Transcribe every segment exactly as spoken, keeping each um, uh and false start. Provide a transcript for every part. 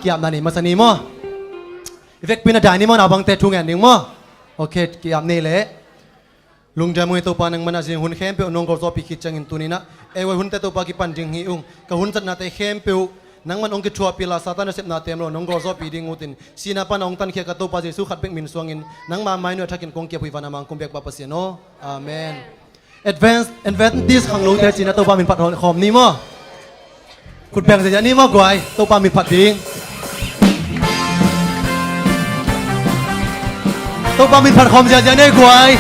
Ki-apna nei masa ni maw? I vekpi-in a dai ni maw, na bangte thu ngen ding maw? Ok, ki-ap ni leh. Lungdam ung ei Topa, nangman a zing hun khempeuh nong gawlzawhpih khit ciangin tuni-in ah ei huai hunte Topa kipan ding hi ung. Ka hun zatnate khempeuh nangman hong kithuahpih a, Satan nasepnate om lo nong gawlzawhpih ding ut in, sihna pan a hong tankhia ka Topa Jesu khat bek min suangin nangma mai nuai a thakin kong ki-ap uh hi, van a mangkum biak pa Pasian aw. Amen. Advance, Adventist khanglote ci-in ah Topa min phat khawm ni maw? Khut beng ziahziah ni maw guai, Topa min phat ding. Topa min phat khawm ziahziah ni guai.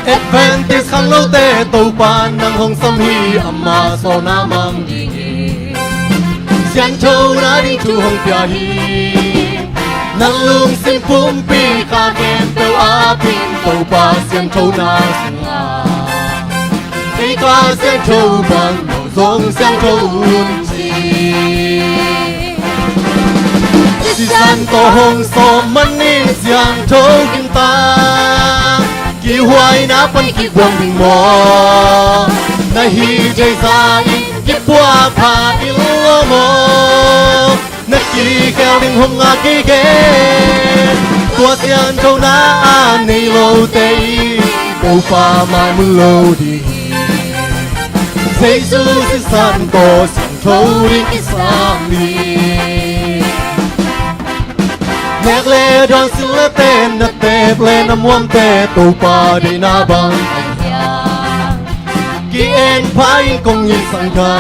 Adventist khanglote, Topa nang hong sam hi, ama sawlna mang ding hi. Siangthona ding thu hong pia hi. Nang lungsim pumpi kha khempeuh a pin, Topa siangthona sungah ei kha siangtho bang no zong siangtho un ci. Sisan tawh hong sawm manin siangtho kim ta, kihhuaina pan kiguang ding maw? Na hih thei zah in kipuah pha in lo maw? Na kikhial ding hong ngak kei kei. Tua siangthona a nei lote in Topa mai mun lo ding hi. Jesu sisan tawh siangtho ding kisam hi. Nek le dawn, sil le ten, na tep le na muamte, Topa deihna bang ahi hiam? Ki-en pha in kong it sang kha.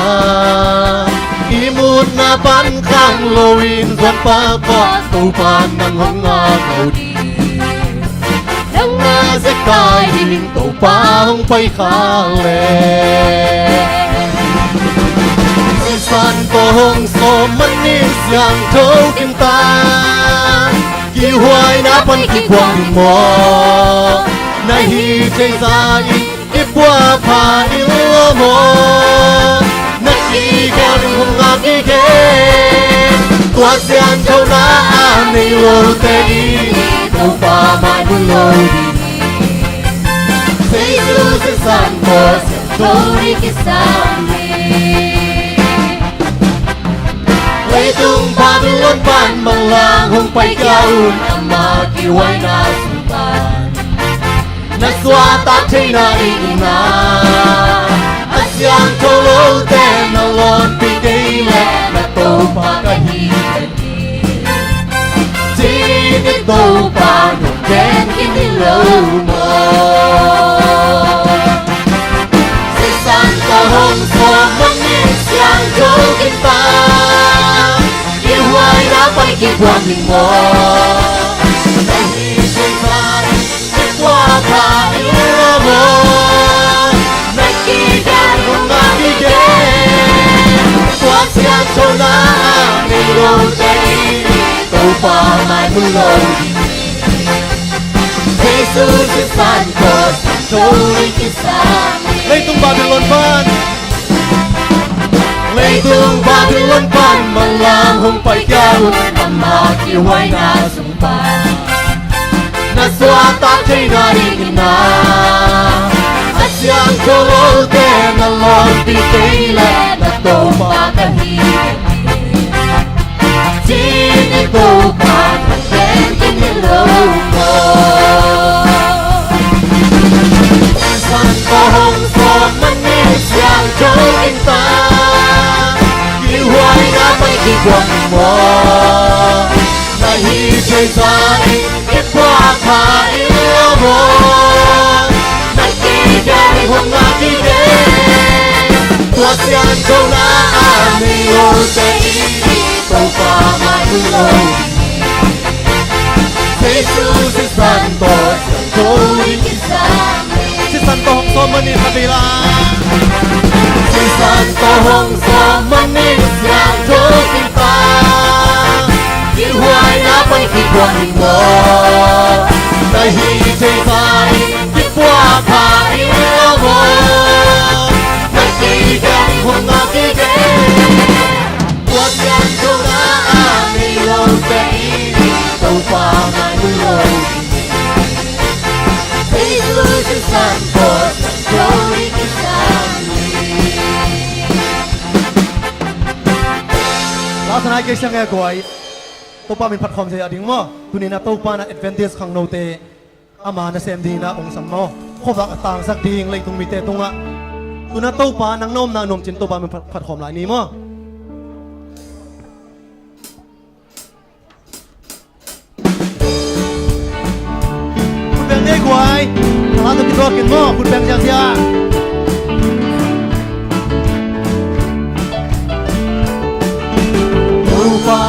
I mutna pan khang loin zuan pah kawm, Topa nang hong ngak lo ding. Nang na zekai ding Topa hong pai kha leh. Sisan tawh hong sawm manin siangtho kim ta, kihhuaina pan kiguang ding maw? Na hih thei zah in kipuah pha in lo maw? Na kikhial ding hong ngak kei kei. Tua siangthona a nei lote in Topa mai mun lo ding hi. Jesu sisan tawh siangtho ding kisam hi. Leitung Babylon pan manlang hong paikhia un, ama kihhuaina sung pan. Na suahtak theihna dingin a siangtho lote na lawnpih kei leh, na Topa ka hi, ci-in i Topa nong gen khin hi lo maw? Sisan tawh hong sawm manin siangtho kim ta, kihhuaina pan kiguang ding maw? Na hih thei zah in kipuah pha in lo maw? Na kikhial ding hong ngak kei kei. Tua siangthona a nei lote in Topa mai mun lo ding hi. Jesu sisan tawh siangtho ding kisam hi. Leitung Babylon pan, leitung Babylon pan manlang hong paikhia un, ama kihhuaina sung pan. Na suahtak theihna dingin a siangtho lote na lawnpih kei leh, na Topa ka hi, ci-in i Topa nong gen khin hi lo maw? Sisan tawh hong sawm manin siangtho kim ta, kihhuaina pan kiguang ding maw? Na hih thei zah in kipuah pha in lo maw? Na kikhial ding hong ngak kei kei. Tua siangthona a nei lote in Topa mai mun lo ding hi. Jesu sisan tawh siangtho ding kisam hi. Sisan tawh hong sawm manin, khat vei la. Sisan tawh hong sawm manin siangtho kim ta, kihhuaina pan kiguang ding maw? Na hih thei zah in kipuah pha in lo maw? Na kikhial ding hong ngak kei kei. Tua siangthona a nei lote in Topa mai mun lo ding hi. Jesu Lasa nai kei siang e guai. Topa min phat khawm sia ding maw. Tuni-in ah Topa in ah Adventist khangnote ama nasem dingin ah hong sam maw. Khuavak a tangsak ding leitung mite tungah. Tu-in ah Topa nang na omna nuam cin Topa min phat, phat khawm lai ni maw. Khut beng ni guai. Khala tawh kituak in maw, khut beng ziahziah. Topa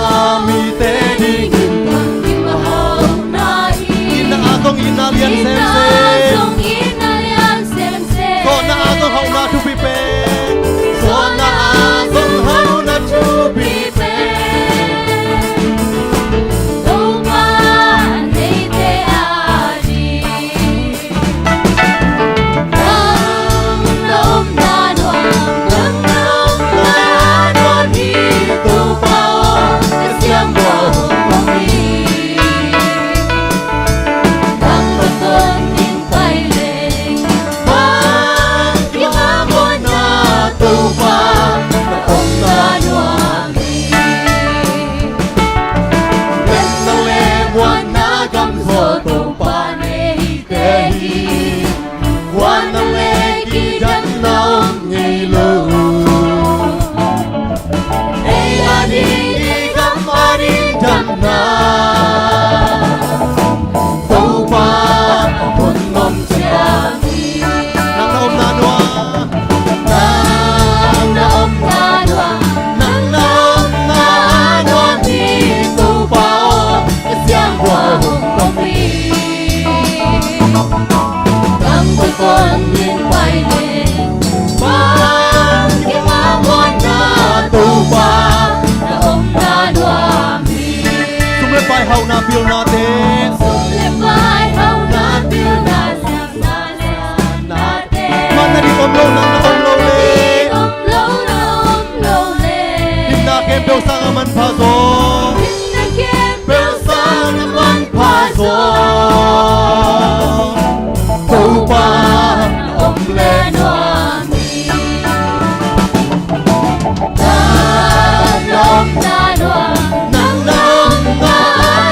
mite dingin itna a zong itna lian semsem. Itna a zong itna lian semsem. Zawhna a zong hauhna thupi pen. Zawhna a zong hauhna thupi pen. Topa neite ading. Nang na omna nuam, nang na omna nuam hi Topa aw, ka siangtho hong pom hi. Nang tawh tawnin pai leng, bang kim a muanna Topa na omna nuam hi. Letna le muanna gam zaw Topa neite hi. Guanna le kidatna om ngei lo. Ei a ding, ei gam a ding damna Topa hun om ciang hi. Nang na omna nuam. Nang na omna nuam. Nang na omna nuam hi Topa aw, ka siangtho hong pom hi. Nang tawh tawnin pai leng, bang kim a muanna Topa na omna nuam hi. Sum le pai hauhna pilnate. Sum le pai hauhna pilna siamna le nate. Manna ding om lo, nang na om lo le. Om lo, na om lo le. Itna khempeuh sang a manpha zaw. Itna khempeuh sang a manpha zaw Topa na om le nuam hi. Nang na omna nuam, nang na omna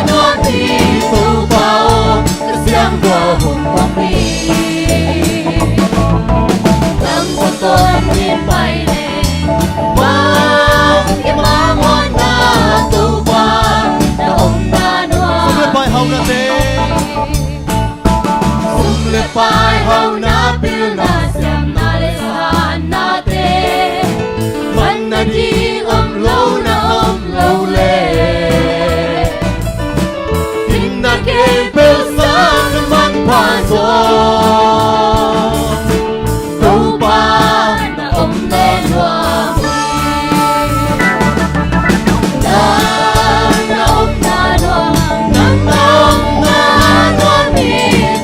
nuam hi Topa aw, ka siangtho hong pom hi. Nang tawh tawnin pai leng, bang kim a muanna Topa na omna nuam. Sum le pai hauhnate. Sum le pai hauhna pilna siamna le sannate. Manna ding om lo, na om lo le. Itna khempeuh sang a manpha zaw Topa na om le nuam hi. Nang na omna nuam, nang na omna nuam hi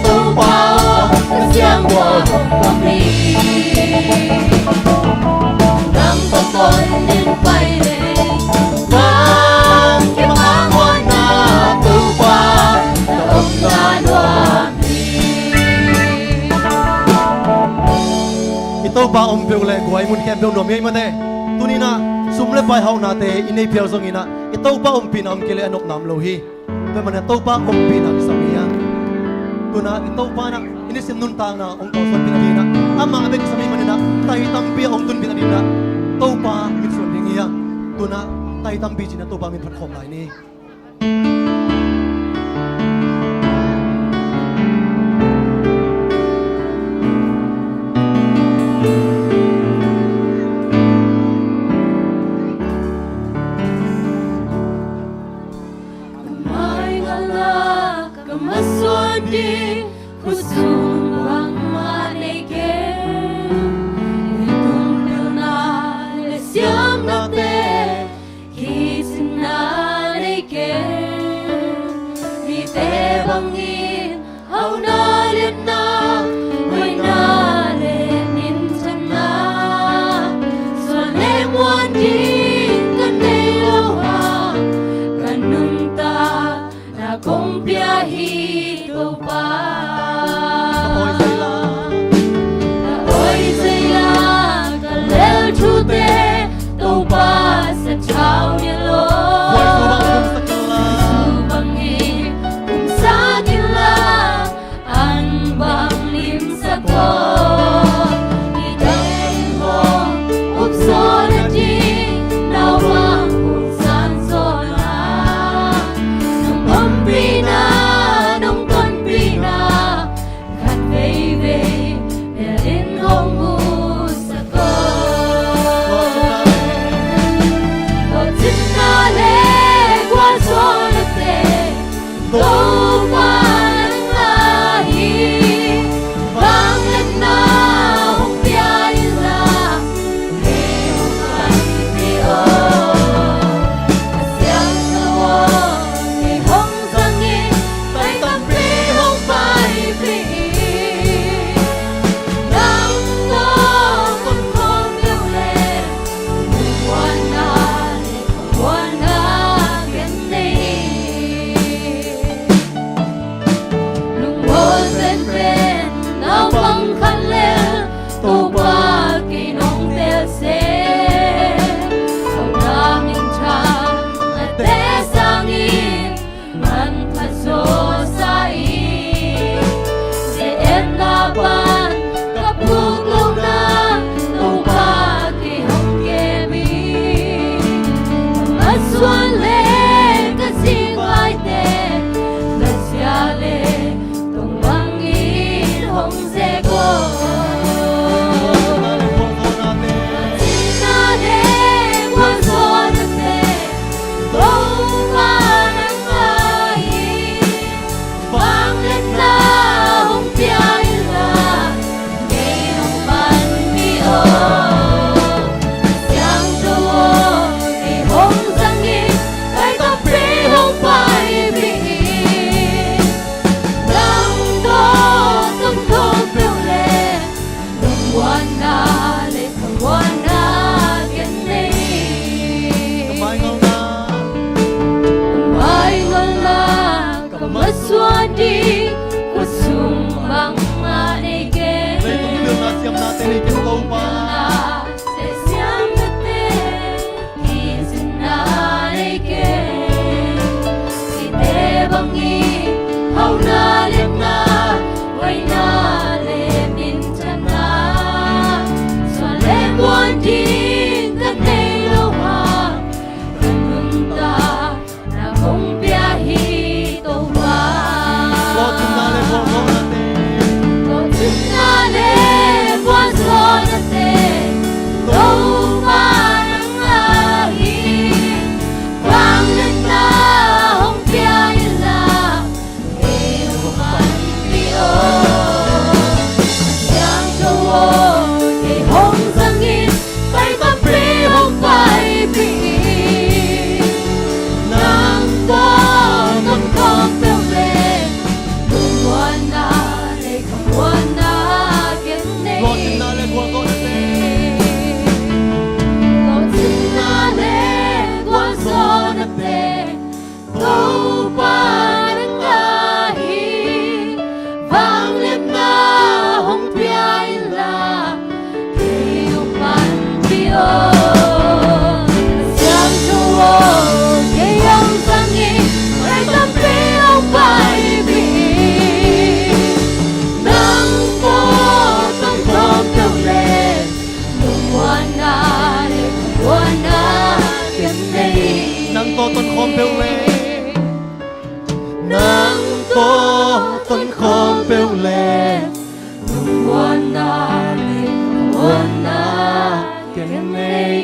Topa aw, ka siangtho hong pom hi. Nang tawh tawnin pai leng, bang kim a muanna Topa na omna nuam hi. I Topa om peuh leh guai, mun khempeuh nuam hi ei mate. Tuni-in ah sum le pai hauhnate i nei phial zongin ah i Topa ompihna om kei leh a nopna om lo hi. Tua ahih manin ah Topa ompihna kisam hi a. Tu-in ah i Topa in ah i nisim nuntakna hong kalsuanpih nadingin ah, amah bek kisam ahih manin ah tai tampi a hong tunpih nadingin ah Topa mitsuan ding hi a. Tu-in ah tai tampi ci-in ah Topa min phat khawm lai ni. Ka mai ngala ka masuan ding, khutsung bangmah nei kei. Leitung pilna le siamnate, kicinna nei kei. Mite bangin hauhna liatna, huaina le minthanna, suan le muan ding ka nei lo a, ka nuntak na kong pia hi Topa. Ka awi thei lai. In hong musak aw. Lawhcinna le gualzawhnate Topa nang ahi. Vangliatna hong pia inla, kei hong panpih aw. A siangtho aw, kei hong zangin, pai tampi hong paipih in. Nang tawh ton khawm peuh leh, lungmuanna le khamuanna ken nei hi. Lungmuan penpen naupang khat lel, Topa kei nong tel seh. Hauhna minthang nate sangin manpha zawsa in, ze-etna pan ka puk loh nang, Topa kei hong kem in. Ka masuan le ka zingvaite, ka zia le tong bangin hong zek aw. Lawhcinna le gualzawhnate Topa nang ahi. Vangliatna hong pia inla, kei hong panpih aw. Siangtho aw, kei hong zangin, pai tampi hong paipih in. Nang tawh ton khawm peuh leh, lungmuanna le khamuanna ken nei hi. Ka maingolna, ka maingolna, ka masuan ding khutsung bangmah nei kei. Leitung pilna siamnate nei kei, Topa. Leitung pilna siamnate, kizinna nei kei. Hihte bangin hauhna liatna, hoihna le minthanna, suan le muan ding ka nei lo hang, ka nuntakna kong pia hi Topa. Lawhcinna le gualzawhnate, lawhcinna le gualzawhnate Topa nang ahi. Vangliatna hong pia inla, kei hong panpih aw. Siangtho aw, kei hong zangin, pai tampi hong paipih in. Nang tawh ton khawm peuh leh, lungmuanna le khamuanna ken nei. Lawhcinna le gualzawhnate, lawhcinna le gualzawhnate Topa nang ahi. Vangliatna hong pia inla, kei hong panpih aw. Siangtho aw, kei hong zangin, pai tampi hong paipih in. Nang tawh ton khawm peuh leh, lungmuanna le khamuanna ken nei. Nang tawh ton khawm peuh leh, nang tawh ton khawm peuh leh, lungmuanna le khamuanna ken nei.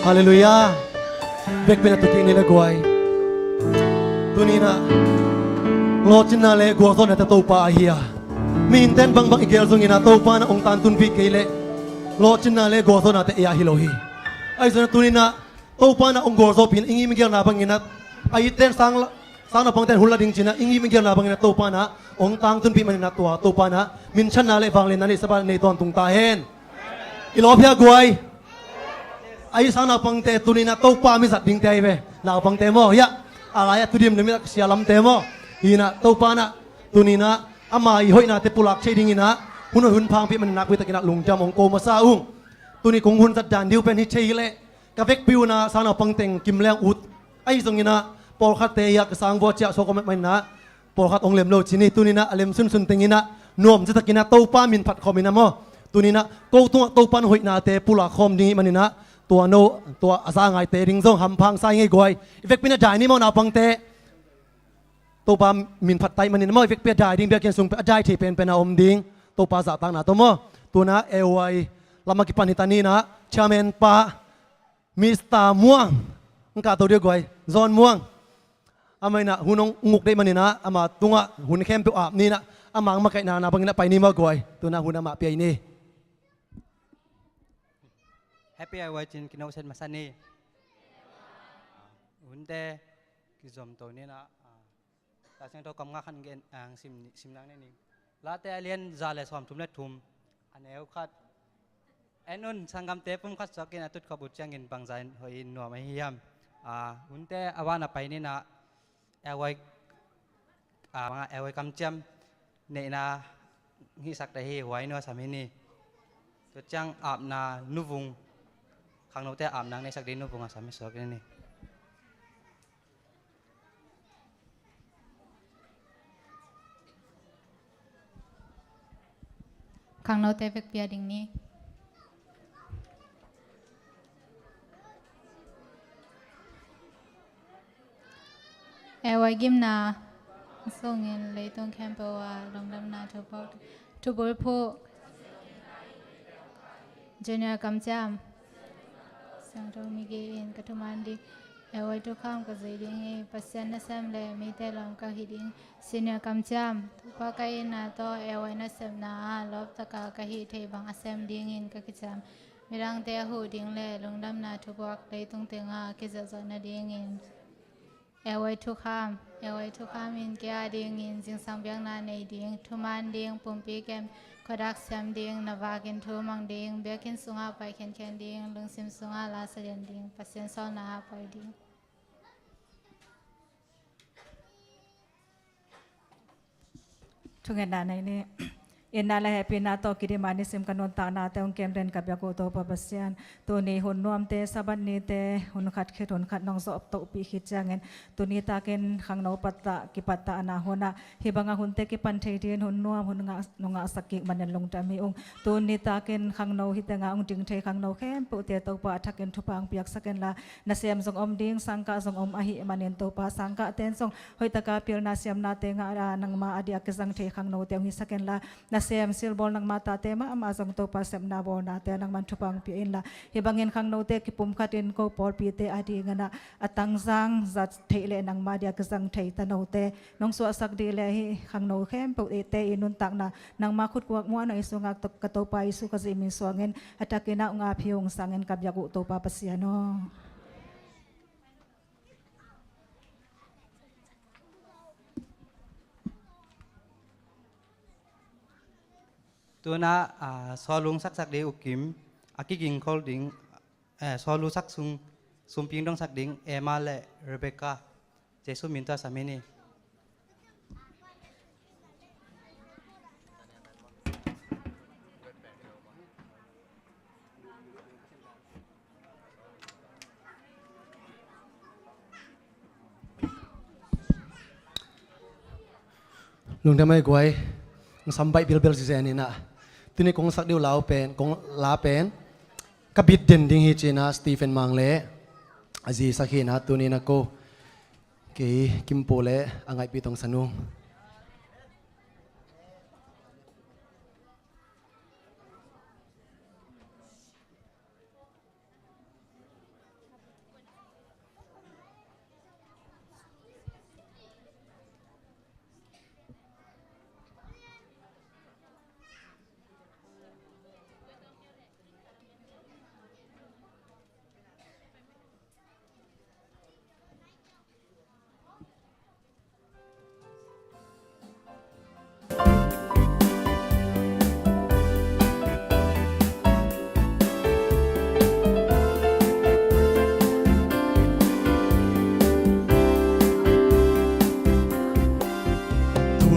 Halleluiah. Vekpi-in a tu kik ni le guai. Tuni-in ah lawhcinna le gualzawhnate Topa ahi a, mihingte'n bangbang i geel zongin ah Topa in ah hong tantunpih kei leh, lawhcinna le gualzawhnate ei ah hi lo hi. Ahi zongin ah tuni-in ah Topa in ah hong gualzawhpih in, i ngim i geelna bangin ah, a itte'n sang la, sang naupangte'n hun la ding ci-in ah i ngim i geelna bangin ah Topa in ah hong tantunpih manin ah, tua Topa in ah minthanna le vangliatna neihsa pan nei tawntung ta hen. I lawp hia guai? Ahi, sang naupangte tuni-in ah Topa mi zat dingte ahi ve. Naupangte maw, hiah a lai-ah tu dimlim in ah ka sia lamte maw, hi-in ah Topa in ah tuni-in ah ama i hoihnate pulak thei dingin ah hun hoih hun phangpih manin nakpi takin ah lungdam hong ko masa ung. Tuni kong hun zat dan ding uh pen hi thei hi leh, ka vekpi un ah sang naupang teng kim leng ut. Ahi zongin ah pawlkhatte hiah ka sang vua ciah suak om manin ah pawlkhat hong lem lo ci ni. Tuni-in ah a lem sunsun teng in ah nuam zetakin ah Topa min phat khawm in ah maw, tuni-in ah ko tungah Topa in hoihnate pulak khawm ding ahih manin ah, tua no, tua a za ngaite ding zong hampha sa ing ei guai. I vekpi-in ah dai ni maw naupangte. Topa min phat ta ahih manin amah i vekpi a dai ding biakinn sung pen a dai thei penpen a om ding. Topa zahtakna tawh maw. Tuna A Y lam a kipan hi ta ni in ah, chairman pa Mister Muang, ang kah to dia guai, John Muang. Amah in ah hun hong nguk deih manin ah, ama tungah hun khempeuh ap ni in ah, ama makaihna na bangin ah pai ni maw guai. Tuna hun amah pia hi ni. Happy A Y ci-in kinawhsiat masa ni. Hunte kizom to ni in ah, Lai Siangtho kam nga khat gen, ah, sim, sim nang ni ning. Late a lian za le sawmthum le thum, a neu khat. En un, sanggamte pumkhat suakin a tutkhop uh ciangin bangzah in hoih in nuam ahi hiam? Ah, hunte a van a pai ni in ah, A Y, ah, bang a, A Y kamciam neihna hihsak ta hi, huai nuam sam hi ni. Tua ciang apna nuvung, khangnote apna neihsak ding nuvung a sam hi suak ni. Khangnote vekpi a ding ni. A Y gimna sungin leitung khempeuh ah lungdamna thupuak, thubulphuh. Junior kamciam. Siangtho migi in ka thuman ding. A Y thukham ka zuih ding hi. Pasian nasem le mite lawm ka hi ding. Senior kamciam. Topa ka itna tawh A Y nasepna ah lawptaka ka hih theih bang a sem dingin ka kiciam. Midangte a huh ding le lungdamna thupuak leitung tengah a kizawhzawh nadingin. A Y thukham. A Y thukham in kei a dingin zingsang biakna nei ding, thuman ding, pumpi kem, khuadak siam ding, na vakin thu mang ding, biakinn sungah pai khenkhen ding, lungsim sungah la sa lian ding, Pasian sawlna ah pai ding. Thungetna nei ni. Itna le hehpihna tawh kidim a nisim ka nuntaknate hong kem den ka biak uh Topa Pasian. Tuni hun nuamte, Sabbath nite, hun khat khit hun khat nong zawh tohpih khit ciangin, tuni takin khangno pattah kipattahna hunah hih banga hunte kipan thei dingin hun nuam hun ngah, nong ngahsak kik manin lungdam hi ung. Tuni takin khangno hih tengah hong ding thei khangno khempeuhte Topa a thakin thupha hong piaksak inla, nasem zong om ding, sangkah zong om ahih manin Topa, sangkahte in zong hoihtaka pilna siamnate ngah a, nangma a dia kizang thei khangnote hong hisak inla, nasem silbawl nangma tate mahmah zong Topa sepna bawlnate nangman thupha hong pia inla, hih bangin khangnote kipumkhatin ko pawlpite a dingin ah a tangzang zat theih leh nangma dia kizang thei tanote nong suahsak dih leh hih khangno khempeuhte i nuntakna nangma khutkuak muanhuai sungah ka Topa Jesu ka zih min suangin a takin ah hong ap hi ung. Sangin ka biak uh Topa Pasian aw. Tuna, ah, sawlung saksak ding uh Kim, a kigingkhol ding, eh, sawlu sak sung, sumping dongsak ding Emma le Rebecca, Jesu min tawh sam hi ni. Lungdam ei guai, hong sam baih bilbel zizen inah. Tuni kong sak ding uh la pen, kong la pen ka bit den ding hi ci-inah Stephen Mang le a zi sak hi inah, tuni inah ko kei Kim Pu le a ngaihpi tong san ung.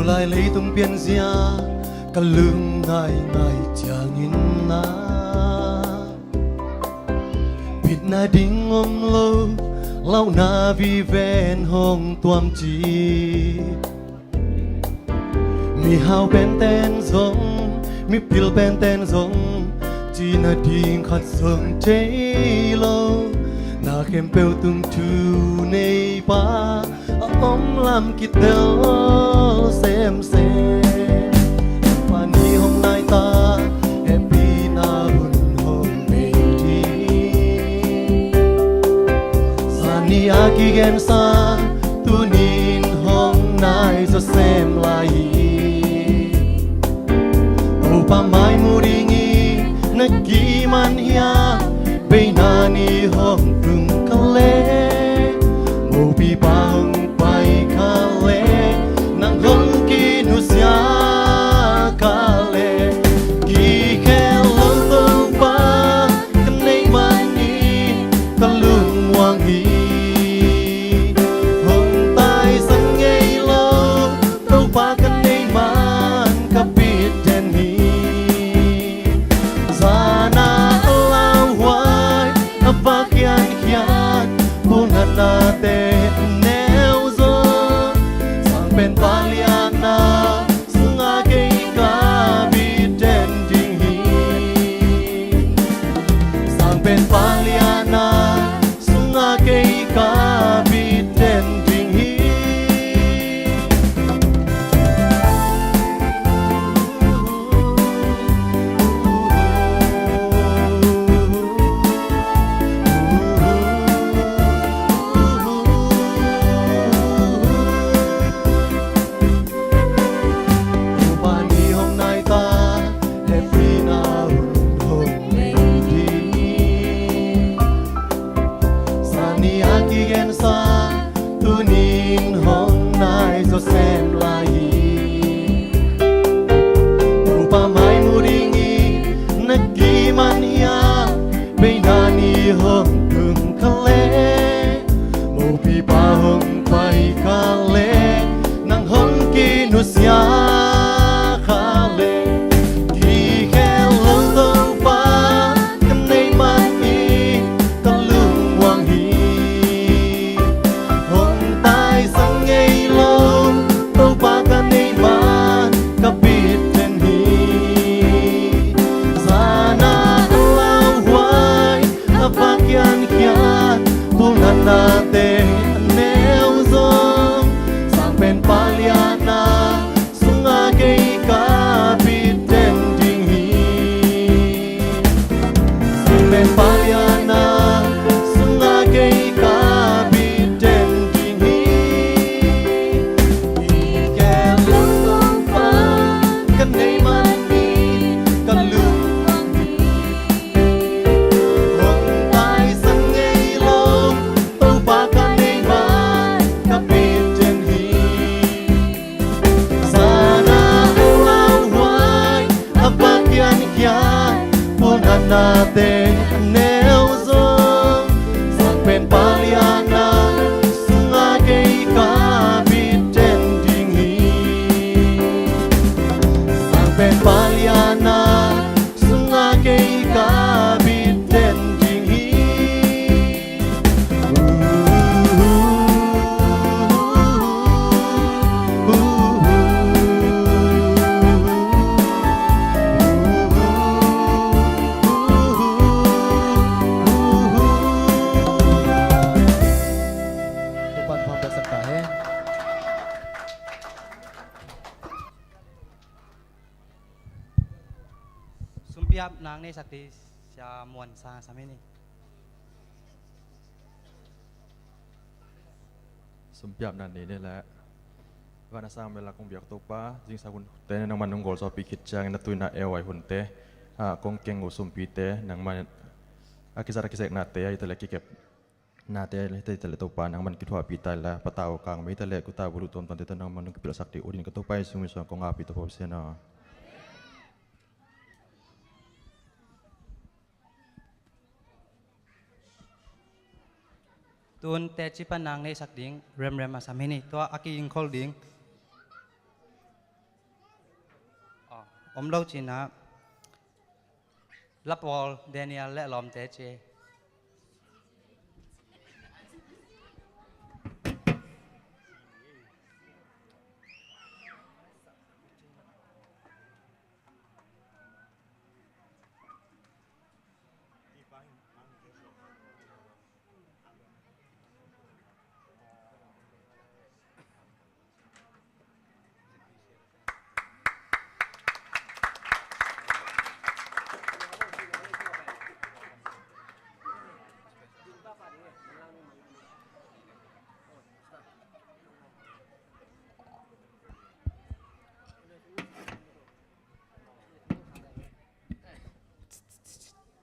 Tulai leitung pianzia ka lung ngaingai ciangin na bitna ding om lo, lauhna viven hong tuam ci. Mihau penten zong, mipil penten zong, cina ding khat zong thei lo. Na khempeuh tung thu nei pa, a om lam kitel semsem. Topa ni hong nai ta, hehpihna hun hong nei ding. Zani a kigensa, tuni-in hong nai zaw sem lai hi. Topa mai mu ding hi, na kiman hiam? Beina ni hong tung kha leh, mopipa hong pai kha leh, nang hong kinusia kha leh, kikhel lo Topa ka neih man in ka lungmuang hi. Hong taisan ngei lo Topa ka neih man ka pit den hi. Zan a lauhuai, a vak khiankhian, pulnatnate a neu zaw. Sang Penpa lianna sungah kei ka pit den ding hi. Sang Penpa lianna sungah kei ka pit den ding hi. Topa ni hong nai ta, hehpihna hun hong nei ding. Zani a kigensa, tuni-in hong nai zaw sem lai hi. Topa mai mu ding hi, na kiman hiam? Beina ni hong tung kha leh, mopipa hong pai kha leh, nang hong kinusia kha leh, kikhel lo Topa ka neih man in ka lungmuang hi. Hong taisan ngei lo Topa ka neih man ka pit den hi. Zan a lauhuai, a vak khiankhian, pulnatnate a neu zaw. Sang Penpa lianna sungah kei ka pit den ding hi. Sang Penpa lianna sungah kei ka pit den ding hi. Kikhel lo Topa ka neih man in ka lungmuang hi. Hong taisan ngei lo Topa ka neih man ka pit den hi. Zan a lauhuai, a vak khiankhian, pulnatnate a neu zaw. Sang Penpa lianna sungah kei ka pit den ding hi. Sang Penpa lianna sungah kei ka pit den ding hi. Topa'n thupha hong piaksak ta hen. Sumpiap nang nei sak ding Sia Muan Sang sam hi ni. Sumpiap nang nei ni leh. Van a sang mel a kong biak Topa, zingsang hunte nangman nong gualzawhpih khit ciangin na tuina euai hunte, ah, kong keng uh sumpite nangman a kizat a kizeknate, a hi ta leh kikep nate, hi ta leh Topa nangman kithuahpih ta in la, patau kangmei ta leh kuta bulu tuamtuamte tawh nangman nong kipilsak ding uh dingin ka Topa Jesu min suang kong apih Topa Pasian aw. Tun teci pan nang nei sak ding Remrem a sam hi ni, tua a kigingkhol ding. Aw, om lo cin ah. Lapawl Daniel le lawmte ci.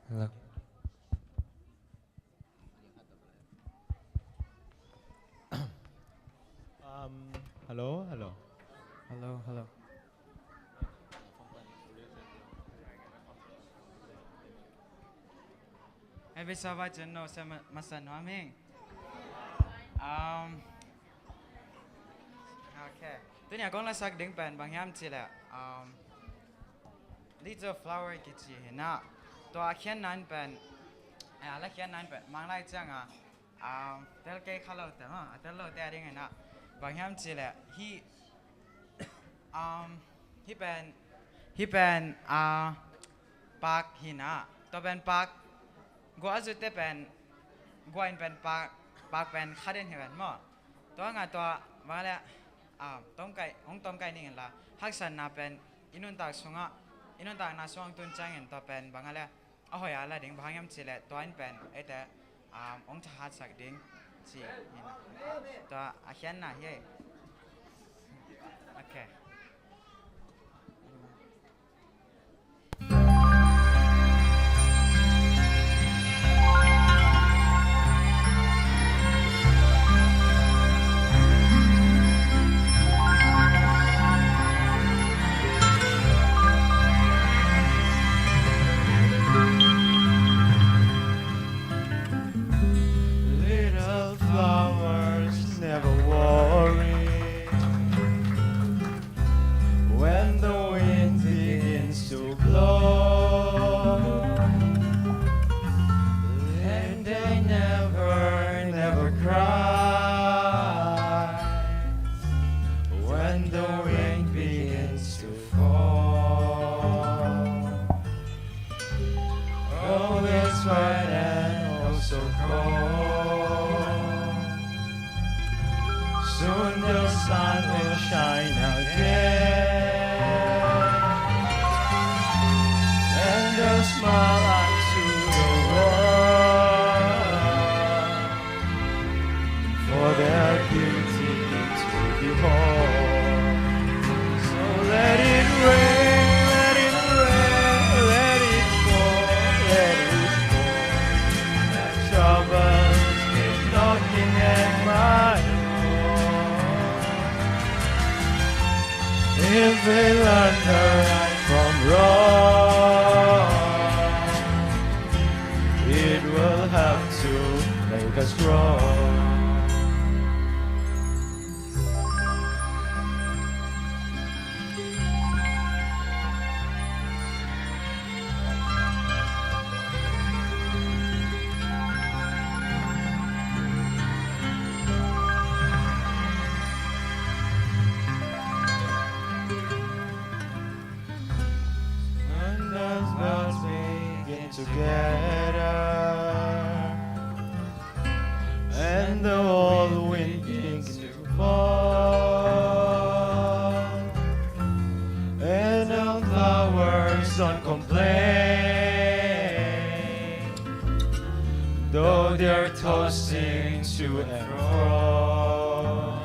Hello. Um, hello, hello. Hello, hello. Episode vai cun no sa ma-, masa nuam hing. Um, okay. Tuni a kong lasak ding pen bang hiam cih leh, um, Little Flower kici hi na. Tua a khiatna in pen, a, la khiatna in pen Manglai ciang a, um, tel kei kha lote, ha, a tel lote a ding hi na. Bang hiam cih leh hih, um, hih pen, hih pen, a, park hi na. Tua pen park, gua a zutte pen, gua in pen park, park pen khat in hi ven maw. Tua nga tua, bang a leh, a, tomkaih, hong tomkaih ning in la, haksatna pen i nuntak sungah, i nuntakna sungah hong tun ciangin tua pen bang a leh a hoih a la ding, bang hiam cih leh tua in pen eite, um, hong thahatsak ding ci hi na. Tua a khiatna hi. Okay. Little flowers never worry when the wind begins to blow, and they never, never cry when the wind begins to fall. Oh, it's bright and oh so cold. Soon the sun will shine again, and they'll smile unto the world for their beauty to behold. So let it rain, let it rain, let it pour, let it pour. Let troubles keep knocking at my door. If we learn the right from wrong, it will help to make us grow. And as birds begin to gather, and the whole wind begins to fall, and the flowers don't complain, though they're tossing to and fro.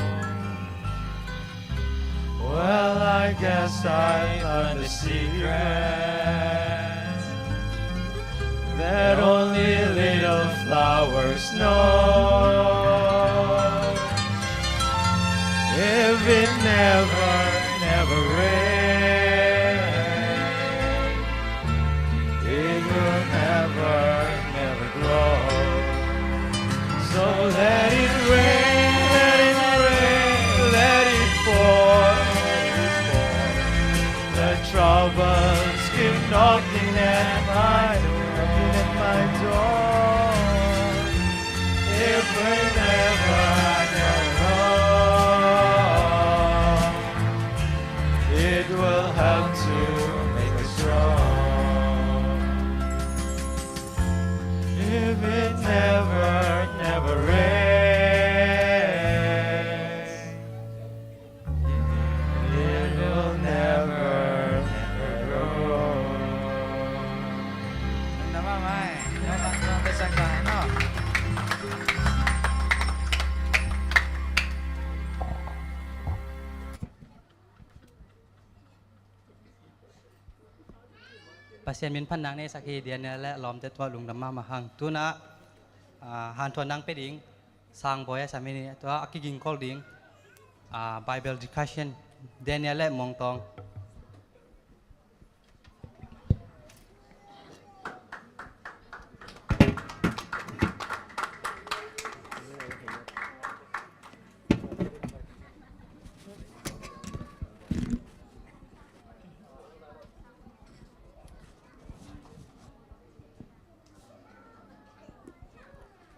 Well, I guess I learned the secret that only little flowers know. If it never, never rains, it will never, never grow. So let it rain, let it rain, let it pour, let it pour. Let troubles keep knocking at my door, knocking at my door. If we never, never know, it will help to make us strong. If it never, never rains, it will never, never grow. Namamai, namamai, namamai. Pasian min phat nang nei sak hi Daniel le lawmte tua lungdam mahmah hang. Tuna, ah, hanthawn nang pe ding, Sang Bawi a sam hi ni, tua a kigingkol ding, ah, Bible discussion, Daniel le Mongtawng.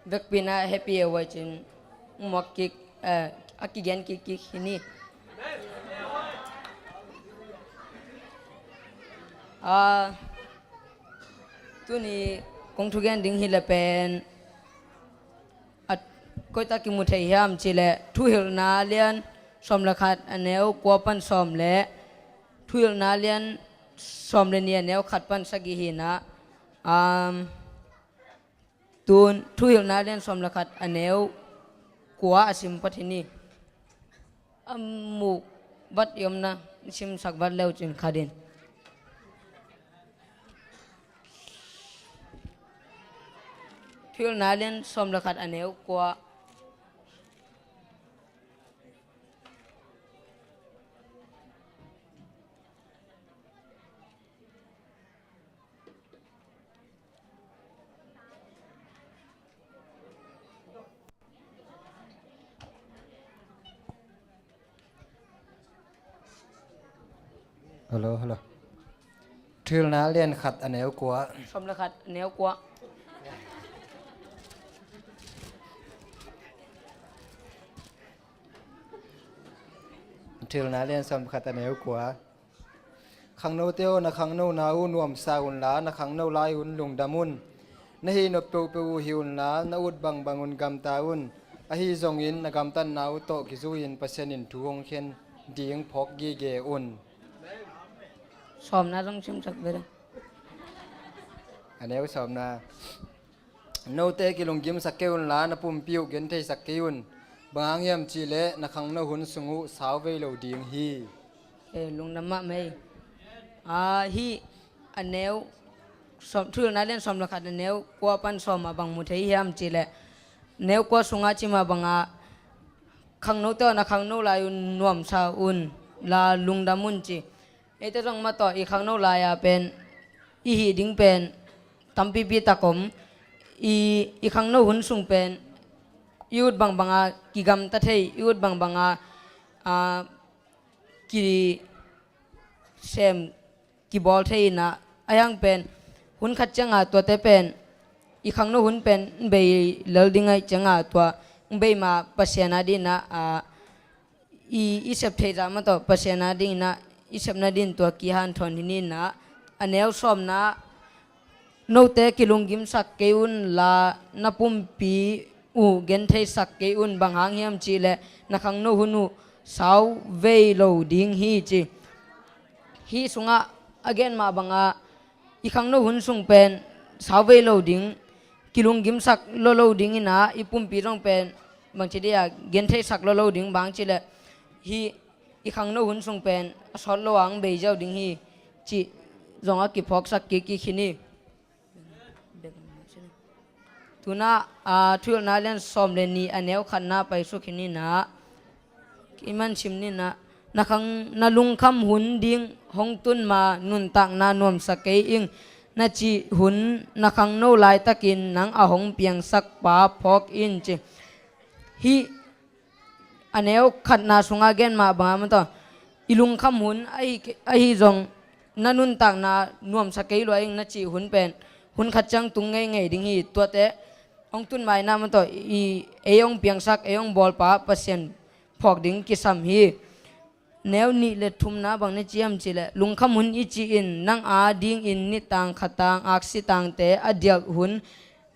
Vekpi-in ah happy away cin muak kik, eh, a kigen kik kik hi ni. Ah, tuni kong thugen ding hi le pen, a, koitak kimu thei hiam ci le, Thuhilhna lian sawm le khat a neu kua pan sawm le, Thuhilhna lian sawm le nih a neu khat pan sagih hi na, um, tun Thuhilhna lian sawm le khat a neu kua a sim phot hi ni. A muk vat i om na, simsak vat leu cin khat in. Thuhilhna lian sawm le khat a neu kua. Hello, hello. Thuhilhna lian khat a neu kua. Sawm le khat a neu kua. Thuhilhna lian sawm le khat a neu kua. Khangnote aw, na khangnona uh nuamsa unla, na khangno lai un lungdam un. Na hih nop peuhpeuh uh hih unla, na ut bangbang un gamta un. Ahi zongin na gamtatna uh tawh kizui-in Pasian in thu hong khen ding phawk gige un. Sawmna zong simsak ve ding. A neu sawmna. Note kilunggimsak kei unla, na pumpi uh gentheisak kei un. Bang hang hiam cihleh na khangno hun sung uh sau vei lo ding hi. Eh, lungdam mahmah ei. Ah, hih a neu sawm, Thuhilhna lian sawm le khat a neu kua pan sawm ah bang mu thei hiam cihleh, neu kua sungah cih mah bangah, khangnote aw, na khangno lai un nuamsa unla lungdam un ci. Eite zong mah tawh i khangno lai-a pen i hih ding pen tampipi tak om. I, i khangno hun sung pen i ut bangbanga kigamta thei, i ut bangbanga, ah, kisem kibawl thei inah, a hiang pen hun khat cianga tuate pen i khangno hun pen bei lel ding ahih cianga tua bei ma Pasian a dinah, ah, i, i sep theih zah mah tawh Pasian a dinginah i sepna din tua kihanthawn hi ninah. A neu sawmna, note kilunggimsak kei unla, na pumpi uh gentheisak kei un. Bang hang hiam cihleh na khangno hun uh sau vei lo ding hi ci. Hih sungah a gen mah bangah i khangno hun sung pen sau vei lo ding, kilunggimsak lo lo ding inah, i pumpi zong pen bangci dia gentheisak lo lo ding, bang cihleh hih i khangno hun sung pen a sawt lo ang bei ziau ding hi cih zong a kiphawksak kik kik hi ni. Tunah, ah, Thuhilhna lian sawm le nih a neu khatna pai suk hi ninah. Kiman sim ninah. Na khang, na lungkham hun ding hong tun ma nuntakna nuamsa kei ing, na cih hun na khangno laitakin nang a hong piangsak pa phawk in ci. Hih a neu khatna sungah gen mah bangah mah tawh, i lungkham hun ahi, ahi zong na nuntakna nuamsa kei lua ing, na cih hun pen hun khat ciang tung ngeingei ding hi. Tuate hong tun mainah mah tawh i, ei hong piangsak, ei hong bawlpa Pasian phawk ding kisam hi. Neu nih le thumna bang na ci hiam cihleh, lungkham hun i cih in nang a dingin nitang khatang aksi tangte a dialh hun,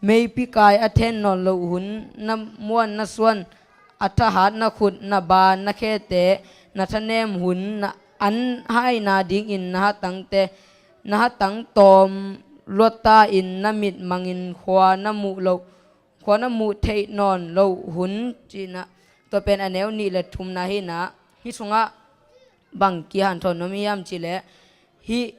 meipi kai a then nawn loh hun, na muan na suan, a thahat na khut, na ba na khete, na thanem hun, na an haina dingin na hatangte, na hatang tawm luatta in na mit mangin khua na muh loh, khua na muh theih nawn loh hun cinah. Tua pen a neu nih le thumna hinah. Hih sungah bang kihanthawn nuam hiam cihleh, hih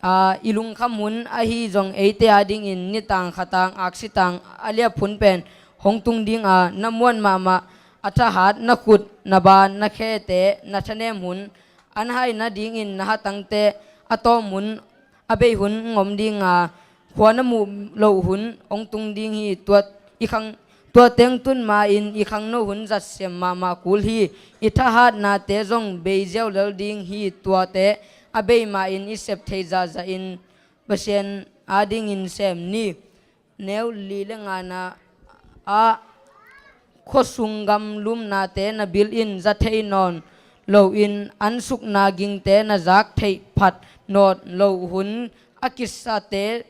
Aa, i lungkham hun ahi zong eite adingin nitang khatang aksitang a liap hun pen hong tung dinga, na muan mahmah a thahat na khut, na baa, na khete na thanem hun, an hai nadingin na hatangte a tawm hun, a bei hun ngom dinga, khua na muh loh hun hong tung ding hi. Tua i khang, tua teng tun ma-in i khangno hun zatsiam mahmah kul hi. I thahatnate zong bei ziau lel ding hi. Tuate a bei ma-in i sep thei zahzah in Pasian adingin sem ni. Neu li le ngana ah, khuasung gam lumnate na bil in za thei nawn loin, an sukna gingte na zak theih phat nawn loh hun, a kisate,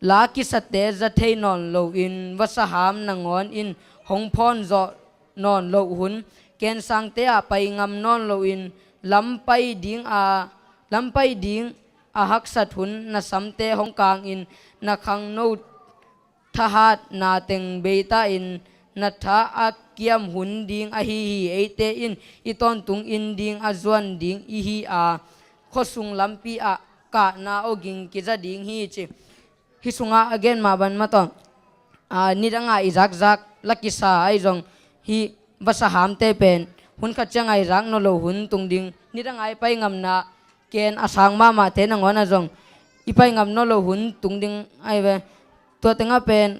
la kisate za thei nawn loin, vasaham nangawn in hong phawn zawh nawn loh hun, kensangte ah pai ngam nawn loin, lam pai ding a, lam pai ding a haksat hun, na samte hong kangin, na khangno thahatna teng beita in, na tha a kiam hun ding ahi hi. Eite in i tawntung inn ding a zuan ding i hi a, khuasung lampi ah kahna awging kiza ding hi, ci. Hih sungah a gen mah ban mah tawh, aa, nidanga i zakzak la kisa ahi zong, hih vasahamte pen hun khat cianga i zak nawn loh hun tung ding, nidanga i pai ngamna ken a sang mahmahte nangawn ah zong i pai ngam nawn loh hun tung ding ahi ve. Tua tengah pen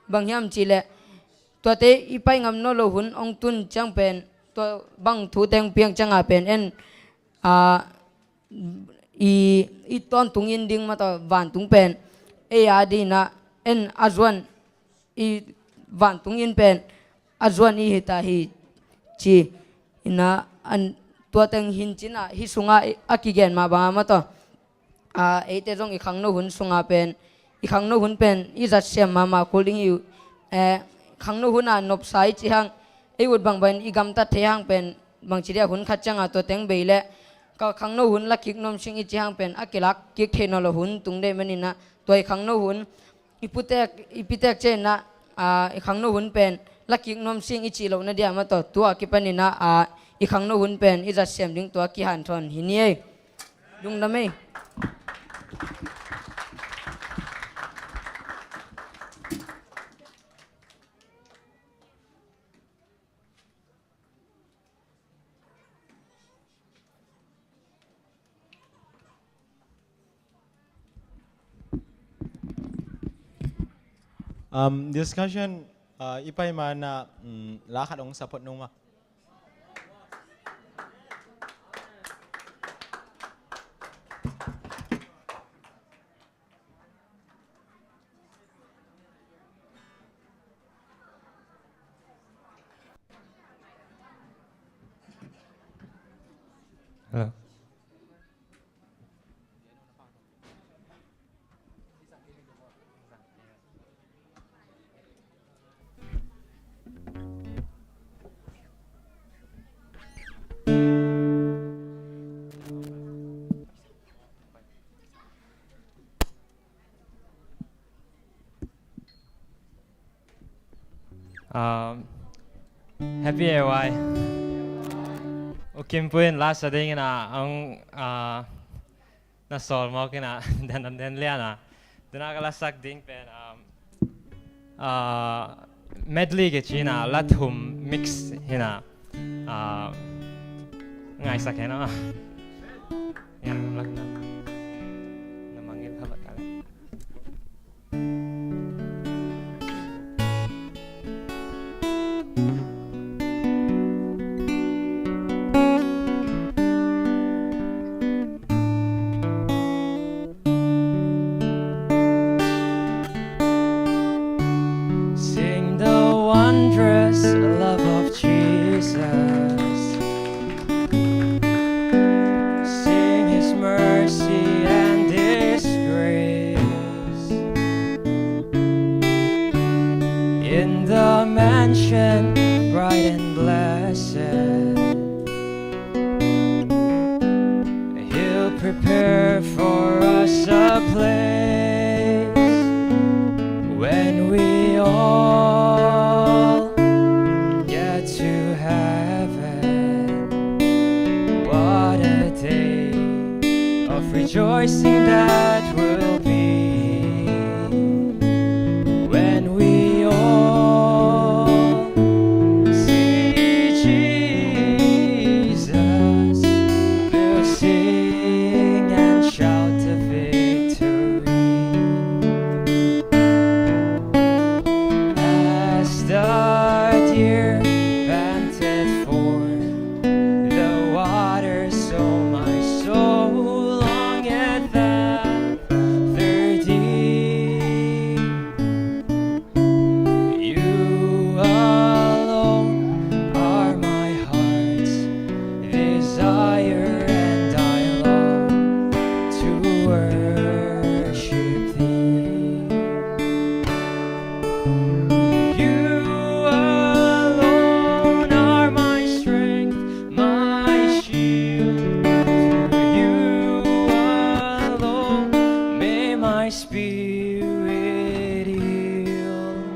bang hiam cihleh, tuate i pai ngam nawn loh hun hong tun ciang pen, tua bang thu teng piang cianga pen en, aa, i, i tawntung inn ding mah tawh vantung pen ei a dinah en a zuan, i vantung inn pen a zuan i hi ta hi, ci. Inah an, tua teng hin cinah hih sungah a kigen mah bangah mah tawh, aa, eite zong i khangno hun sungah pen, i khangno hun pen i zatsiam mahmah kul ding hi uh. Eh, khangno hunah nopsa i cih hang, ei ut bangbang i gamtat thei hang pen, bangci dia hun khat cianga tua teng bei leh, ka khangno hun la kik nuam sing i cih hang pen a kilak kik thei nawn loh hun tung dei maninah, tua i khangno hun i putek, i pitek cianah, aa, i khangno hun pen la kik nuam sing i cih lohna dia mah tawh, tua kipaninah, aa, i khangno hun pen i zatsiam ding tua kihanthawn hi ni ei. Lungdam ei. Um, discussion, uh, i pai manah, um, la khat hong support nung ma. Hello. Um, happy A Y. U Kim Puin la sa ding ina ang, ah, na sol mawk ina den den liana. Dena ka la sak ding pen, um, ah, medley ke cina la thum mix hina. Ah, ngai sak hena. Ya, lak na. Na mangil khabat kale. Sing the wondrous love of Jesus. Sing Rejoicing that will be when we all see Jesus. We'll sing and shout the victory. As the deer panted for the water, so my soul longeth after thee. You alone are my heart's desire, and I long to worship thee. You alone are my strength, my shield. To you alone may my spirit yield.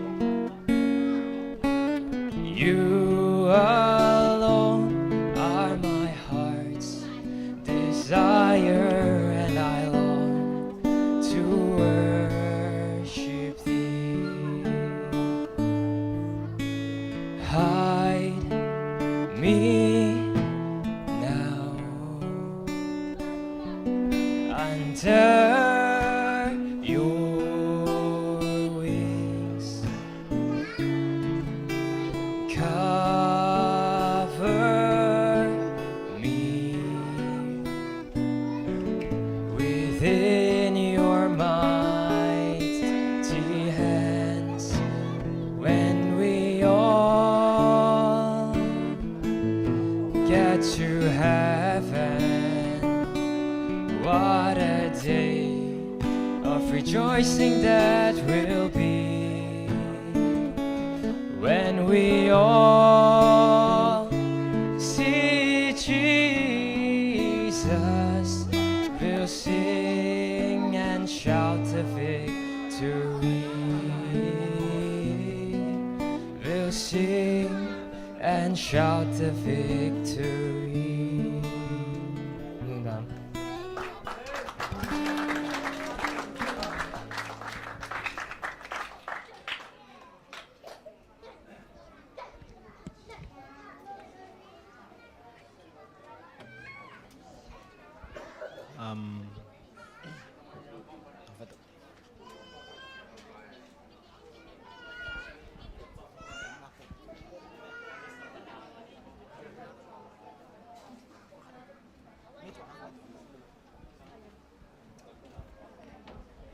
You alone are my heart's desire, and I long to worship thee. Hide me now under your wings. Cover me within your mighty hands. When we all get to heaven, what a day of rejoicing that will be. When we all see Jesus, we'll sing and shout the victory. We'll sing and shout the victory. Um,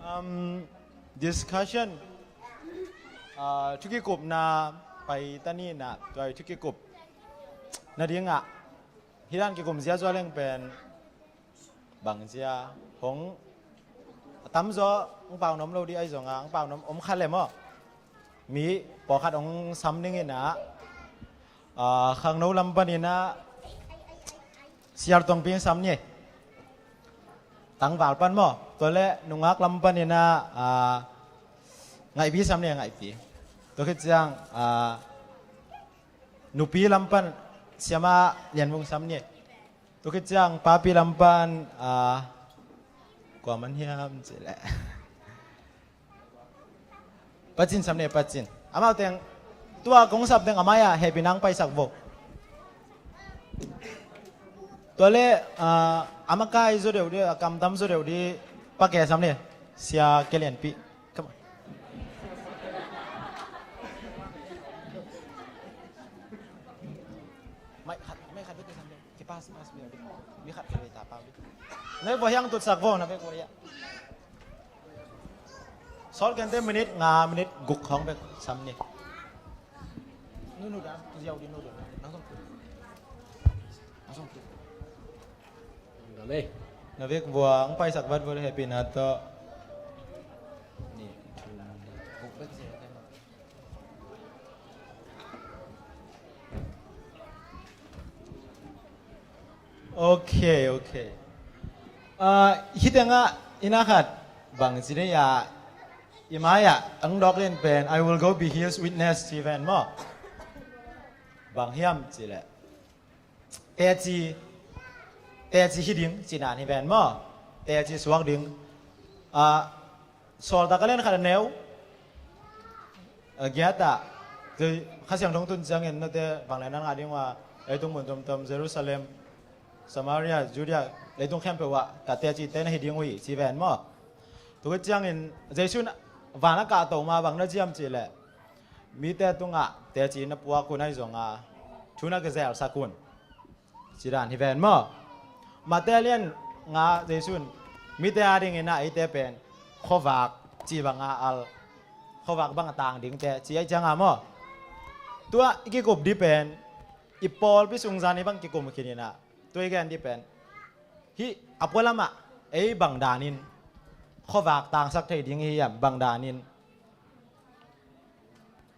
Um, discussion. Ah, thukikupna pai ta ni na, tua thukikup na dingah hi dan kikum zia zua leng pen bang zia hong a tamzaw hong pau nuam lo dih ahi zongah hong pau nuam om kha le maw? Mi pawlkhat hong sam ning in ah, ah, khangno lam panin ah Sial Tuangpi sam ni. Tangval pan maw? Tua le nungak lam panin ah, ah, Ngaihpi sam ni, Ngaihpi. Tua khit ciang, ah, nupi lam pan Siama Lian Vung sam ni. Tua khit ciang papi lam pan, ah, kua man hiam cih leh Pa Cin sam ni, Pa Cin. Amau teng, tua kong sap teng a mai-ah hehpihna hong paisak vo. Tua le, ah, a makai zaw deuh dih, a kamtam zaw deuh dih, Pa Ke sam ni, Sia Ke Lianpi. Come on. Mai khat, mai khat bek sam ni. Kipas, pas bek. Mi khat khat bek ta pau dih. Na vek vua hiang tutsak vo, na vek vua hiang. Sawt kente minute nga, minute guk khawng bek sam ni. Nu, nu, dan, tu ziau di, nu, dan. Nang song tu. Nang song tu. Dale. Na vek vua, hong paisak vat vua le hehpihna tawh. Ni, thum, guk bek ziau. Ok, ok. Ah, hih tengah i na khat bang ci dei a, i mai-ah ang dawk in pen, "I will go be his witness," ci ven maw? Bang hiam cih leh, teci, teci hi ding ci nan hi ven maw? teci suak ding. Ah, Sawltak a lian khat a neu a giat ah, Kha Siangtho tun ciangin note vanglian nan ngah ding uh a, leitung mun tomtom, Jerusalem, Samaria, Judea, leitung khempeuh ah ka teci te na hi ding uh hi, ci ven maw. Tua ciangin Jesu in van a kahto ma bang na ci hiam cih leh, mite tungah teci na puak un, ahi zongin thu na kizelsak un, ci dan hi ven maw. Mate lian nga Jesu in mite a dingin ah eite pen khuavak ci banga al, khuavak bang a tang dingte ci ahih ciangin maw. Tua i kikup ding pen i pawlpi sung zan i bang kikum khin in ah, tua i gen ding pen hih a pualam ah ei bang danin khuavak tangsak thei ding i hi hiam, bang danin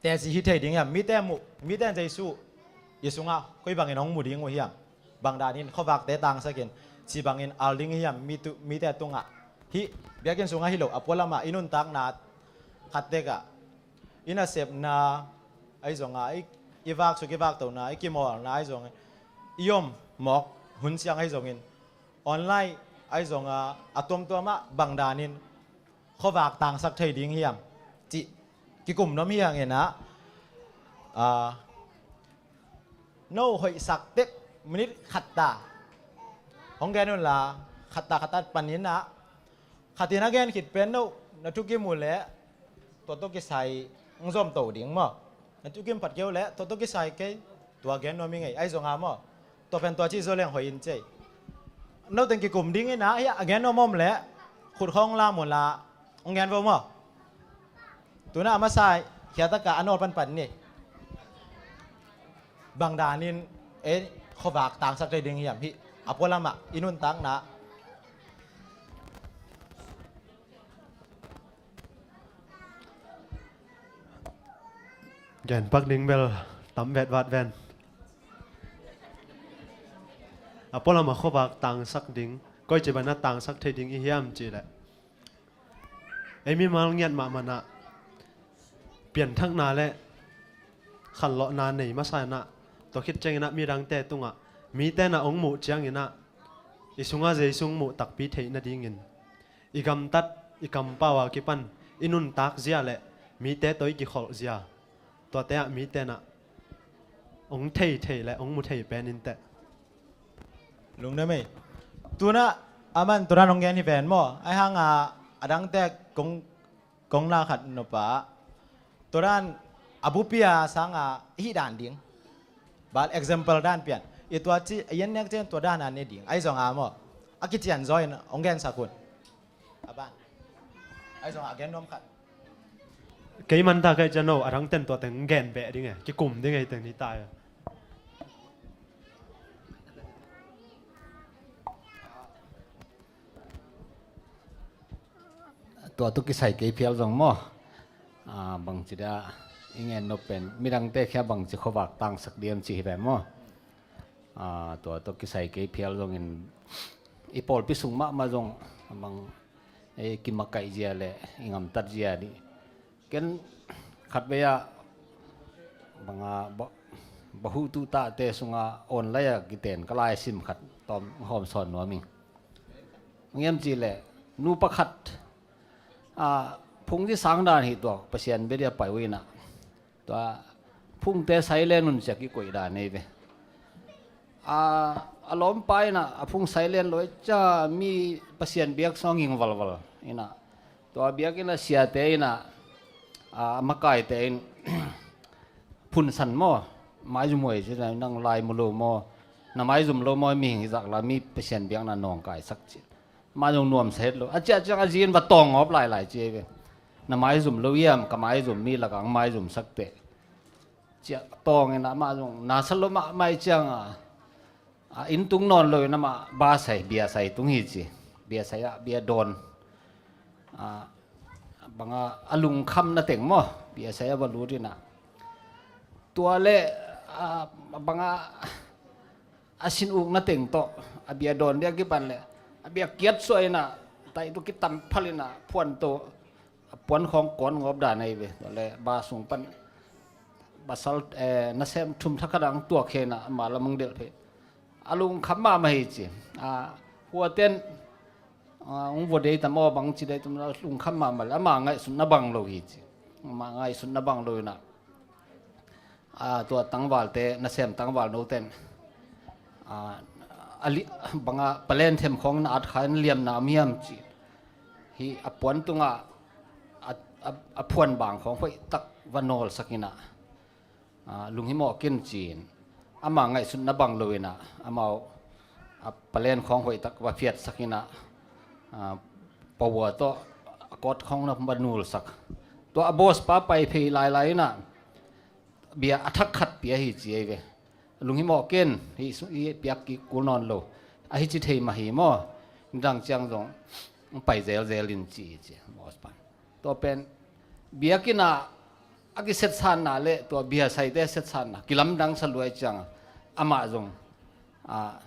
teci hi thei ding hiam, mite muh, mite in Jesu i sungah koi bangin hong mu ding uh hiam, bang danin khuavakte tangsakin ci bangin al ding hiam, mi tu, mite tungah, hih biakinn sungah hi lo a pualam ah i nuntakna khat tek ah, i nasepna ahi zongin, i, i vaksuk i vaktona, i kimawlna ahi zongin, i om mawk hun ciang ahi zongin, online ahi zongin, a tuamtuam ah bang danin khuavak tangsak thei ding hiam cih kikum nuam hi hangin ah, ah, no hoihsak tek minit khat ta hong gen un la, khat ta khat ta panin ah, khat in a gen khit pen no na thukim uh leh tua tawh kisai hong zom to ding maw. Na thukim phat kei uh leh tua tawh kisai kei tua gen nuam i ngei, ahi zongin maw. Tua pen tua ci zo leng hoih in cei. No teng kikum ding in ah, hih a gen nuam om leh khut khawng lam un la, hong gen vo maw. Tu in ah a masa hi a, tak a a nawl panpan ni. Bang danin ei khuavak tangsak thei ding hiam, hih a pualam ah i nuntakna. Gen pak ding bel tam vetvat ven. A pualam ah khuavak tangsak ding, koici bangin tangsak thei ding i hiam cih leh, ei mimal ngiat mahmah in ah pianthakna le khanlawhna nei masa in ah, tua khit ciangin ah midangte tungah, mite in ah hong muh ciangin ah i sungah Jesu hong muh takpi theih nadingin, i gamtat, i kampau a kipan i nuntak zia le mite tawh i kikholh zia, tuate ah mite in ah hong thei thei le hong mu thei pen in teh. Lungdam ei. Tu in ah aman tua dan hong gen hi ven maw. Ahi hangin a dangte kong, kong la khat nop a, tua dan a bupi a sangin hih dan ding, bal example dan pian, i tua ci, i en nek ciang tua dan a ne ding, ahi zongin maw, a kician zaw in hong gensak un. A ban, ahi zongin a gen nuam khat. Kei man ta kei ciang no a dang ten tua teng gen beh ding e, kikum ding e, teng ni ta e. Tua tawh kisai kei phial zong maw, a, bangci dia i ngen nop pen midangte khia bangci khuavak tangsak diam ci hi ve maw. A, tua tawh kisai kei phial zongin i pawlpi sung mahmah zong bang, e, kimakaih zia le i ngamtat zia dih. Ken khatvei ah banga ba, bahutu tahte sunga online a kiten ka laisim khat tawm hawm sawn nuam ing. Ngiam cih leh nu pakhat, a, phungzi sang dan hi tua, Pasian bia dia pai uh in ah. Tua phungte silent un sia kikoih dan ei ve. A, a lawmpa in ah a phung silent lo i cia mi Pasian biak sawng hing valval in ah. Tua biakinn a siate in ah, a, makaite in phunsan maw, maizum huai ci, nang lai mu lo maw, na maizum lo maw, mihing hi zak la, mi Pasian biakna nawngkaisak ci. Amah zong nuamsa het lo. A ciah ciang a zi in va tawng ngawp lailai ci ei ve. Na maizum lo hiam, ka maizum, mi lakah hong maizumsak teh. Ciah tawng in ah amah zong nasa lo mahmah i ciang a, a, inn tung nawn lo in amah basai, biasai tung hi ci. Biasai ah bia dawn. A, banga a lungkham na teng maw, biasai ah va lut in ah. Tua le, a, banga a sin ukna teng tawh a bia dawn dia kipan le a bia kiat suah in ah, tai tu kitam phal in ah, phuan to, a puan khawng kawn ngawp dan ahi ve. Tua le ba sung pan basal, eh, nasem thum thakhat ang tuak khe in ah, ama lam ang delh phei. A lungkham mahmah hi ci. A, huaten ah, hong vua dei tam aw, bang ci dei tam, lungkham mahmah leh, ama ngaihsutna bang lo hi ci. Ama ngaihsutna bang lo inah, ah, tua tangvalte, nasem tangval noten, ah, a li-, banga palen them khawng na at kha in liamna om hiam ci. Hih a puan tungah a, a, a phuan bang khawng hoihtak va nawlsak inah, ah, lunghimawh kin ci-in, ama ngaihsutna bang lo inah, amau a palen khawng hoihtak va phiatsak inah, ah, pawua tawh a kawt khawng na va nulsak. Tua a boss pa pai phei lailai inah, bia a thak khat pia hi ci ei ve. Lunghimawh ken, hih su-, hih piak kik kul nawn lo. A hi ci thei mah hi maw. Nidang ciang zong pai zelzel in ci hi ci, boss pan. Tua pen biakinn ah a kisetsanna le tua biasaite setsanna kilamdang sa luai ciang, amah zong, ah,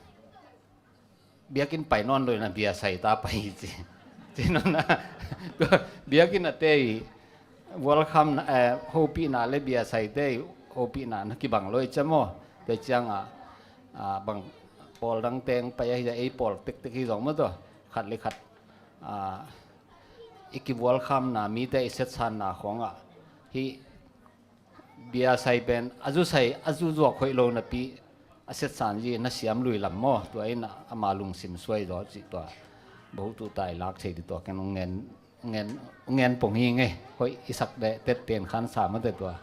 biakinn pai nawn lo inah biasai ta pai hi ci. Ci nawn a, biakinn ah te i welcome na, eh, hopihna le biasaite i hopihna na kibang lo i ciam aw. Tua ciangah, ah, bang pawl dang teng pai ahi a, ei pawl tektek hi zong maw tua. Khat le khat, ah, i ki welcome na, mite i setsanna khawngah hih biasai pen a zusai, a zu zuak hoih lo napi a setsan zi na siam lui lam maw. Tua in ama lungsim suai zaw cih tua bohtu ta i lak thei dih tua ken ung ngen, ung ngen, ung ngen pong hi ngei. Hoih i sak deh tet ten khan sa mate tua.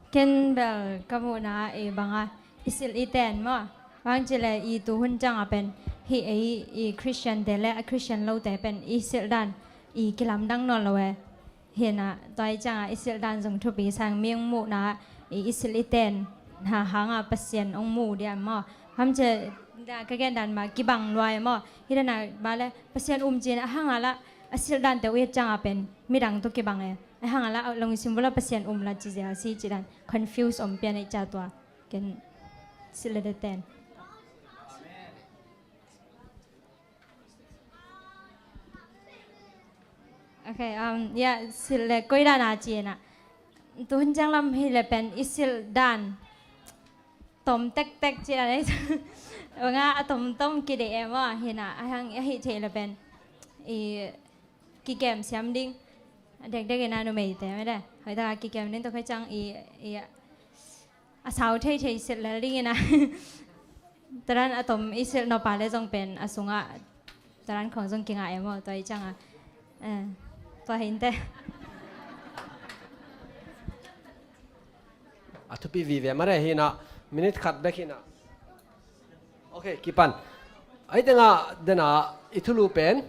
Ken bel ka muhna i banga i silh i ten maw. Bang cile i tuhun cianga pen hih ei i Christian te le a Christian lote pen i silh dan i kilamdang nawn lo e. Hinah tua i cianga i silh dan zong thupi sang, mi ong muhna i, i silh i ten na hanga Pasian ong mu diam maw. Hamcia da ka gen dan ma kibang luai maw. Hidana bale Pasian um cin a hanga la a silh dan te uh i cianga pen midang tu kibang e. A hanga la long i sim vula Pasian um la ci zia si ci dan confuse om pian i ca tua. Ken silh le de ten. Okay, um, ya, silh le koi dan a ci na. Tuhun ciang lam hi le pen i silh dan tom tektek ci na. Nga a tom tom ki de em a hi na, a hang a hi thei le pen i kikem siam ding. Dekdek ina numei te me de. Hoi ta kikem ding to koi ciang i, i a sau thei thei silh lel ding ina. Taran a tom i silh nop a le zong pen a sunga taran khong zong kinga em aw tua i cianga. Eh, tua hinte. A thupi vive mare hina minute khat bek hina. Ok, kipan. Ahi tenga dena i thulu pen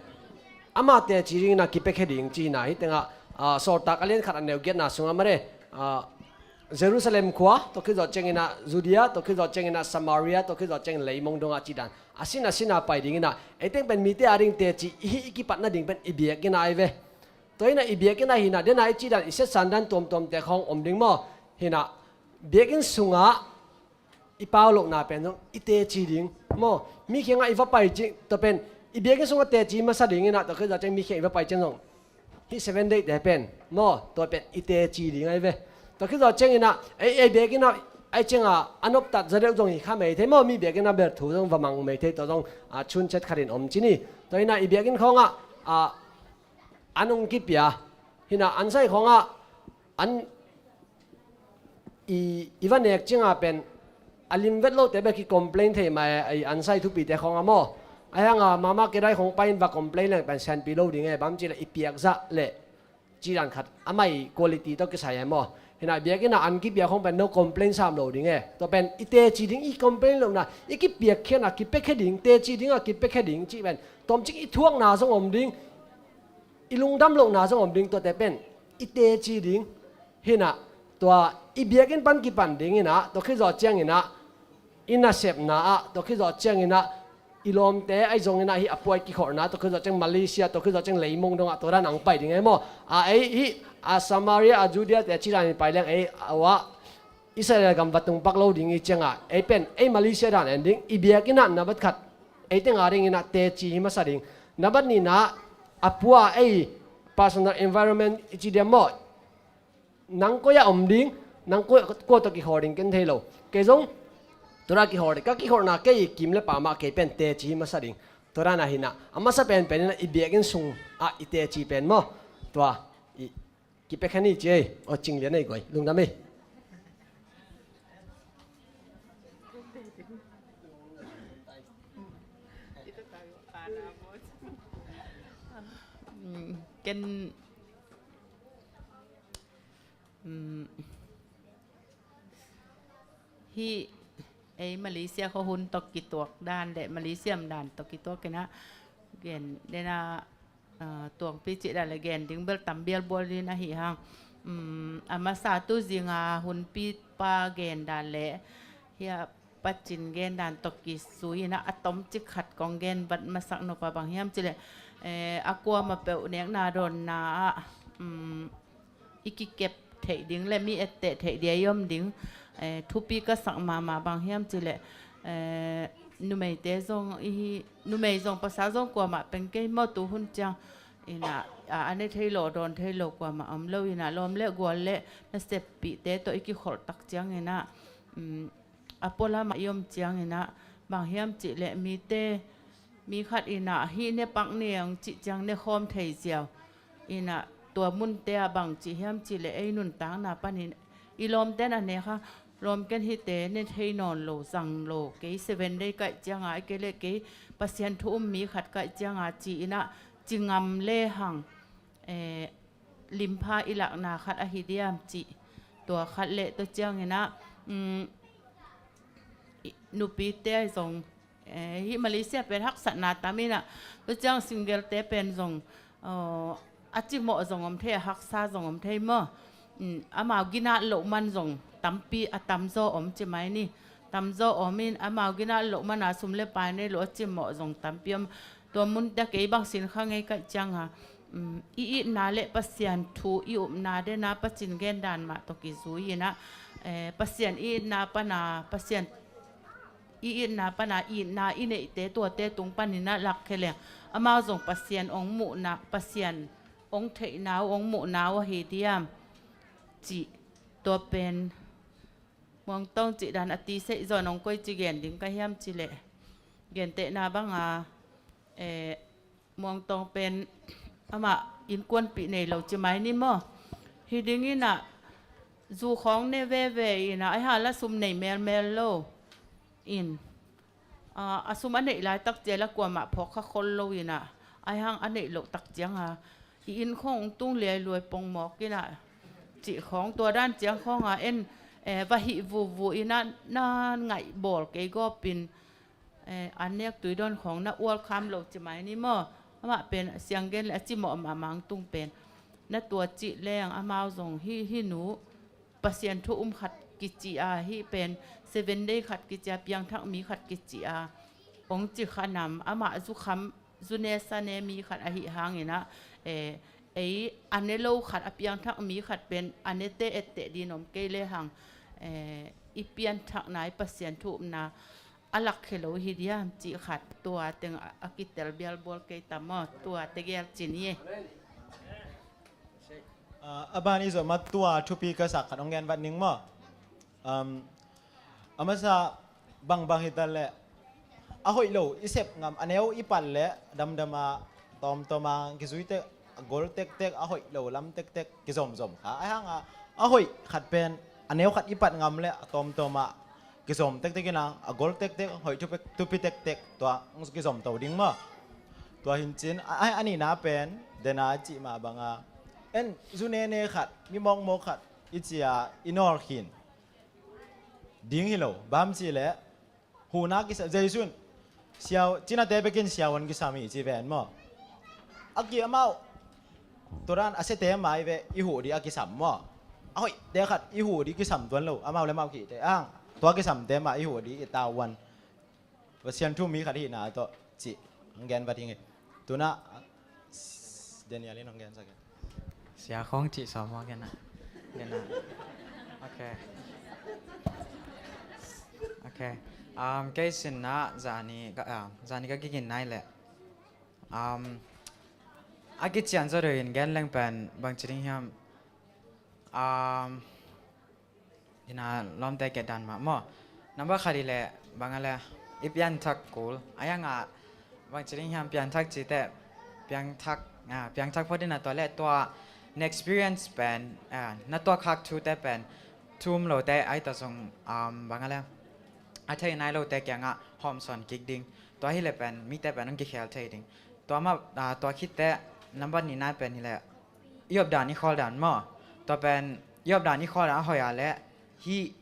ama teci dingina kipekhe ding cihina hi tenga, ah, Sawltak a lian khat a neu giatna sunga mare, ah, Jerusalem khua, tua khit zawh ciangina Judea, tua khit zawh ciangina Samaria, tua khit zawh ciangin leimong donga cih dan a sin a sina pai dingina, ei teng pen mite a ding teci i hih i kipatna ding pen i biakina ai ve. Tua hina i biakina hina dena i cih dan i setsan dan tuamtuamte khawng om ding maw? Hina biakinn sungah i pau lohna pen zong i teci ding maw? Mi kiangah i va pai cih tua pen i biakinn sungah teci masa dinginah tua khit zawh ciang mi kiangah i va pai ciang zong hih Seven Day te pen maw? Tua pen i teci ding ai ve. Tua khit zawh cianginah ei, ei biakinnah ai ciangah a noptat za deuh zong hi kha mei thei maw? Mi biakinnah ber thu zong va mang mei thei tua zong, ah, chuncet khatin om ci ni. Tua hinah i biakinn khawngah, ah, an hong kipia. Hinah an sai khawngah an i, i va nek cinga pen a lim vet lote bek hi complain thei mah e, i an sai thupite khawngah maw? Ahi hanga mama kedai khawng pai in va complain leng pen sianpi lo ding e, bang cih leh i piak zah leh cih dan khat amah i quality tawh kisai e maw? Hinah biakinn ah an kipia khawng pen no complain sam lo ding e. Tua pen i teci ding, i complain lohna, i kipiakkhiatna kipiakkhe ding, teci dingah kipiakkhe ding cih pen tomcik i thuakna zong om ding. I lungdam lohna zong om ding, tuate pen i teci ding. Hinah tua i biakinn pan kipan dinginah tua khit zawh cianginah i nasepna ah, tua khit zawh cianginah i lawmte ahi zonginah hih a puai kikholhna, tua khit zawh ciang Malaysia, tua khit zawh ciang leimong dongah tua dan ang pai ding e maw? A ei hih a Samaria, a Judea te a cih dan hi pai leng ei a uah Israel gam va tung pak lo ding i ciangah, ei pen ei Malaysia dan en ding, i biakinn ah na bat khat ei teng a dingin ah teci hi masa ding. Na bat nihna, a pua ei personal environment i ci diam maw? Nang koi ah om ding, nang koi, kua tawh kihawr ding ken thei lo. Kei zong tua kihawr ding, ka kihawrna kei i kim le pam ah kei pen teci hi masa ding. Tua dan ah hi na, a masa penpen in ah i biakinn sung ah i teci pen maw? Tua i kipia kha ni ci ei. Aw, cing lian ei guai, lungdam ei. Mm, ken, mm, hih ei Malaysia khua hun tawh kituak dan le Malaysia om dan tawh kituak in ah, gen den ah, ah, tuangpi cih dan le gen ding bel tam bialbual ding ahi hang. Um, a masa tu zinga hunpi pa gen dan le hia Pa Cin gen dan tawh kizui in ah, a tomcik khat kong gen vat masak nop a bang hiam cih leh, eh, a kuamah peuh nekna dawnna ah, um, i kikep theih ding le mi etteh theih dia i om ding, eh, thupi ka sak mahmah bang hiam cih leh, eh, numeite zong i hi, numei zong pasal zong kuamah peng kei maw tu hun ciang. In ah, a, a ne thei lo, dawn thei lo kuamah om lo in ah, lawm le gual le naseppihte tawh i kikholh tak ciangin ah, um, a pualam ah i om ciangin ah, bang hiam cih leh mite, mi khat in ah hih ne pak ni ang cih ciang ne khawm thei ziau. In ah tua munte ah bang cih hiam cih leh ei nuntakna panin i lawmten a ne kha, lawm ken hihte ne thei nawn lo, zang lo, kei Seven Day kaih cianga, ei kei le kei Pasian thu um mi khat kaih cianga ci in ah ci ngam le hang, eh, limpha i lakna khat ahi diam cih. Tua khat le tua ciangin ah, um, i, nupite ahi zong, eh, hih Malaysia pen haksatna tam in ah, tua ciang single-te pen zong, aw, a cimawh zong om thei, a haksa zong om thei maw? Um, amau ginat loh man zong tampi a tamzaw om ci mai ni. Tamzaw om in amau ginat loh man a sum le pai nei loh a cimawh zong tampi om. Tua munte kei bang sin kha ngei kaih cianga, um, i itna le Pasian thu i upna dena Pa Cin gen dan mah tawh kizui in ah, eh, Pasian i itna pana, Pasian i itna pana itna i neihte tuate tung panin ah lakkhia leng amau zong Pasian ong muhna, Pasian ong theihna uh, ong muhna uh ahi diam cih. Tua pen Muangtawng cih dan a tiseih zawn ong koi ci gen ding ka hiam cih leh, gentehna banga, eh, Muangtawng pen amah innkuanpih nei lo ci mai ni maw? Hi ding in ah zu khawng ne veve in ah, ahi hang la sum nei melmel lo in, a, a sum a neih laitak ciang la kuamah phawk kha khol lo in ah, ahi hang a neih loh tak cianga i inn khawng tung liailuai pongmawk in ah cih khawng, tua dan ciang khawnga en, eh, va hih vuvu in ah na ngaih bawl kei gawpin, eh, an nek tui dawn khawng na ual kham lo ci mai ni maw? Amah pen a siang gen le a cimawh mahmah tung pen na tua cih leng amau zong hih, hih nu Pasian thu um khat kici a, hih pen Seven Day khat kici a, piangthak mi khat kici a, ong ci kha nam, amah zukham, zune sane mi khat ahi hangin ah, eh, ei a ne lo khat, a piangthak mi khat pen a nete etteh din om kei le hang, eh, i pianthakna, i Pasian thu upna a lakkhia lo hi diam cih khat, tua teng a, a kitel bialbual kei ta maw, tua tegel ci ni e. Ah, a ban i zawh ma tua thupi ka sak khat ong gen vat ning maw? Um, a masa bangbang hi ta leh a hoih lo i sep ngam, a neu i pat leh damdam a tawmtawm a kizui tek, a gol tektek, a hoih lo lam tektek kizomzom kha. Ahi hanga a hoih khat pen a neu khat i pat ngam leh a tawmtawm a kizom tektek in a, a gol tektek, hoih thupi, thupi tektek, tua kizom to ding maw? Tua hi cin a, a, a nihna pen dena cih mah banga en, zu nene khat, mi mawkmawk khat i ci a, i nawl khin ding hi lo. Bang hang hiam cih leh huhna kisam, Jesu in siau, cinate bekin siavuan kisam hi ci ven maw? A ki amau tua dan a siate mai ve i huh ding a kisam maw? A hoihte khat i huh ding kisam tuan lo, amau le amau kihte ang, tua kisamte mah i huh ding i tavuan. Pasian thu mi khat hihna tawh cih hong gen vat hi ing. Tu-in ah Daniel in hong gensak ing. Sia khawng cih sawm maw, gen ah. Gen ah. Ok. Okay. Um, kei sinna zani ka, ah, zani ka gigin nai le. Um, a kician zo in gen leng pen bang ci ding hiam. Um, ina lawmte ke dan mah maw. Number khat i le bang a le i pianthak kul. A yang a bang ci ding hiam pianthak ci te piangthak, ah, piangthak phot ina tua le tua na experience pen, ah, na tua khak thu te pen thum lo te ai ta zong, um, bang a le a thei nai lo te kiangah hawm sawn kik ding. Tua hi le pen mi te pen hong kikhel thei ding. Tua mah, ah, tua khit te number ni nai pen hi le i op dan i khawl dan maw. Tua pen i op dan i khawl dan a hoih a le hi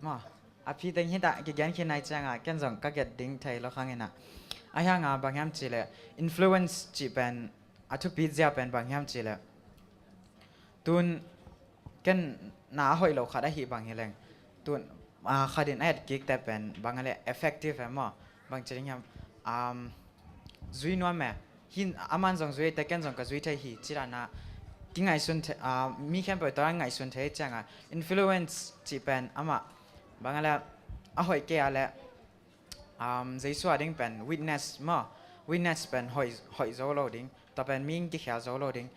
maw. A phi teng hi ta kigen khin nai ciangah ken zong ka get ding thei lo khang ina. A hiang a bang hiam ci le influence ci pen a thupi zia pen bang hiam ci le. Tun ken na a hoih lo khat ahi bang hi leng. Tun, ah, khat in a et kik te pen bang a le effective em maw. Bang ci ding hiam. Um, zui nuam e. Hin aman zong zui te ken zong ka zui thei hi. Ci dan a ki ngaihsun thei, ah, mi khempeuh tua ngaihsun thei ciang a influence ci pen amah bang a le a hoih kei a le, um, Jesu a ding pen witness maw. Witness pen hoih, hoih zo lo ding. Tua pen mi in kikhel zo lo ding.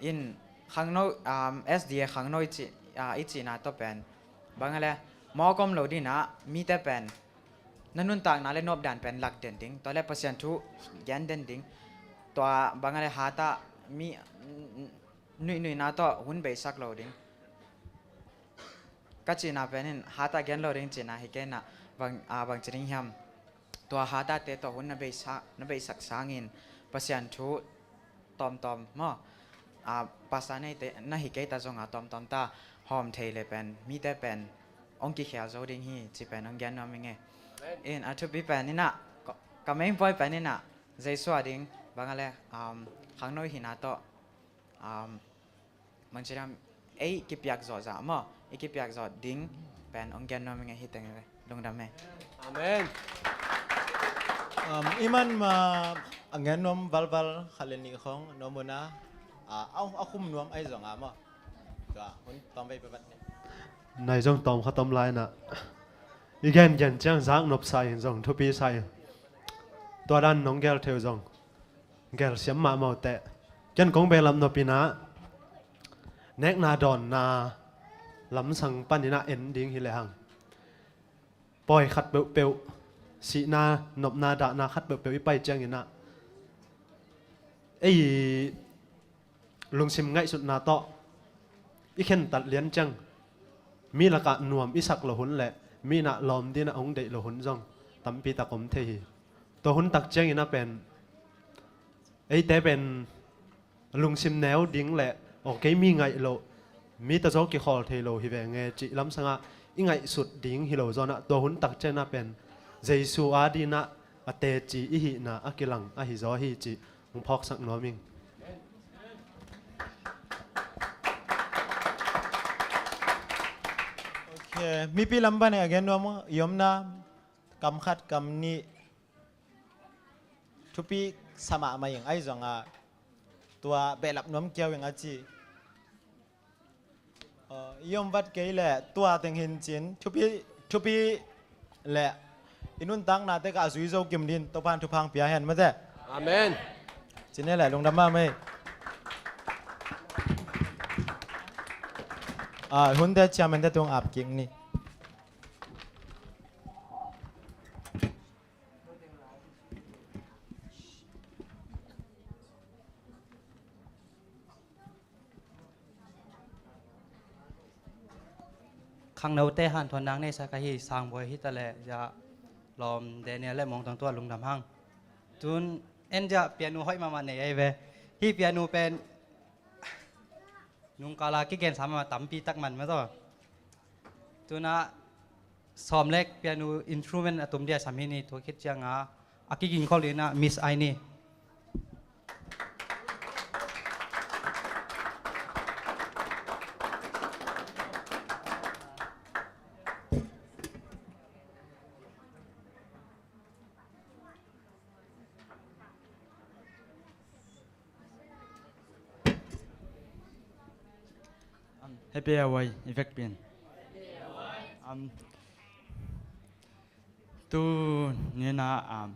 In khangno, um, S D A khangno i ci, ah, i cihna tua pen bang a le mawk om lo ding a mi te pen na nuntakna le nopdan pen lak den ding. Tua le Pasian thu gen den ding. Tua bang a le hat a mi nuihnuihna tawh hun beisak lo ding. Ka cihna pen in hat a gen lo ding cihna hi kei na bang, ah, bang ci ding hiam. Tua hat a te tawh hun na beisa, na beisak sangin Pasian thu tawmtawm maw. Ah, pastor nei te na hi kei ta zong a tawmtawm ta hawm thei le pen mi te pen hong kikhel zo ding hi ci pen hong gen nuam ing e. In a thupi pen ina ka, ka main point pen ina Jesu a ding bang a le, um, khangno hina tawh, um, bang ci ding hiam, ei kipiak zawh zah maw, i kipiak zawh ding pen hong gen nuam ing e hi teng e. Lungdam e. Amen. Um, i man ma a gen nuam valval khat le nih khong nuam un a, a, a, a khum nuam ai zong a maw. Tua hun tawm vei pe vat ne. Nai zong tawm kha tawm lai na. I gen gen ciang zak nop sa in zong thupi sa in. Tua dan nong gel theu zong gel siam mahmah uh teh. Ken kong behlap nop ina nekna dawnna lamsang pan ina en ding hi le hang. Pawi khat peuhpeuh, sihna, nopna, dahna khat peuhpeuh i pai ciang ina ei lungsim ngaihsutna tawh i khentat lian ciang mi lakah nuam i sak lo hun le mi inah lawm ding a hong deih lo hun zong tampi tak om thei hi. Tua hun tak ciang ina pen eite pen lungsim neu ding le aw kei mi ngaih loh, mi tazaw kikhawl thei lo hi ve nge cih lamsangah i ngaihsut ding hi lo zawnah tua hun tak ciang ina pen Jesu a ding a a teci i hihna a kilang ahi zaw hi cih hong phawksak nuam ing. Ok, mipi lam pan a gen nuam i omna kam khat kam nih thupi sa mahmah ing ai zong a tua behlap nuam kiau ing a ci. Uh, i om vat kei le tua teng hin cin thupi, thupi le i nuntakna te ka zui zo kim din Topan thupha pia hen mate. Amen. Cin e le lungdam mahmah e. Ah, hunte chairman te tung ap kik ni. Khangnote hanthawn nang neihsa ka hi Sangbawi hi ta le ya lawm Daniel le Mawngtang tua lungdam hang. Tun en ya pianu hoih mahmah nei ai ve. Hi pianu pen nungkala kigensa mahmah tampi tak man mah zaw. Tuna sawm lek pianu instrument a tum dia sam hi ni tua khit cianga a kiging khol ina Miss Ai ni. Happy Awai i vekpi in. Um, tu nina, um,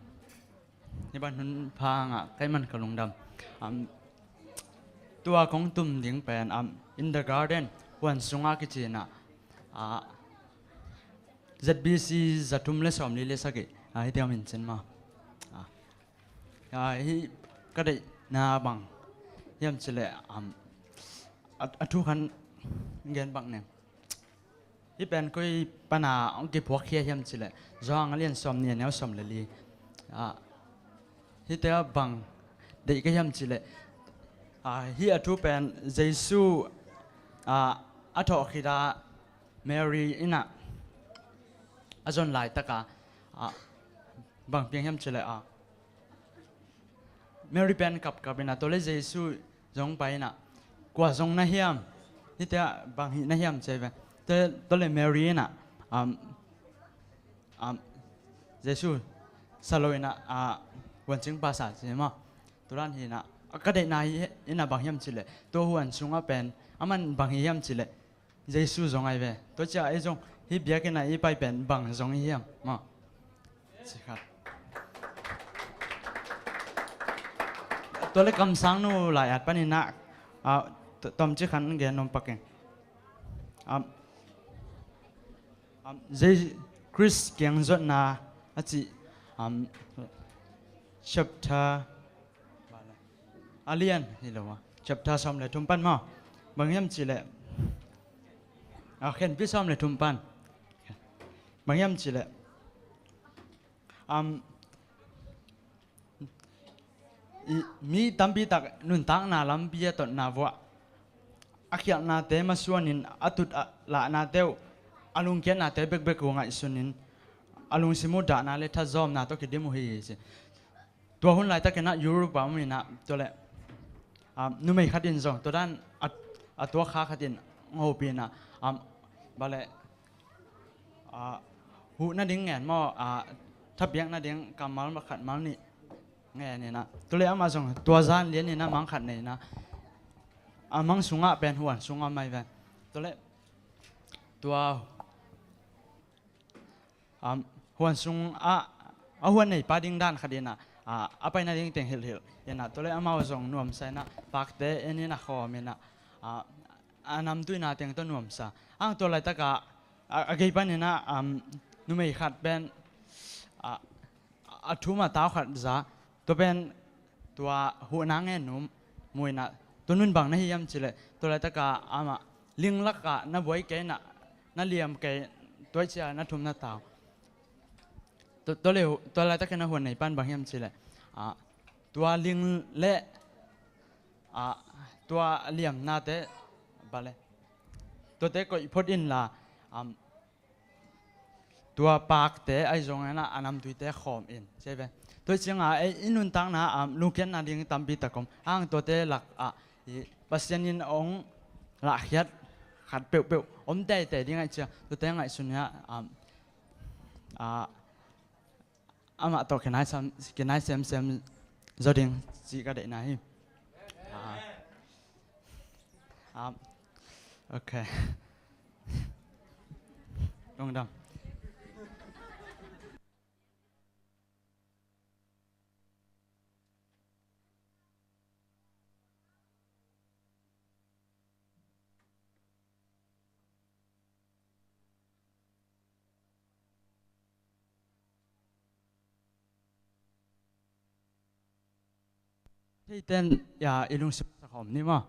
hi ban hun pha ngah kei man ka lungdam. Um, tua kong tum ding pen, um, in the garden, huan sunga kici na, ah, Z B C za thum le sawmli le sagih, ah, hiti a min cin ma. Ah, ah, hi ka deihna bang hiam cileh, um, a, a thu khan gen bang ning. Hih pen koi pana hong kiphuakkhia hiam cileh, Johan a lian sawmnih a neu sawm le li. Ah, hihte ah bang deih ka hiam cileh, ah, hih a thu pen Jesu, ah, a thawh khita Mary innah a zon laitaka, ah, bang piang hiam cileh, ah, Mary pen kapkap inah, tawle Jesu zong pai inah, kua zong na hiam? Hihte ah bang hih na hiam ci ve. Tawle Mary inah, um, um, Jesu sa lo inah, ah, huancing pa sa ci maw. Turan hi inah, ka deihna hi inah bang hiam cileh, tua huan sungah pen a man bang hi hiam cileh, Jesu zong ai ve. Tua cia ei zong hih biakinn ah i pai pen bang zong i hiam maw? Ci khat. Tua le kamsangnu lai-at paninah, ah, to-, tom ci khan gen nom paking. Um, um, Jei-, Khrist kiang zotna a ci, um, chapter a lian hi lo a, chapter sawm le thum pan maw. Bang hiam cileh, a, khenpi sawm le thum pan. Bang hiam cileh, um, i, mi tampi tak nuntakna lampi a totna vuah a khialhnate masuanin a tut a lahnate uh, a lungkiatnate bekbek uh ngaihsunin a lungsim uh dahna le thazawmna tawh kidim uh hi ci. Tua hun laitakinah Europe a um inah, tua le, ah, numei khatin zong tua dan a, a tuak kha khatin ngopinah, ah, bale, ah, huh nading ngen maw, ah, thapiak nading kammal khat mal nih ngen inah, tua le amah zong tua zan lian inah mang khat nei inah, a mang sungah pen huan sungah mai ve. Tua le tua Um, huan sung ah, a huan neipa ding dan khat inah, ah, a paina ding teng hilhhilh inah, tua le amau zong nuamsa inah, pakte en inah khawm inah, ah, a namtuina teng tawh nuamsa. Ang tua laitakah, a, a gei pan inah, um, numei khat pen, ah, a thum a tau khat za, tua pen tua huhna ngen num mu inah, tua nun bang na hi hiam cileh, tua laitaka amah linglakah na buai kei inah, na liam kei, tua cia na thum na tau. Tua, tua le, tua laitakin a huan nei pan bang hiam cileh, ah, tua ling le, ah, tua liamnate bale, tuate koih phot inla, um, tua pakte ahi zongin a namtuite khawm in ci ve. Tua cianga ei i nuntakna, um, lungkiatna ding tampi tak om. Ang tuate lakah i Pasian in hong lahkhiat khat peuhpeuh om teitei ding ahi cia. Tuate ngaihsun inah, um, ah, amah tawh kinai sem, kinai semsem zaw ding cih ka deihna hi. Ah. Ah. Ok. Lungdam. Theiten, ya, i lungsim sa khawm ni maw.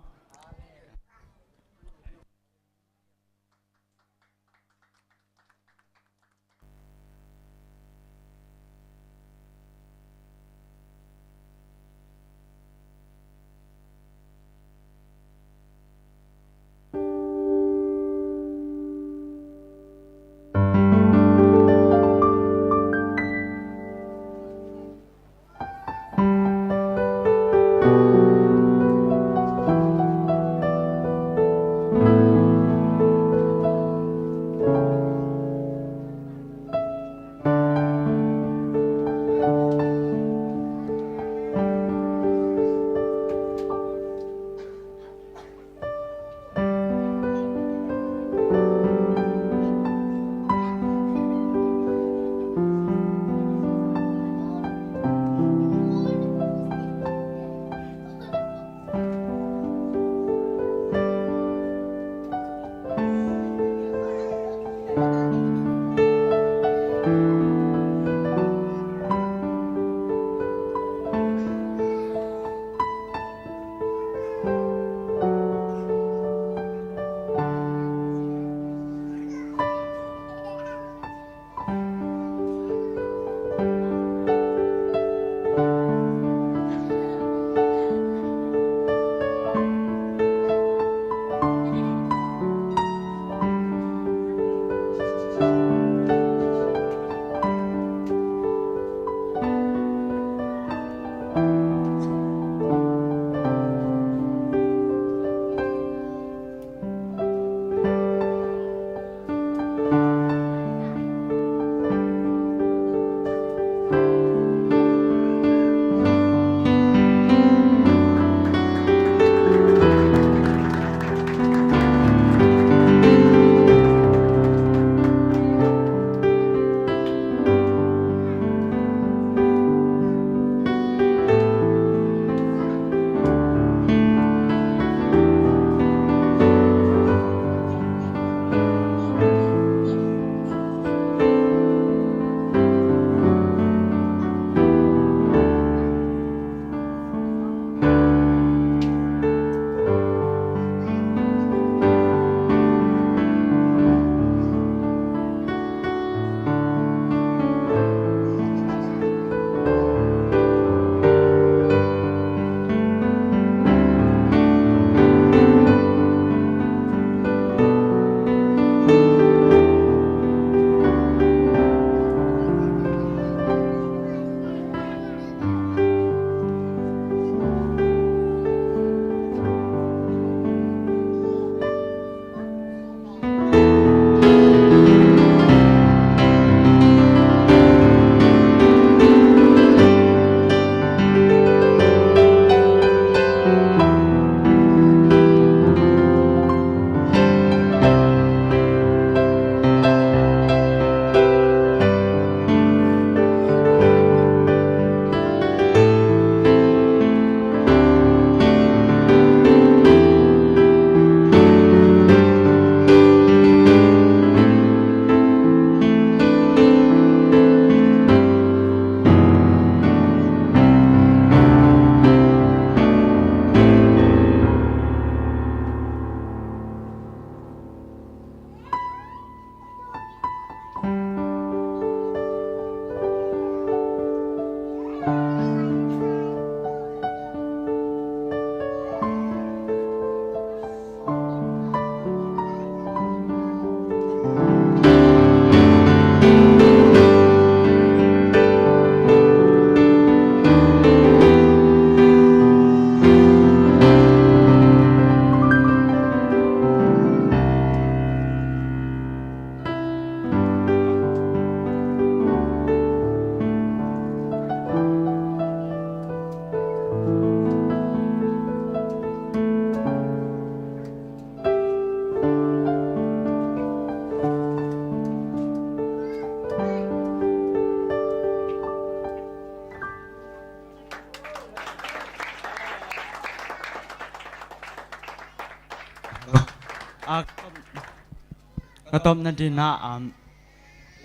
Ka tawpna dingin ah, um,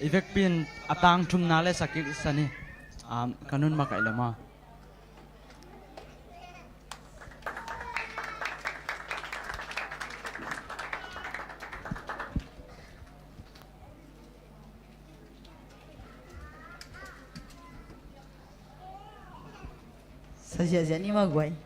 i vekpi in a tang thumna le sa kik sa ni. Um, ka nun makaih lo maw. Sa ziahziah ni maw guai.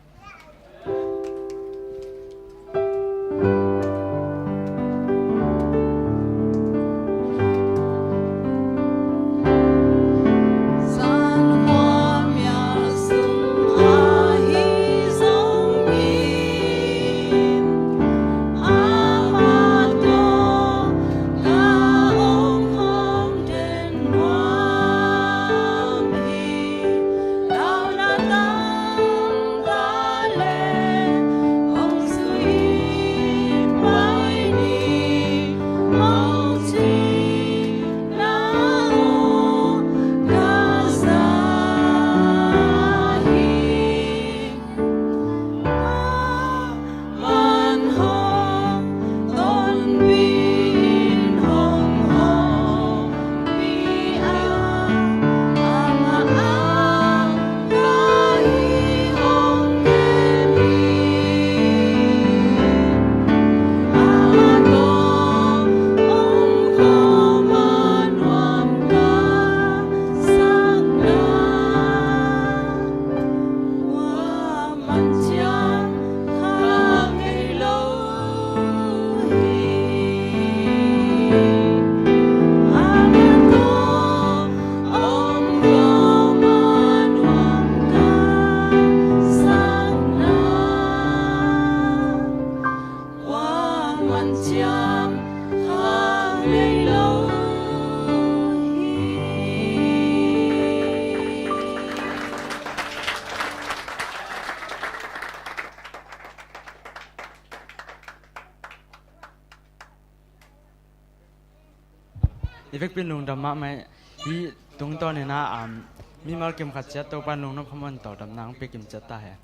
I vekpi in lungdam mahmah ih. Hih tungtawn in ah, um, mimal kim khat ciat Topa in lungnop khamawh in tawldamna hong pia kim ciat ta hen.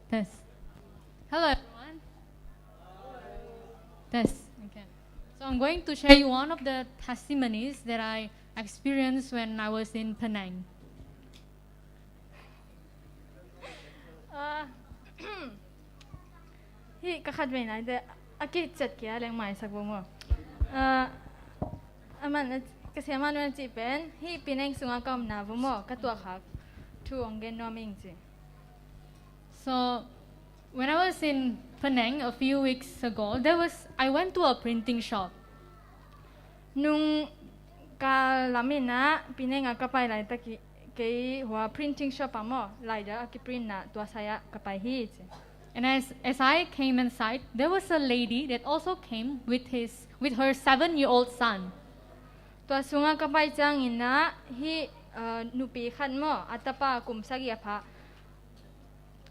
Test. Hello, everyone. Test. Okay. So I'm going to share you one of the testimonies that I experienced when I was in Penang. Ah, hih ka khat vei nai te a kicet kia leng maisak vo maw. Ah, aman a, ka siamah nu'n a cih pen, hih Penang sungah ka omna vo maw, ka tuahkhak thu hong gen nuam ing ci. So, when I was in Penang a few weeks ago, there was, I went to a printing shop. Nung kal lam in ah, Penang ah ka pai laitak hi, kei hua printing shop ah maw, laitak a kiprintna tua sai ah ka pai hi ci. And as, as I came inside, there was a lady that also came with his, with her seven-year-old son. Tua sungah ka pai ciangin ah, hih, uh, nupi khat maw, a tapa kum sagih a pha,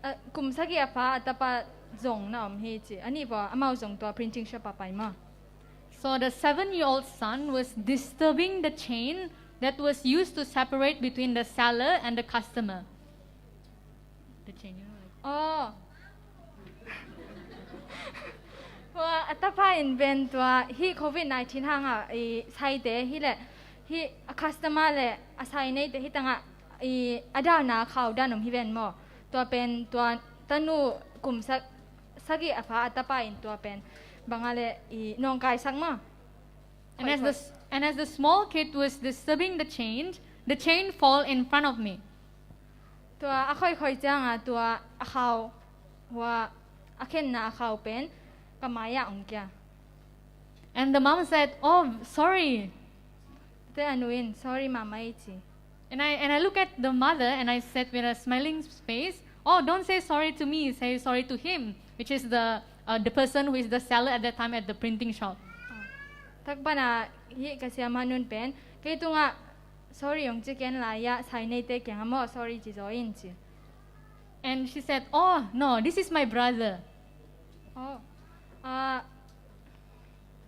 a, kum sagih a pha a tapa zong na om hi ci. A nih vua amau zong tua printing shop ah pai maw. So the seven-year-old son was disturbing the chain that was used to separate between the seller and the customer. The chain, you know, like. Oh. Tua a tapa in pen tua hih covid nineteen hangah i saite hi leh, hih a customer le a sai neite hi tangah i a dalna khau dan om hi ven maw. Tua pen tua tanu kum sa-, sagih a pha a tapa in tua pen bangah le i nawngkaisak maw. And as the, and as the small kid was disturbing the chain, the chain fall in front of me. Tua a khoikhoi ciangah tua a khau, hua a khenna a khau pen ka mai-ah ong kia. And the mom said, "Oh, sorry." Tua a nu in, "Sorry, mama," i ci. And I, and I look at the mother and I said with a smiling face, "Oh, don't say sorry to me, say sorry to him," which is the, uh, the person who is the seller at that time at the printing shop. Takpana hih ka siamah nun pen kei tungah sorry hong ci ken la, a sai neite kiangah maw sorry ci zaw in ci. And she said, "Oh, no, this is my brother." Oh, ah,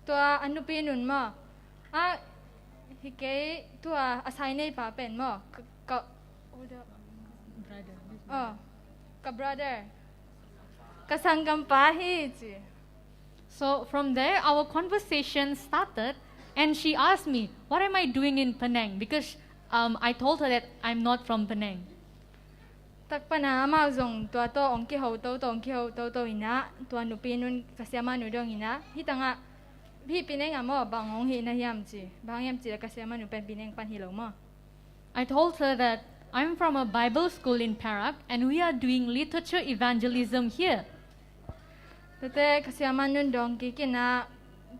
tua a nupi nun maw, ah, hi kei tua a sai nei pa pen maw, ka, ka, oh, ka brother, ka sanggampa hi ci. So from there, our conversation started, and she asked me, "What am I doing in Penang?" Because, um, I told her that I'm not from Penang. Takpana amau zong tua tawh ong kiho toto, ong kiho toto inah, tua nupi nun ka siamah nu dong inah, hih tangah, hih Penang ah maw, bang ong hih na hiam ci, bang hiam ci la ka siamah nu pen Penang pan hi lo maw. I told her that I'm from a Bible school in Perak and we are doing literature evangelism here. Tate ka siamah nun dong kik inah,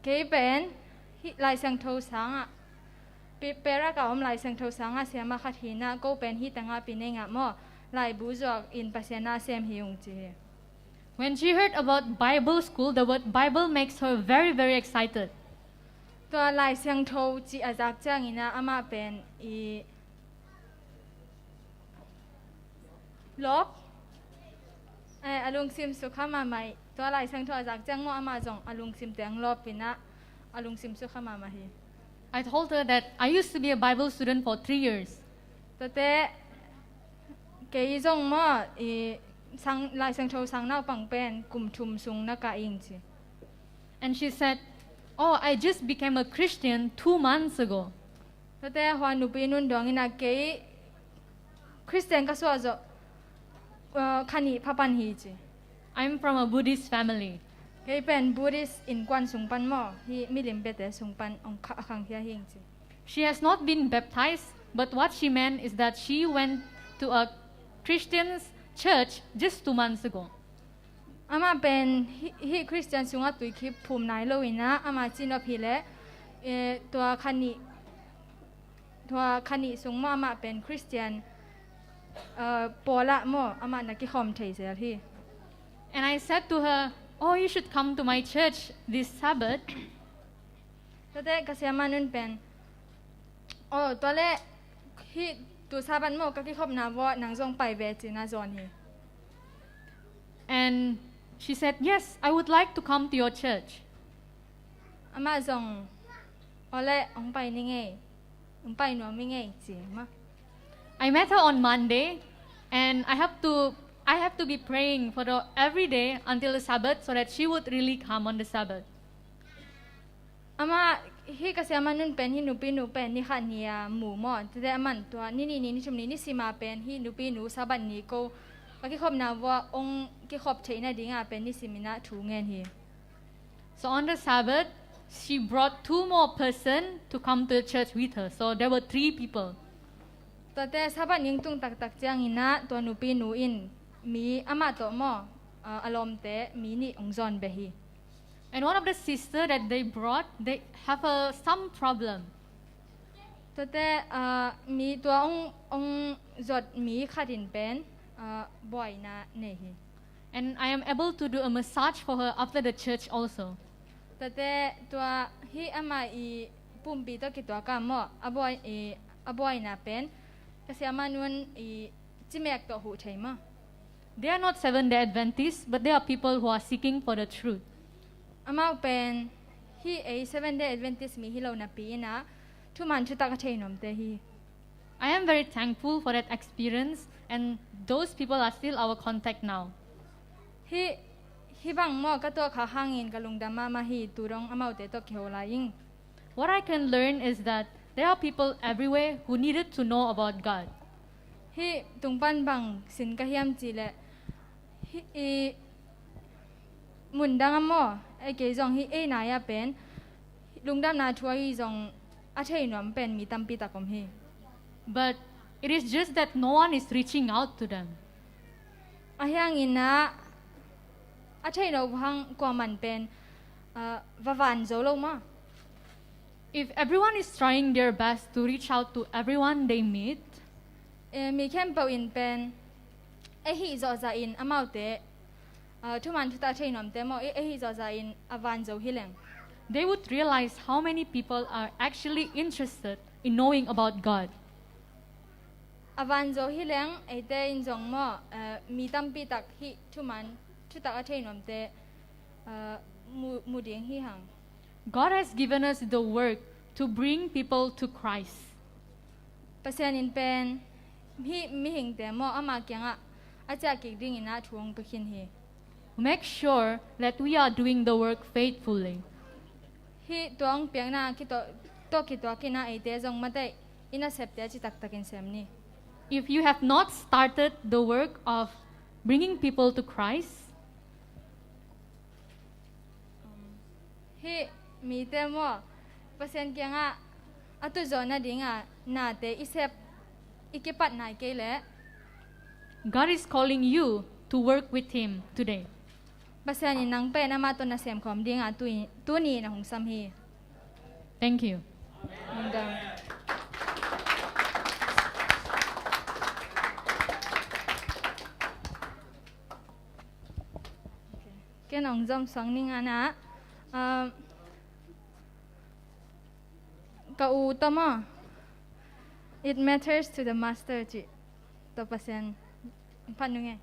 kei pen hih Lai Siangtho sangah, Perak a om Lai Siangtho sangah siamah khat hi inah, ko pen hih tangah Penang ah maw laibu zuak in Pasian na sem hi ung ci hi. When she heard about Bible school, the word Bible makes her very, very excited. Tua Lai Siangtho ci a zak ciang inah amah pen i lawp, eh, a lungsim sukha mahmah. Tua Lai Siangtho a zak ciang maw amah zong a lungsim teng lawp inah a lungsim sukha mahmah hi. I told her that I used to be a Bible student for three years. Tate kei zong maw i sang, Lai Siangtho sang naupang pen kum thum sung na kah ing ci. And she said, "Oh, I just became a Christian two months ago." Tate hua nupi nun dong inah kei Christian ka suah zawh, uh, kha nih pha pan hi ci. I'm from a Buddhist family. Kei pen Buddhist innkuan sung pan maw, hih milim biate sung pan ong kha, a khangkhia hi ing ci. She has not been baptized, but what she meant is that she went to a Christian church just two months ago. Amah pen hih, hih Christian sungah tuikhip phum nai lo inah amah cinop hileh, eh, tua kha nih, tua kha nih sung maw amah pen Christian, uh, pawlah maw amah na kikhawm thei zel hi. And I said to her, "Oh, you should come to my church this Sabbath." Tate ka siamah nun pen, "Oh, tua leh hih tu Sabbath maw ka kikhopna vuah nang zong pai ve," ci na zawn hi. And she said, "Yes, I would like to come to your church." Amah zong, "Aw leh, hong pai ni ngei, hong pai nuam i ngei," ci mah. I met her on Monday, and I have to, I have to be praying for the every day until the Sabbath so that she would really come on the Sabbath. Amah, hih ka siamah nun pen hih nupi nu pen ni khat ni a mu maw, tate aman tua ni nih ni, ni thum ni, ni sim a pen hih nupi nu Sabbath ni ko ka kikhopna vuah ong kikhop theihna dingah pen ni sim inah thu ngen hi. So on the Sabbath, she brought two more person to come to the church with her. So there were three people. Tate Sabbath ni tung taktak ciang inah tua nupi nu in mi amah tawh maw, uh, a lawmte mi nih ong zawn beh hi. And one of the sister that they brought, they have a, some problem. Tate, uh, mi tua ong, ong zot mi khat in pen, uh, buaina nei hi. And I am able to do a massage for her after the church also. Tate tua hih amah i pumpi tawh kituak a maw a buai, i, a buaina pen ka siamah nun i cimek tawh huh thei maw. They are not Seventh Day Adventists, but they are people who are seeking for the truth. Amau pen hih ei Seventh Day Adventist mi hi lo napi inah thuman thutak a thei nuamte hi. I am very thankful for that experience, and those people are still our contact now. Hih, hih bang maw ka tuah kha hangin ka lungdam mahmah hi, tu dong amaute tawh kiho lai ing. What I can learn is that there are people everywhere who needed to know about God. Hih tung pan bang sin ka hiam cih leh, hih i mundang a maw, ei kei zong hih ei nai a pen lungdamna thu ahi zong a thei nuam pen mi tampi tak om hi. But it is just that no one is reaching out to them. A hiangin ah a thei lo hang kuaman pen, ah, va van zo lo maw. If everyone is trying their best to reach out to everyone they meet, Eh, mi khempeuh in pen ei hih zawhzah in amaute, ah, thuman thutak thei nuamte maw, ei, ei hih zawhzah in a van zo hi leng, they would realize how many people are actually interested in knowing about God. A van zo hi leng eite in zong maw, eh, mi tampi tak hih thuman thutak a thei nuamte, eh, mu, mu ding hi hang. God has given us the work to bring people to Christ. Pasian in pen hih mihingte maw, ama kiangah a ciah kik dingin ah thu hong pia khin hi. Make sure that we are doing the work faithfully. Hih tua hong piakna kituak, tawh kituak in ah eite zong mataih i nasepte a ci taktakin sem ni. If you have not started the work of bringing people to Christ, hih mite maw, Pasian kiangah a tuzawh nadinga nate i sep, i kipat nai kei leh, God is calling you to work with Him today. Pasian in nang pen amah tawh na semkhawm dinga tu, tuni na hong sam hi. Thank you. Lungdam. Ken hong zom suak ning a na, um, ka u tawh maw, "It matters to the master," ci. Tawh Pasian phat nung e.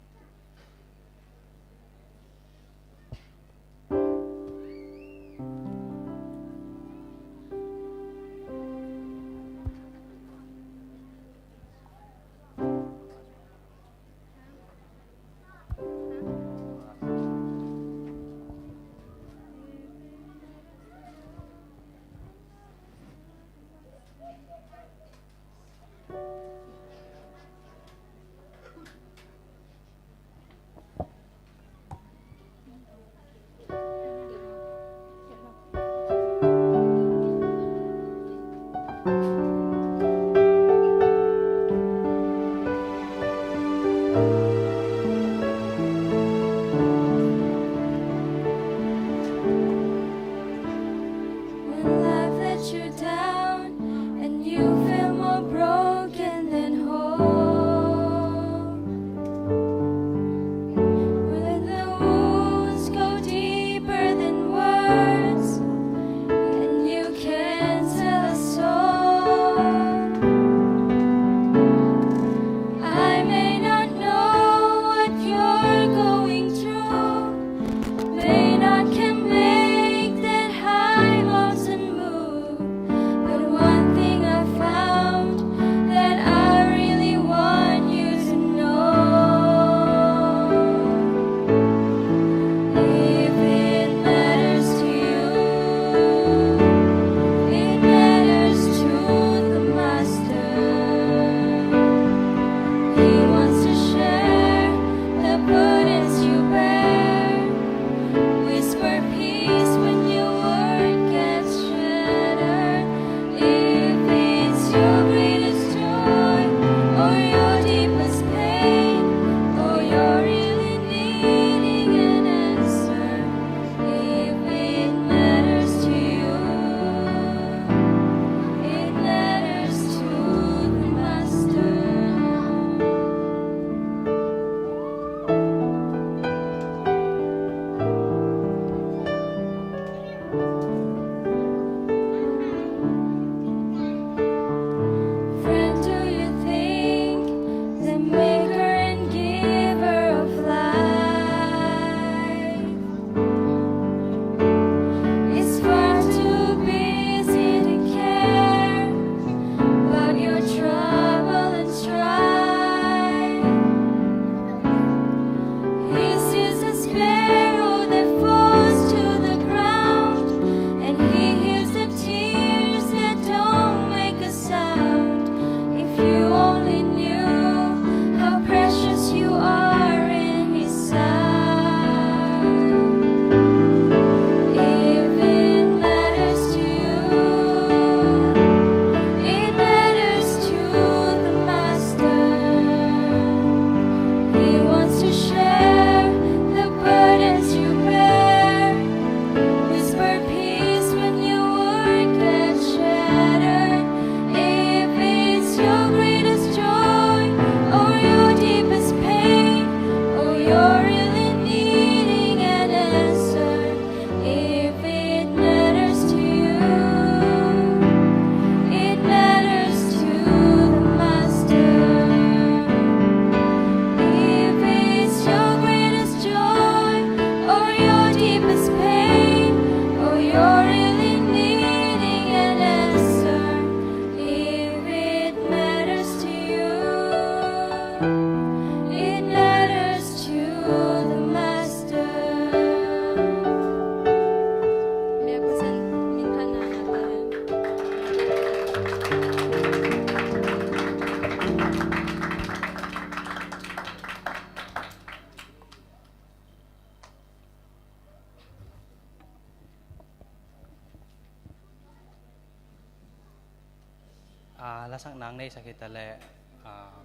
Ah, lasak nang nei sakhi ta le, ah,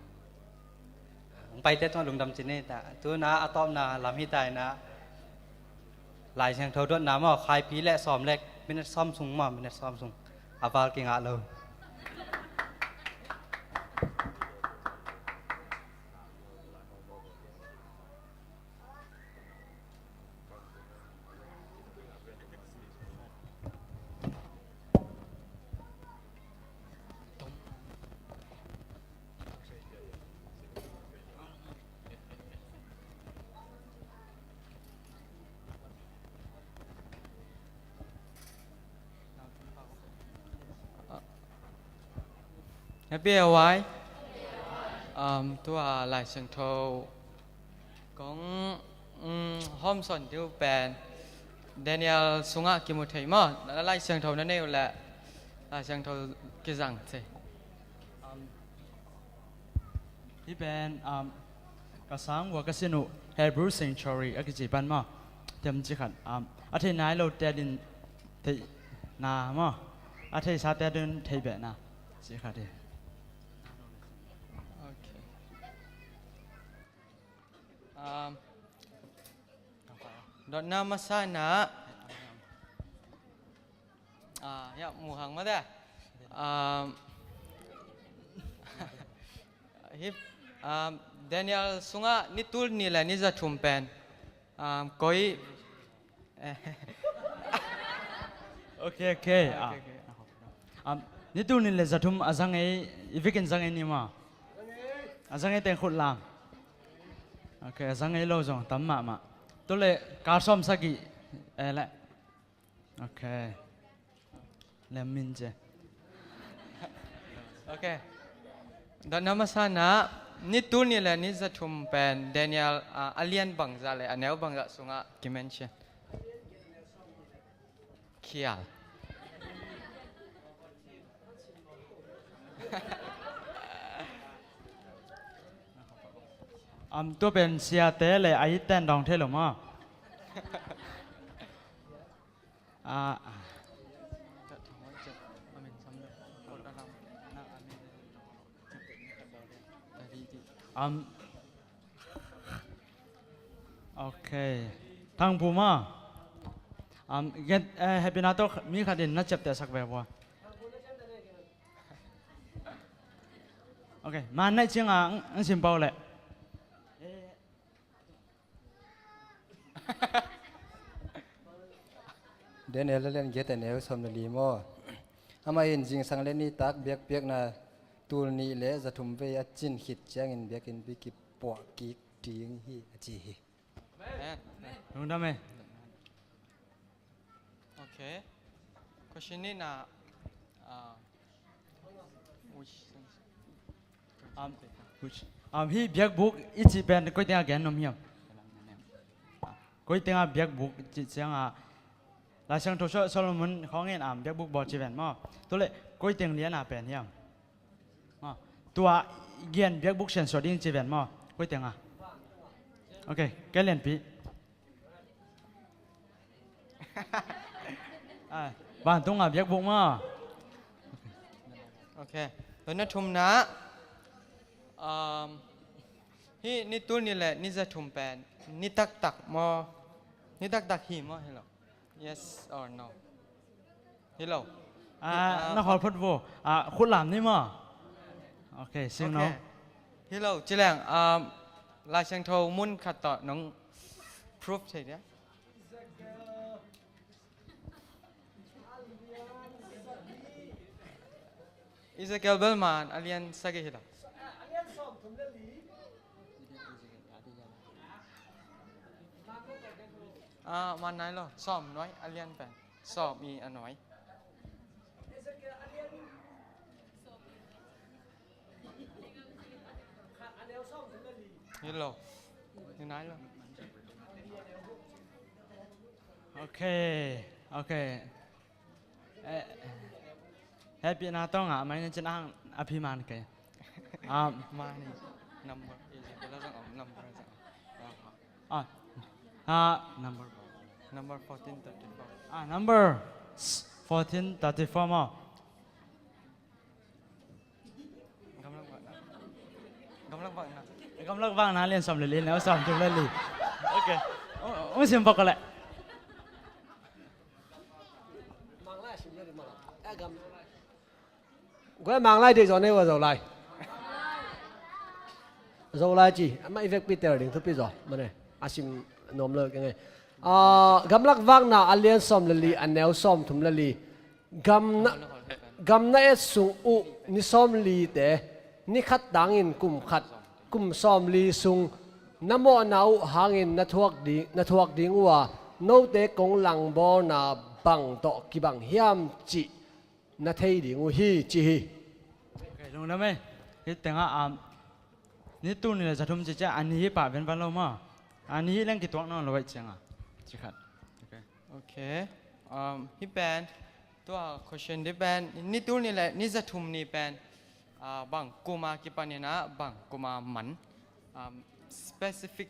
ang paite tua lungdam cin nei ta. Tuna a tawpna lam hi ta ina, Lai Siangtho dotna maw, khaipi le sawm le minute sawm sung maw, minute sawm sung. A val kingah lo. Happy A Y. Um, tua Lai Siangtho kong, um, hawmsawn ding uh pen Daniel sungah kimu thei maw? Lai Siangtho na nei uh leh Lai Siangtho kizang thei. Um, hih pen, um, ka sang vua ka sin uh Hebrew Sanctuary a kici pan maw? Tem ci khat, um, a thei nai lote adin theihna maw? A theisate adin theihbehna ci khat hi. Okay. Um, dotna masa inah, ah, ya, muhang mate. Um, hi, um, Daniel sungah ni tul nih le ni za thum pen, um, koi, okay, okay. Ah. Okay, okay. Um, ni tul nih le za thum a za ngei, i vekin za ngei ni maw? A za ngei teng khut lam. Okay, a za ngei lo zong tam mahmah. Tua le kal sawm sagih, eh, le. Okay. Lem min ce. Okay. Dotna masa inah, ni tul nih le ni za thum pen Daniel, ah, a lian bangzah le a neu bangzah sungah kimention. Khial. Um, tua pen siate le a it ten dawng thei lo maw? Ah. Um, okay. Thang Pu maw? Um, get, eh, happy na tawh mi khat in na ciaptehsak ve vua. Okay, man naih ciangah ang, ang sim pau leh. Daniel a lian giat a neu sawm le li maw? Amah in zingsang le nitak biakpiakna tul nih le za thum vei a cin khit ciangin biakinnpi kipuah kik ding hi a ci hi. Amen. Lungdam e. Okay. Question ni na, ah, which sense? Um, which, um, hih biakbuk i cih pen koi tengah gen nuam hiam? Koi tengah biakbuk i cih ciangah Lai Siangtho Solomon khawng in, um, biakbuk bawl ci ven maw? Tua leh koi teng lianah pen hiam? Maw? Tua gen biakbuk siansuah ding ci ven maw? Koi tengah? Okay, kei lianpi. Ah, vantung a biakbuk maw? Okay. Tua na thumna, um, hih ni tul nih le ni za thum pen ni taktak maw? Ni taktak hi maw, hi lo? Yes or no? Hi lo. Ah, na khawl phot vo. Ah, khut lam ni maw? Okay, sing no. Okay. Hi lo, ci leng, um, Lai Siangtho mun khat tawh nong proof thei dia. Ezekiel bel man a lian sagih hi lo. Ah, man nai lo. Sawm nuai a lian pen. Sawm i a nuai. Hi lo. Hi nai lo. Okay, okay. Eh, hehpihna tawngah mai na cin ang a phi man kei. Ah, mani number, eh, bela zang om, number zang om. Ah, ah, number. Number fourteen thirty-four. Ah, number fourteen thirty-four maw. Gamlak Vakna a lian sawm le li, a neu sawm thum le li. Ok. Hong, hong sim bawk ko leh. Guai Manglai deih zaw nei ua, Zolai. Zolai ci, amah i vekpi tel ding thupi zaw, mane. A sim nuam lo keng e. Ah, Gamlak Vakna a lian sawm le li, a neu sawm thum le li. Gam na, gam na et sung uh ni sawm lite, ni khat tangin kum khat, kum sawm li sung, na mawhna uh hangin na thuak ding, na thuak ding uh a, note kong langbawlna bang tawh kibang hiam cih na thei ding uh hi, ci hi. Ok, lungdam e. Hih tengah, um, ni tul nih le za thum ci ciah, a ni hi pah venvan lo maw. A ni hi leng kituak nawn lo ahih ciangin. Ci khat. Ok. Ok. Um, hih pen, tua question dih pen, ni tul nih le ni za thum ni pen, ah, bang kum a kipan in ah, bang kum a man, um, specific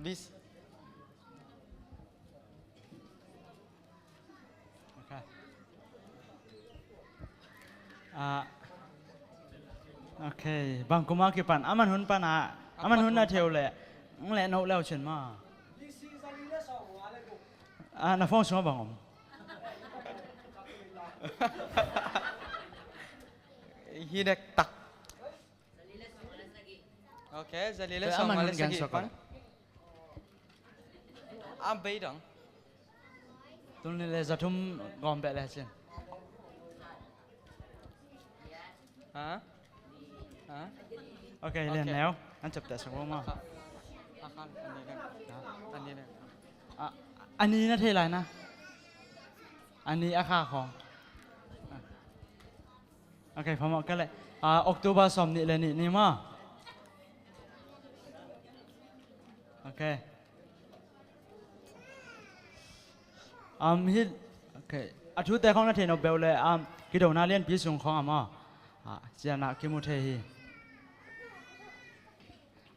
Bis. Ok. Ah, ok. Bang kum a kipan. A man hun pan a. A man hun na theu leh. Ng leh no leu cin ma. Ah, na phone sungah bang om. Hi dektak. Ok, za li le sawm nga le sagih pan. A bei dong. Tul nih le za thum gawm beh le cin. Ha? Ha? Ok, lian neu. An ciapteh sak lo maw. A kha, a kha, a ni le. A ni le. A, a ni na thei lai na. A ni a kha khawng. Ok, phamawh ka leh. Ah, October sawm nih le nih ni maw. Ok. Um, hi, ok. A thute khawng na thei nop beuh le, um, kidona lianpi sung khawng a maw. Ah, cianah kimu thei hi.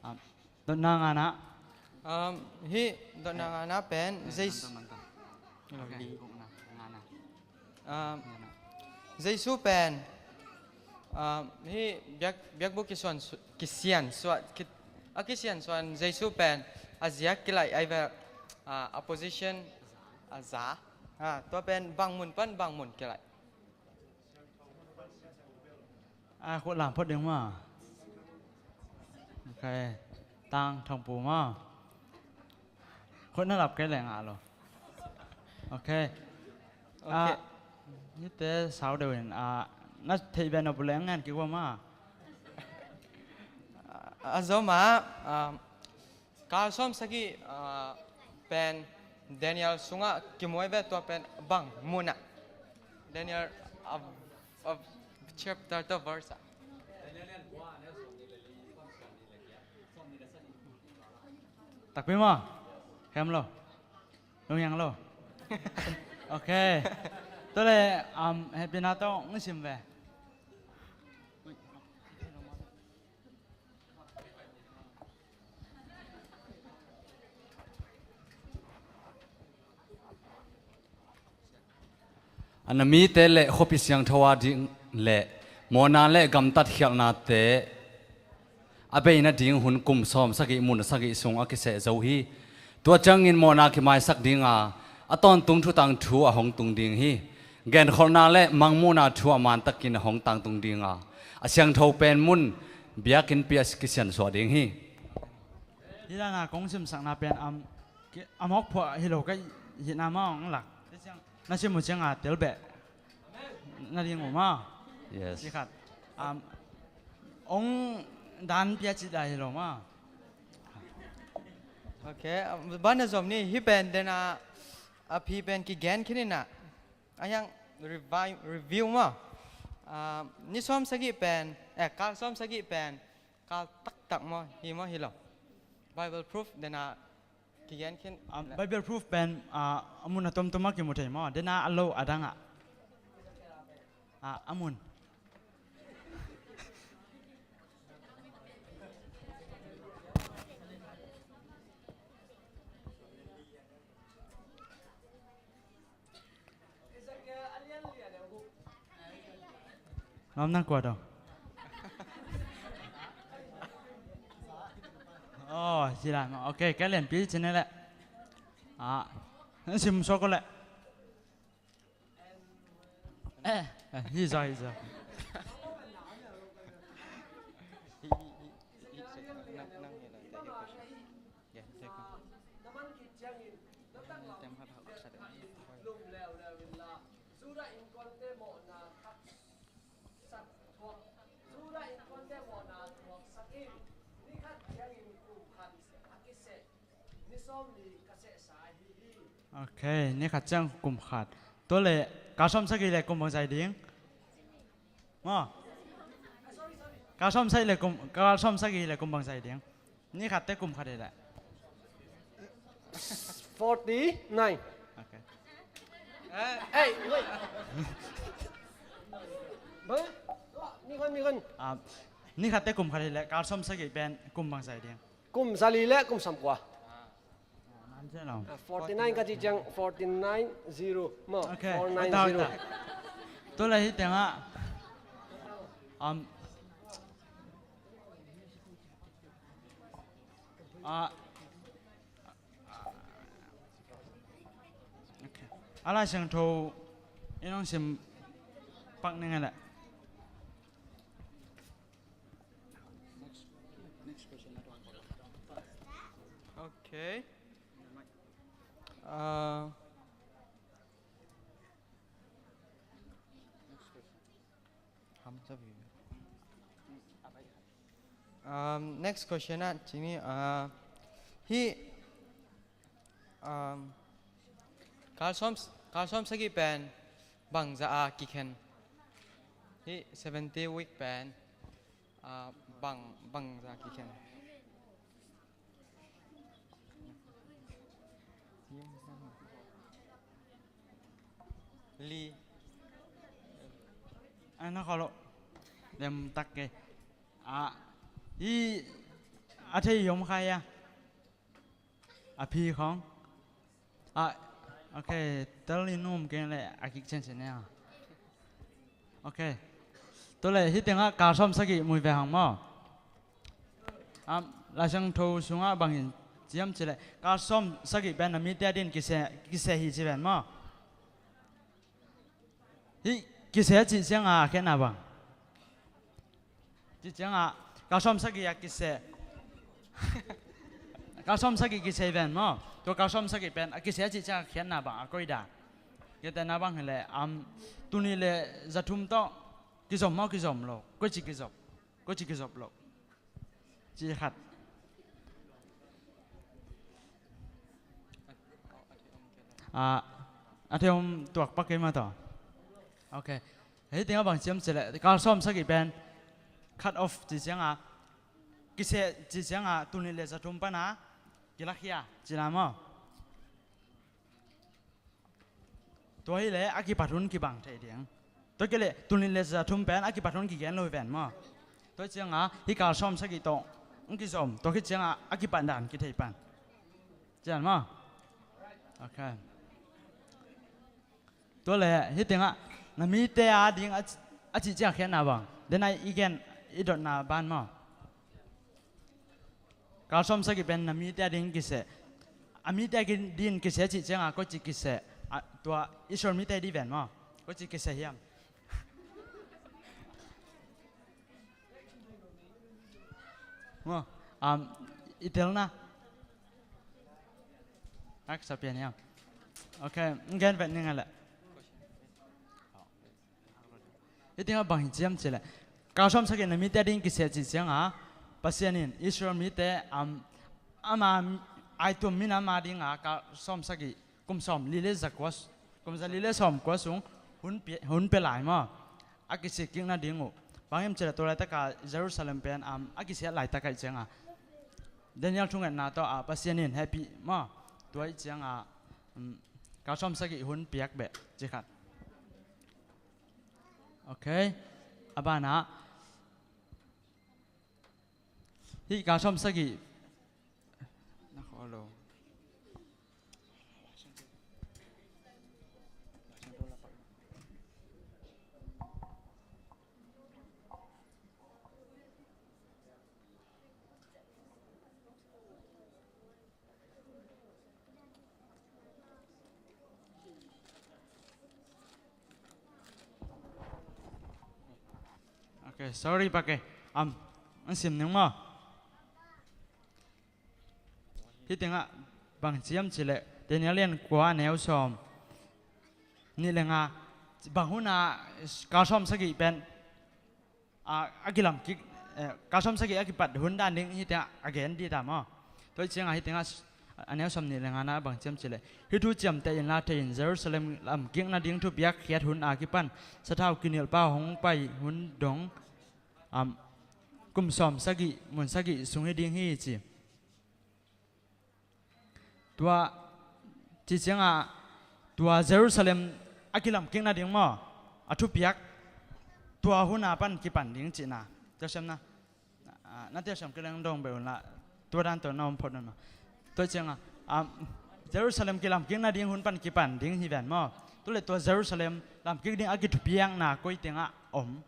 Um, dotna ngana. Um, hi dotna ngana pen, eh, Jesu. Mantan, mantan. Ok, li. Gukna, ngana. Ah, Jesu pen, ah, hih biak, biakbuk kisuan su-, kisiansuah, ki, a kisiansuah Jesu pen a ziak kilaih ai ve, ah, a position a za. Ah, tua pen bang mun pan bang mun kilaih. A khut lam phot ding maw. Ok. Tang Thangpu maw. Khut na lap kei leh ngah lo. Ok. Ok. Ah, hihte sau deuh in, ah, na theih beh nop uh leh ngen kik ua maw. A zom ah, ah, Kal sawm sagih, ah, pen Daniel sungah kimu ai ve, tua pen bang mun ah. Daniel, ah, ah, chapter to verse ah. Takpi maw? Khem lo. Lunghiang lo. Ok. Tua leh, um, hehpihna tawh hong sim ve. A na mite le khuapi siangtho a ding le mawhna le gamtat khialhnate a bei nading hun kum sawm sagih mun sagih sung a kiseh zo hi. Tua ciangin mawhna kimaisak dinga a tawntung thutang thu a hong tung ding hi. Genkholhna le mangmuhna thu a mantakin a hong tangtung dinga a siangtho pen mun biakinnpi a kisiansuah ding hi. Hih dana kong simsakna pen am, ki, am hawk phuah hi lo ka hihna mah hong lak. Na sim uh cianga tel beh. Na ding uh maw. Yes. Ci khat. Am, hong dan pia cih dah hi lo maw. Ok, am, ban na zom ni, hih pen dena a phi pen kigen khin inah. A hiang revi-, review maw. Ah, ni sawm sagih pen, eh, kal sawm sagih pen, kal taktak maw, hi maw, hi lo. Bible proof, dena kigen khin. Ah, Bible proof pen, ah, a mun a tomtom a kimu thei maw, dena a lo a dangah. Ah, a mun. Nuam nang kua dong. Oh, ci lai maw. Ok, ka lianpi ci ne leh. Ah, sim suak ko leh. Eh, eh, hi zaw, hi zaw. Ok, ni khat ciang kum khat. Tua leh kal sawm sagih leh kum bangzah ding? Maw? Kal sawm sagih leh kum, kal sawm sagih leh kum bangzah ding? Ni khat teh kum khat hi leh. Forty nine. Ok. Eh, wait. Bang? Ni khat, ni khat. Ah, ni khat teh kum khat hi leh kal sawm sagih pen kum bangzah ding? Kum zali leh kum sawmkua. Ah, forty nine ka cih ciang forty nine zero maw. Ok, four nine zero. Tua leh hih tengah, um, ah, ok. A Lai Siangtho i nong sim pak ning a leh. Okay. Uh, um, next question ah, cini, uh, hi, um, kal sawm, kal sawm sagih pen bangzah a kikhen? Hi seventy week pen, ah, bang, bangzah kikhen? Li. Ai, na khaw lo. Dem tak ke. Ah, hi a thei yom khai a. A phi khong. Ah, ok, tel in um keng leh a kik chen chen nia. Ok. Tua leh hih tengah kal sawm sagih mui ve hang maw. Ah, Lai Siangtho sungah bang hi hiam cih leh kal sawm sagih pen na mite adingin kiseh, kiseh hi ci ven maw. Hih kiseh a cih ciangin a khiatna bang? Cih ciangin kal sawm sagih a kiseh. Kal sawm sagih kiseh ven maw. Tua kal sawm sagih pen a kiseh a cih ciangin a khiatna bang, a koih dan? Khiatna bang hi leh, um, tul nih leh za thum tawh kizom maw, kizom lo? Koici kizop? Koici kizop lo? Ci khat. Ah, a thei om tuak pak kei mah tawh. Ok. Hih tengah bang ci hiam cih leh kal sawm sagih pen cut off cih ciangin, kiseh cih ciangin tul nih leh za thum panin kilakhia cihna maw. Tua hi leh a kipat hun kibang thei ding. Tua kei leh tul nih leh za thum pen a kipat hun kigen lo hi ven maw. Tua ciangin hih kal sawm sagih tawh hong kizom, tua khit ciangin a kipat dan kithei pan. Cian maw. Ok. Tua leh hih tengah na mite ading a, a cih ciang khiatna bang? Denai i gen i dotna ban maw. Kal sawm sagih pen na mite ading kiseh. A mite adingin kiseh cih ciangin koici kiseh? Ah, tua Israel mite ading ven maw. Koici kiseh hiam? Maw, um, i telna. Ak sa pian hiam? Ok, gen vet ning a leh. Hih tengah bang hi hiam cih leh kal sawm sagih na mite adingin kiseh cih ciangin Pasian in Israel mite, um, ama aituam minam adingin kal sawm sagih, kum sawm li leh za kua, kum za li leh sawm kua sung hun pia, hun pia lai maw. A kisik kikna ding uh. Bang hiam cih leh tua laitak a Jerusalem pen, um, a kisiat laitak ahih ciangin Daniel thungetna tawh, ah, Pasian in hehpih maw. Tua ahih ciangin, um, kal sawm sagih hun piak beh ci khat. Ok. A banah hih kal sawm sagih. Na khaw lo. Okay, sorry, pake. Am, an sim ning maw? Hih tengah bang ciam cileh Daniel lian kua a neu sawm nih le nga, bang hun a kal sawm sagih pen a, a kilam kik, eh, kal sawm sagih a kipat hun dan ding hih tengah a gen dih ta maw? Tua ciangah hih tengah a neu sawm nih le nga na bang ciam cileh, hih thu ciamteh inla thei in, Jerusalem lamkik nading thupiak khiat hun a kipan sathau kinilhpa hong pai hun dong, am, kum sawm sagih mun sagih sung hi ding hi ci. Tua ci ciangah tua Jerusalem a kilamkik nading maw, a thupiak tua hun a pan kipan ding cihna. Telsiamna, ah, na telsiam kileng dong beh unla, tua dan tawh na om phot un maw? Tua ciangah, ah, Jerusalem kilamkik nading hun pan kipan ding hi ven maw? Tua le tua Jerusalem lamkik ding a kithupiakna koi tengah om?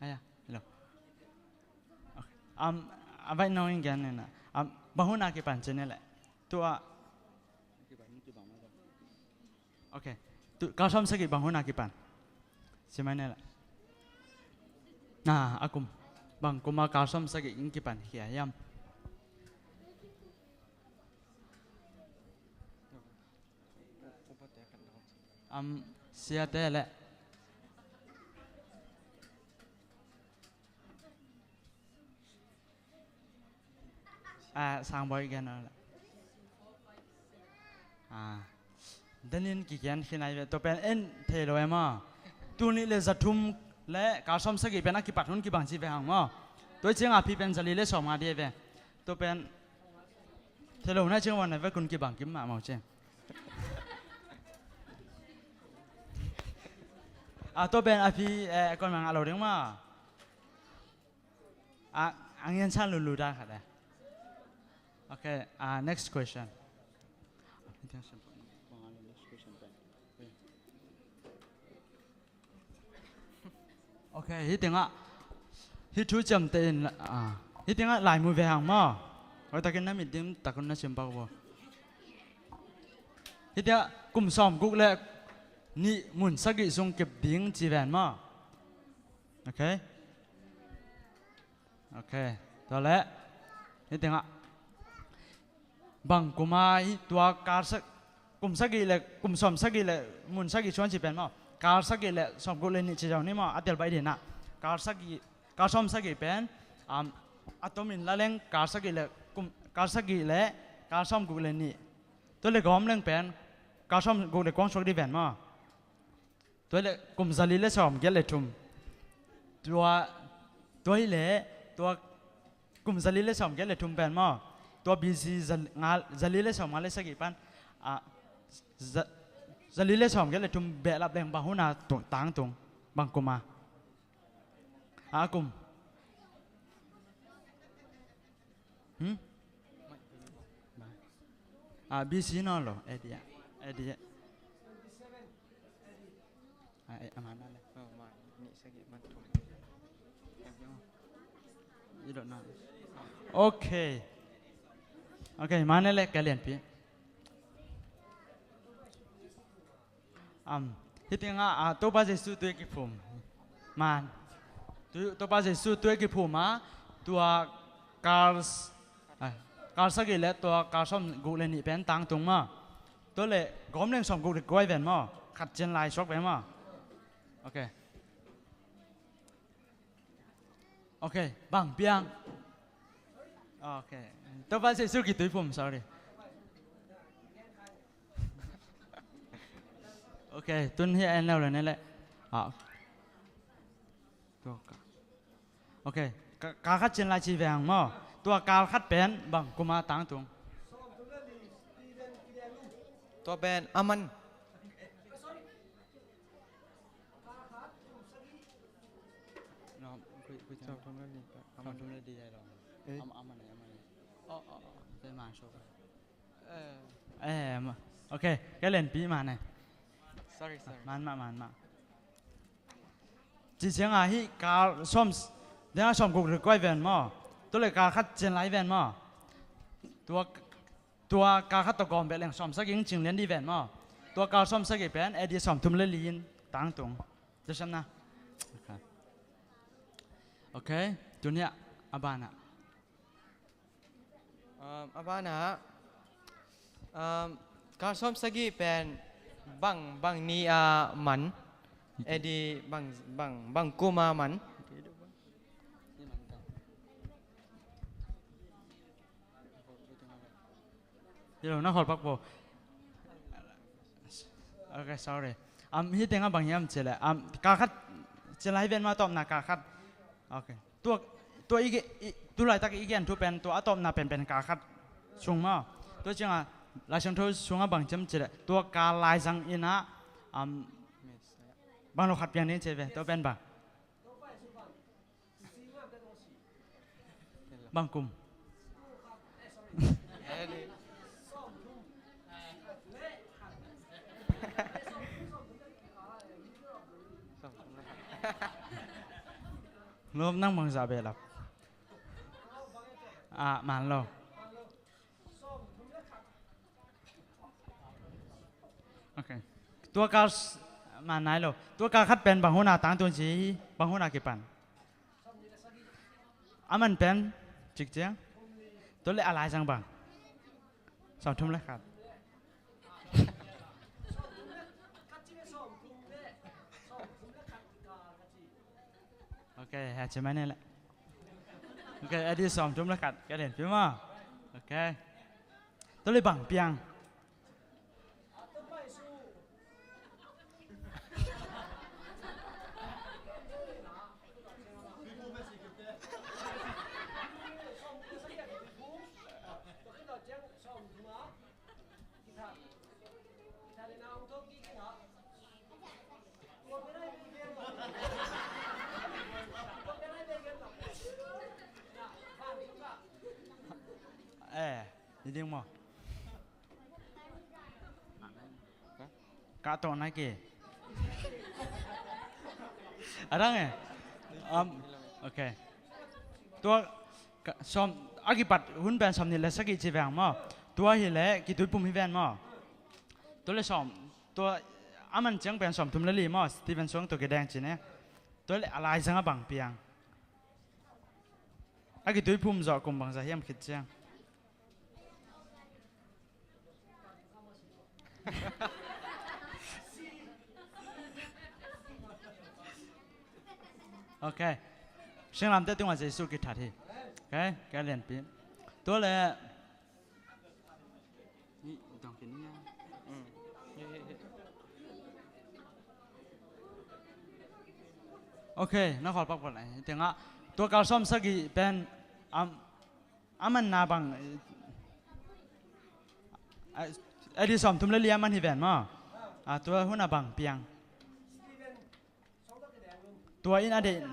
Aya, hello. Okay. Am, a vai nong in gen nena. Am, bang hun a kipan ci ne le. Tua. Okay. Tu, kal sawm sagih bang hun a kipan ci mai ne le. Na, a kum. Bang kum a kal sawm sagih in kipan khia hiam? Am, siate le. Ah, Sangbawi gen le. Ah. Danin kigen khin ai ve. Tua pen en thei lo e maw? Tul nih le za thum le kal sawm sagih pen a kipat hun kibang ci ve hang maw? Tua ciangah phi pen za li le sawm nga dih ai ve. Tua pen thei lo na ciang wan ai ve, kun kibang kim mah maw ci. A, tua pen a phi, eh, kon mang a lo ding maw? A, a ngian san lulu dan khat eh. Okay, uh, next question. Okay, hih tengah, hih thu ciamteh in, ah, hih tengah lai mu ve hang maw? Hoi takin na mit dim takun na sim pak bo. Hih tengah kum sawm guk le nih mun sagih sung kip ding ci ven maw? Okay. Okay. Tua le hih tengah bang kuma hih tua kal sa-, kum sagih le, kum sawm sagih le mun sagih suan ci pen maw? Kal sagih le sawm guk le nih ci zong ni maw? A tel baih dinah. Kal sagih, kal sawm sagih pen, um, a tomin la leng kal sagih le, kum, kal sagih le kal sawm guk le nih. Tua le gawm leng pen kal sawm guk le kuang suak di ven maw? Tua le kum za li le sawm giat le thum. Tua, tua hi le, tua kum za li le sawm giat le thum pen maw? Tua B C za, nga, za li le sawm nga le sagih pan, ah, za, za li le sawm giat le thum behlap leng bang hun a tung, tangtung, bang kuma? A kum. Hmm? Ah, B C no lo, A D, A D. Ah, eh, a man na le. I don't know. Okay. Okay, man na le ka lianpi. Am, hih tengah, ah, Topa Jesu tui kiphum. Man. Tu, Topa Jesu tui kiphum a, tua kal, ah, kal sagih le tua kal sawm guk le nih pen tangtung maw? Tua le gawm leng sawm guk le kua hi ven maw? Khat cian lai suak ven maw? Okay. Okay, bang piang. Okay. Topa Jesu kituiphum, sorry. Okay, tun hi a en lo le ne le. Ah. Tua ka. Okay, ka, kal khat cin lai ci veng maw. Tua kal khat pen bang kuma tangtung? Tua pen aman. Sawmthum le li. Sawmthum le li ai lo. Eh. Am, aman ai, aman ai. Oh, oh, oh. Tua man so. Eh. Eh, ma. Okay, ka lenpi man ai. Sorry, sorry. Man mah, man mah. Ci ciang a hih kal sawm, dena sawm guk le kua hi ven maw. Tua le kal khat cin lai ven maw. Tua Tua kal khat tawh gawm beh leng sawm sagih in cing lian dih ven maw. Tua kal sawm sagih pen A D sawmthum le li in tangtung. Tua siam na. Okay. Ok, tuni a banah. Um, a banah, um, kal sawm sagih pen bang, bang ni a man, A D bang, bang, bang kum a man. Hi lo, na khawl pak bo. Ok, sorry. Um, hih tengah bang hiam cih leh, um, kal khat cih lai hi ven maw, tawpna kal khat. Ok. Tua, tua i, i, tu laitak i gen thu pen, tua a tawpna penpen kal khat sung maw. Tua ciangah Lai Siangtho sungah bang ci hiam cih leh, tua kal laizang in ah, um, bang lo khat piang ding ci ve, tua pen bang. Bang kum. Lawm, nang bangzah behlap. Ah, man lo. Ok. Tua kal s-, man nai lo. Tua kal khat pen bang hun a tangtun ci hi, bang hun a kipan. A man pen, cikciang. Tua leh a laizang bang. Sawmthum le khat. Ok, hea ci mai ni leh. Ok, A D sawmthum le khat, ka lianpi maw. Ok. Tua leh bang piang. Eh, ni ding maw? Ka tawh na ki. A dang e. Um, ok. Tua, ka, sawm, a kipat hun pen sawmnih le sagih ci veng maw. Tua hi leh kituipum hi ven maw. Tua leh sawm, tua a man ciang pen sawmthum le li maw, Stephen Suang tua kideng ci ne. Tua leh a laizang a bang piang. A kituipum zawh kum bangzah hiam khit ciang. Ok. Singlamteh tungah Jesuh kithat hi. Ok, ka lianpi. Tua leh. Ok, na khawl pakpak lai. Tengah, tua kal sawm sagih pen, am, a manna bang, eh, A D sawmthum le li a man hi ven maw. Ah, tua hun a bang piang. Tua in a deih.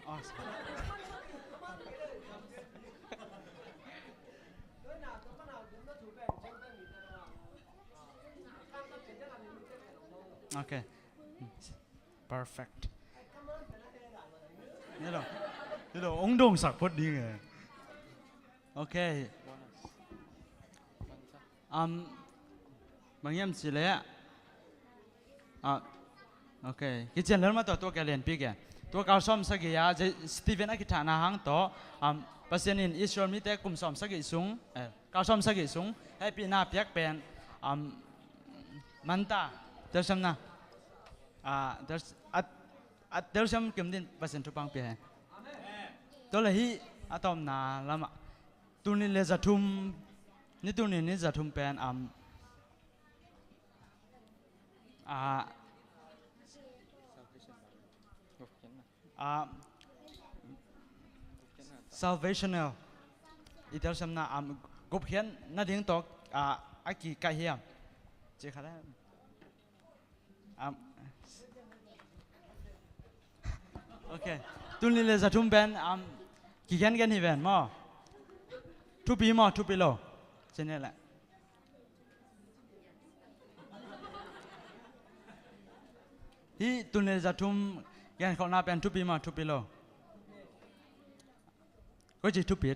Oh, sorry. Ok. Perfect. Ni lo, ni lo, ong dong sak phot ding e. Ok. Um, bang hiam cih leh, ah, ok. Kician lel mah tua, tua ka lianpi ke. Tua kal sawm sagih a, Stephen a kithahna hang tawh, um, Pasian in Israel mite kum sawm sagih sung, eh, kal sawm sagih sung hehpihna piak pen, um, manta, telsiamna. Ah, tel-, a, a telsiam kim din Pasian thupha pia hen. Tua leh hih a tawpna lamah, tul nih le za thum, ni tul nih ni za thum pen, um, ah, ah, salvational. I telsiamna, um, gupkhiatna ding tawh, ah, a kikaih hiam? Ci kha le. Um, ok. Tul nih le za thum pen, um, kigengen hi ven maw. Thupi maw, thupi lo. Ci ni leh. Hih tul nih le za thum genkholhna pen thupi maw, thupi lo. Koi ci thupi.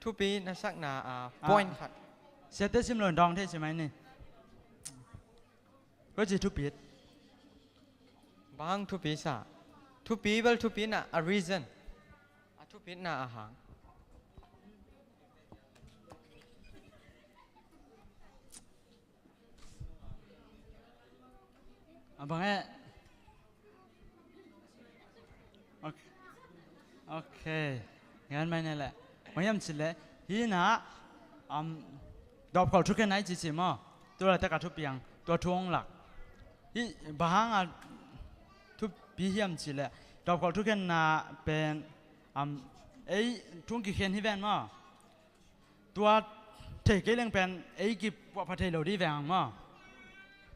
Thupi na sakna, ah, ah, point khat. Siate sim lo in dawng thei ci mai ni. Koi ci thupit. Bang hang thupi sa? Thupi bel thupina a reason. A thupitna a hang. A bang e. Ok. Ok. Ngan mai ne le. Bang hiam ci le. Hi na, um, dawpkholh thukhen nai ci ci maw. Tua la te ka thupiang. Tua thu ong lak. Hi bang hang a thupi hiam ci le. Dawpkholh thukhen na pen, um, ei thung kikhen hi ven maw. Tua thei kei leng pen ei kipuahpha thei lo di veng maw.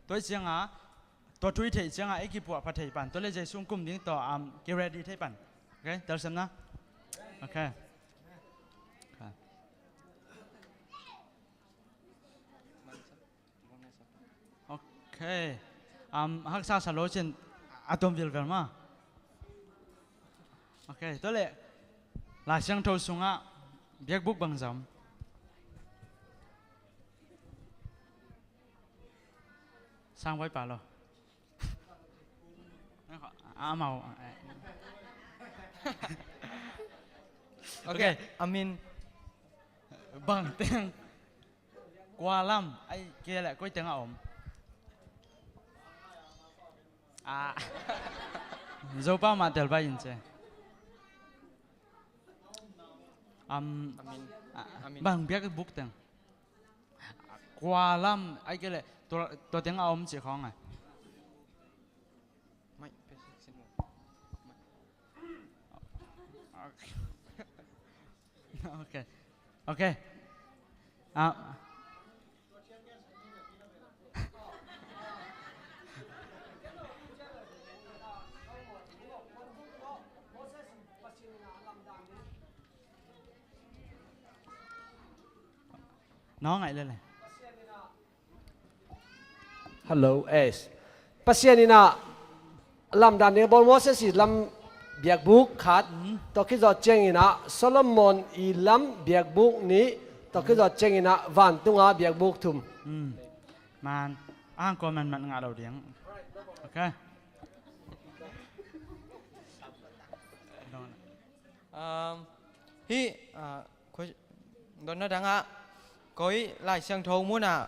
Tua i cianga, tua thu i thei cianga ei kipuahpha thei pan. Tua le Jesu kum ding tua, um, ki ready thei pan. Ok, telsiamna. Ok. Ok. Ok. Um, haksa sa lo cin a tom vilvel ma. Ok, tua le Lai Siangtho sungah biakbuk bang zam. Sang vai pa lo. Amau. Ok, I mean, bang teng. Kua lam, ai, kei le koi teng a om. Ah. Zopa mah tel bai in ce. Am, amin. Ah, amin. Bang biakbuk teng. Kua lam, ai kei le, tua, tua teng a om ci khong ai. Mai, pe sin mo. Mai. Ok. Ok. Ok. Ah. Nong ai le le. Hello, es. Pasian in a lamdang ding a bawl Moses i lam biakbuk khat, mm, tua khit zawh ciangin a Solomon i lam biakbuk nih, tua khit zawh ciangin a vantunga biakbuk thum. Mm. Man, a hang kua manmat ngah lo ding. Ok. Um, hih, uh, dotna dangah koi Lai Siangtho munah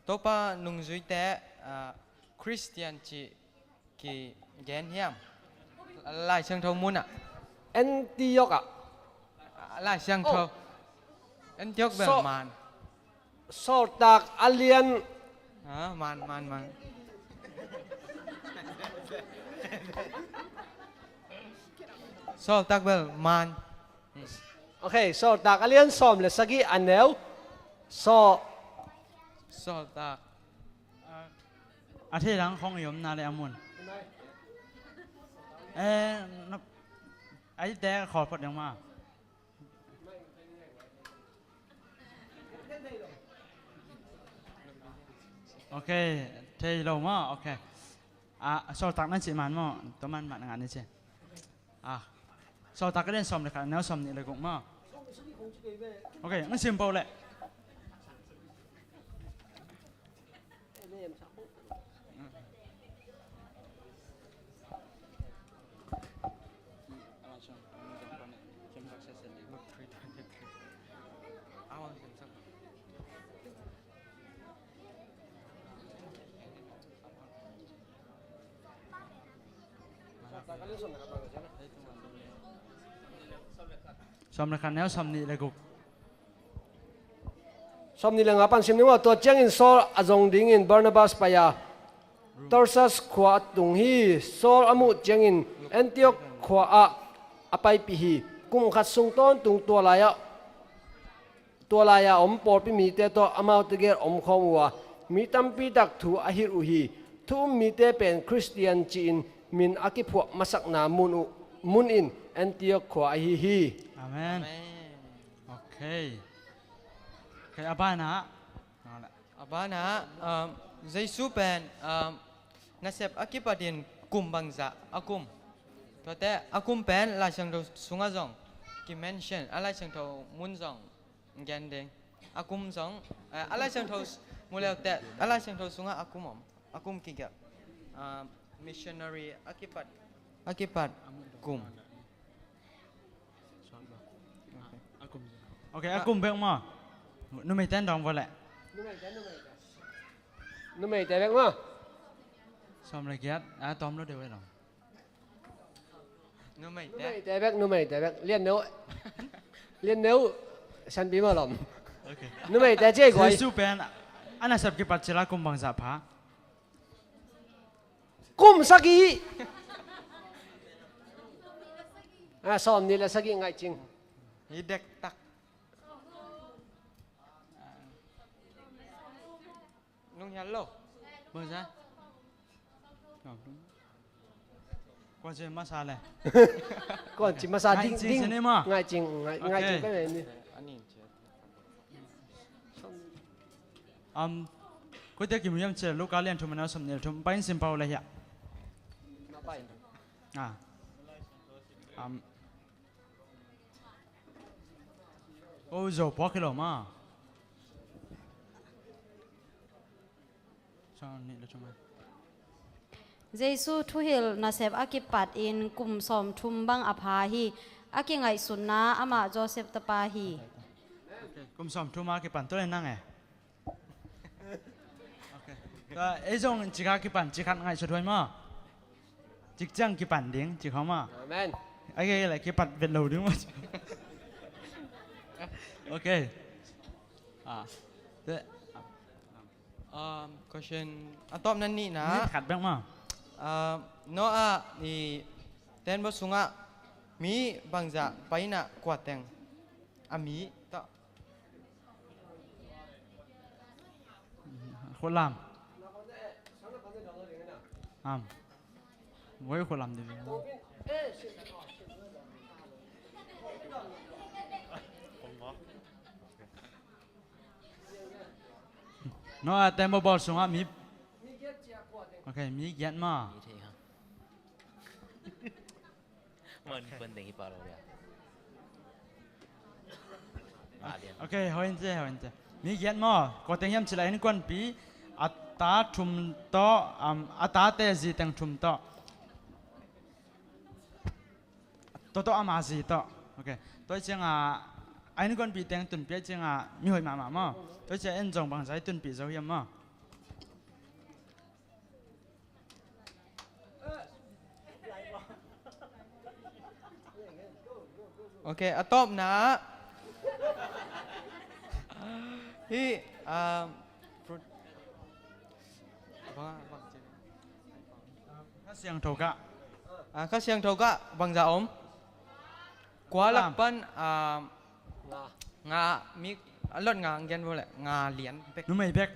Topa nungzuite, ah, Khristian cih kigen hiam? Lai Siangtho munah. Antiok ah. Ah, Lai Siangtho. Oh. Antiok bel man. Sawltak a lian. Ah, man, man, man. Sawltak bel man. Ok, Sawltak a lian sawm le sagih a neu. Saw. Sawltak. A thei lang khong i omna le a mun. Eh, na, ai te khawl phot ding ma. Ok, thei lo maw? Ok. Ah, Sawltak na cih man maw? Tua man mah na ngah ni ci. Ah, Sawltak a lian sawm le khat, neu sawm nih le guk maw? Ok, na sim po le. Sawm le khat neu sawm nih le guk. Sawm nih le nga pan sim ning aw. Tua ciangin Saul a zong dingin Barnabas pai a, Tarsus khua a tung hi. Saul a muh ciangin Antiok khua ah a paipih hi. Kum khat sung tawntung tua lai-ah, tua lai-a om pawlpi mite tawh amaute gel omkhawm uh a, mi tampi tak thu a hilh uh hi. Thu um mite pen Khristian ci-in min a kiphuah masakna mun uh, mun in Antiok khua ahi hi. Amen. Amen. Ok. Ok, a banah. A banah, um, Jesu pen, um, nasep a kipatin kum bangzah a kum. Tuate a kum pen Lai Siangtho sungah zong ki-mention, a Lai Siangtho mun zong gen ding. A kum zong, eh, a Lai Siangtho s-, mu leuteh, a Lai Siangtho sungah a kum om, a kum kigelh. Ah, missionary a kipat, a kipat kum. Ok, a kum bek maw? Numeite in dawng vua leh. Numeite, numeite. Numeite bek maw? Sawm le giat, a tawm lo deuh e lo. Numeite. Numeite bek, numeite bek. Lian neu. Lian neu. Sanpi maw lom. Ok. Numeite ciai guai. Jesu pen a nasep kipat cil a kum bangzah pha? Kum sagih. Ah, sawm nih le sagih ngaih cing. Hi dektak. Nung hial lo. Bangzah? Kuan ci masa le. Kuan ci masa ding, ding. Ngaih cing, ngaih cing, ngaih cing ka ni. Am, koite kimu hiam cih leh Luka lian thum a neu sawm nih le thum, pai in sim pah le hiah. Ah. Am, ko zo puak hi lo maw. Sawm nih le thum a. Jesu thuhilh nasep a kipat in kum sawmthum bang a pha hi. A kingaihsutna amah Joseph tapa hi. Ok, kum sawmthum a kipan, tua leh nang e. Ok. Tua, ei zong cik a kipan, cik khat ngaihsut huai maw. Cik ciang kipan ding, cik hong maw. Amen. Ok, le kipat vet lo ding maw. Ok. Ah. Te-, um, question, a tawpna nihna. Minute khat bek maw. Ah, Noah i tenbo sungah mi bangzah pai in ah kua teng a mi tawh. Khualam. Am. Voi khualam ding. Noah tembaw bawl sungah mi. Ok, mi giat maw. Mi thei hang. Man, kuan teng hi pah lo dia. Ngah lian. Ok, hawh in ci, hawh in ci. Mi giat maw, kua teng hiam cih leh a innkuanpih, a ta thum tawh, um, a tate zi teng thum tawh. Tua tawh ama zi tawh. Ok. Tua ciangah, a innkuanpih teng tunpih ciangah, mi hoih mahmah maw. Tua ciang en zong bangzah tunpih zo hiam maw. Ok, a tawpna. Hih, um, fruit. Kha Siangtho kah. Ah, Kha Siangtho kah, bangzah om. Kua lak pan, ah, nga, mi, a lot nga, ngian bo le, nga lian bek. Numei bek.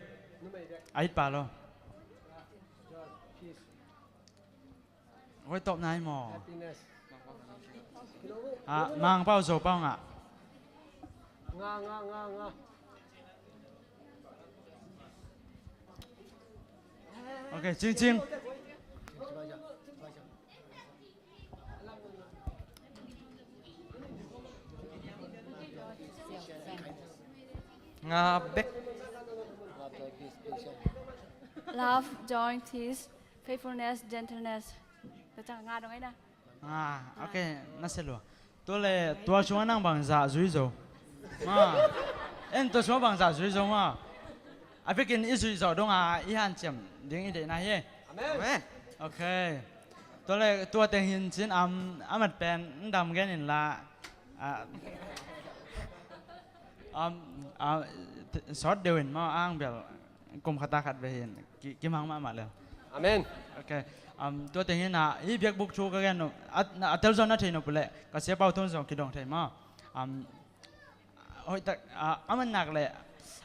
A it pa lo. Hoi top nai mo. Ah, Mang pau, Zo pau nga. Nga, nga, nga, nga. Ok, cing, cing. Nga bek. Love, joy, peace, faithfulness, gentleness. Tua ciang nga dong ai na. Ah, ok, na se lua. Tua le, tua sungah nang bangzah zui zo. Ma. En tua sungah bangzah zui zo ma. A vekin i zui zo dong a, i hanciam ding i deihna hi. Amen. Amen. Ok. Tua le, tua teng hin cin am, a mat pen, ndam gen in la. Ah, am, ah, sawt deuh in ma, ang bel. Kum khat a khat ve hin, ki, kimang mahmah lel. Amen. Ok. Um, tua teng hi na, i biakbuk thu ka gen nop, a, a tel zong na thei nop leh, ka sia pau thum zong kidong thei maw. Um, hoih tak, a, a man nak leh,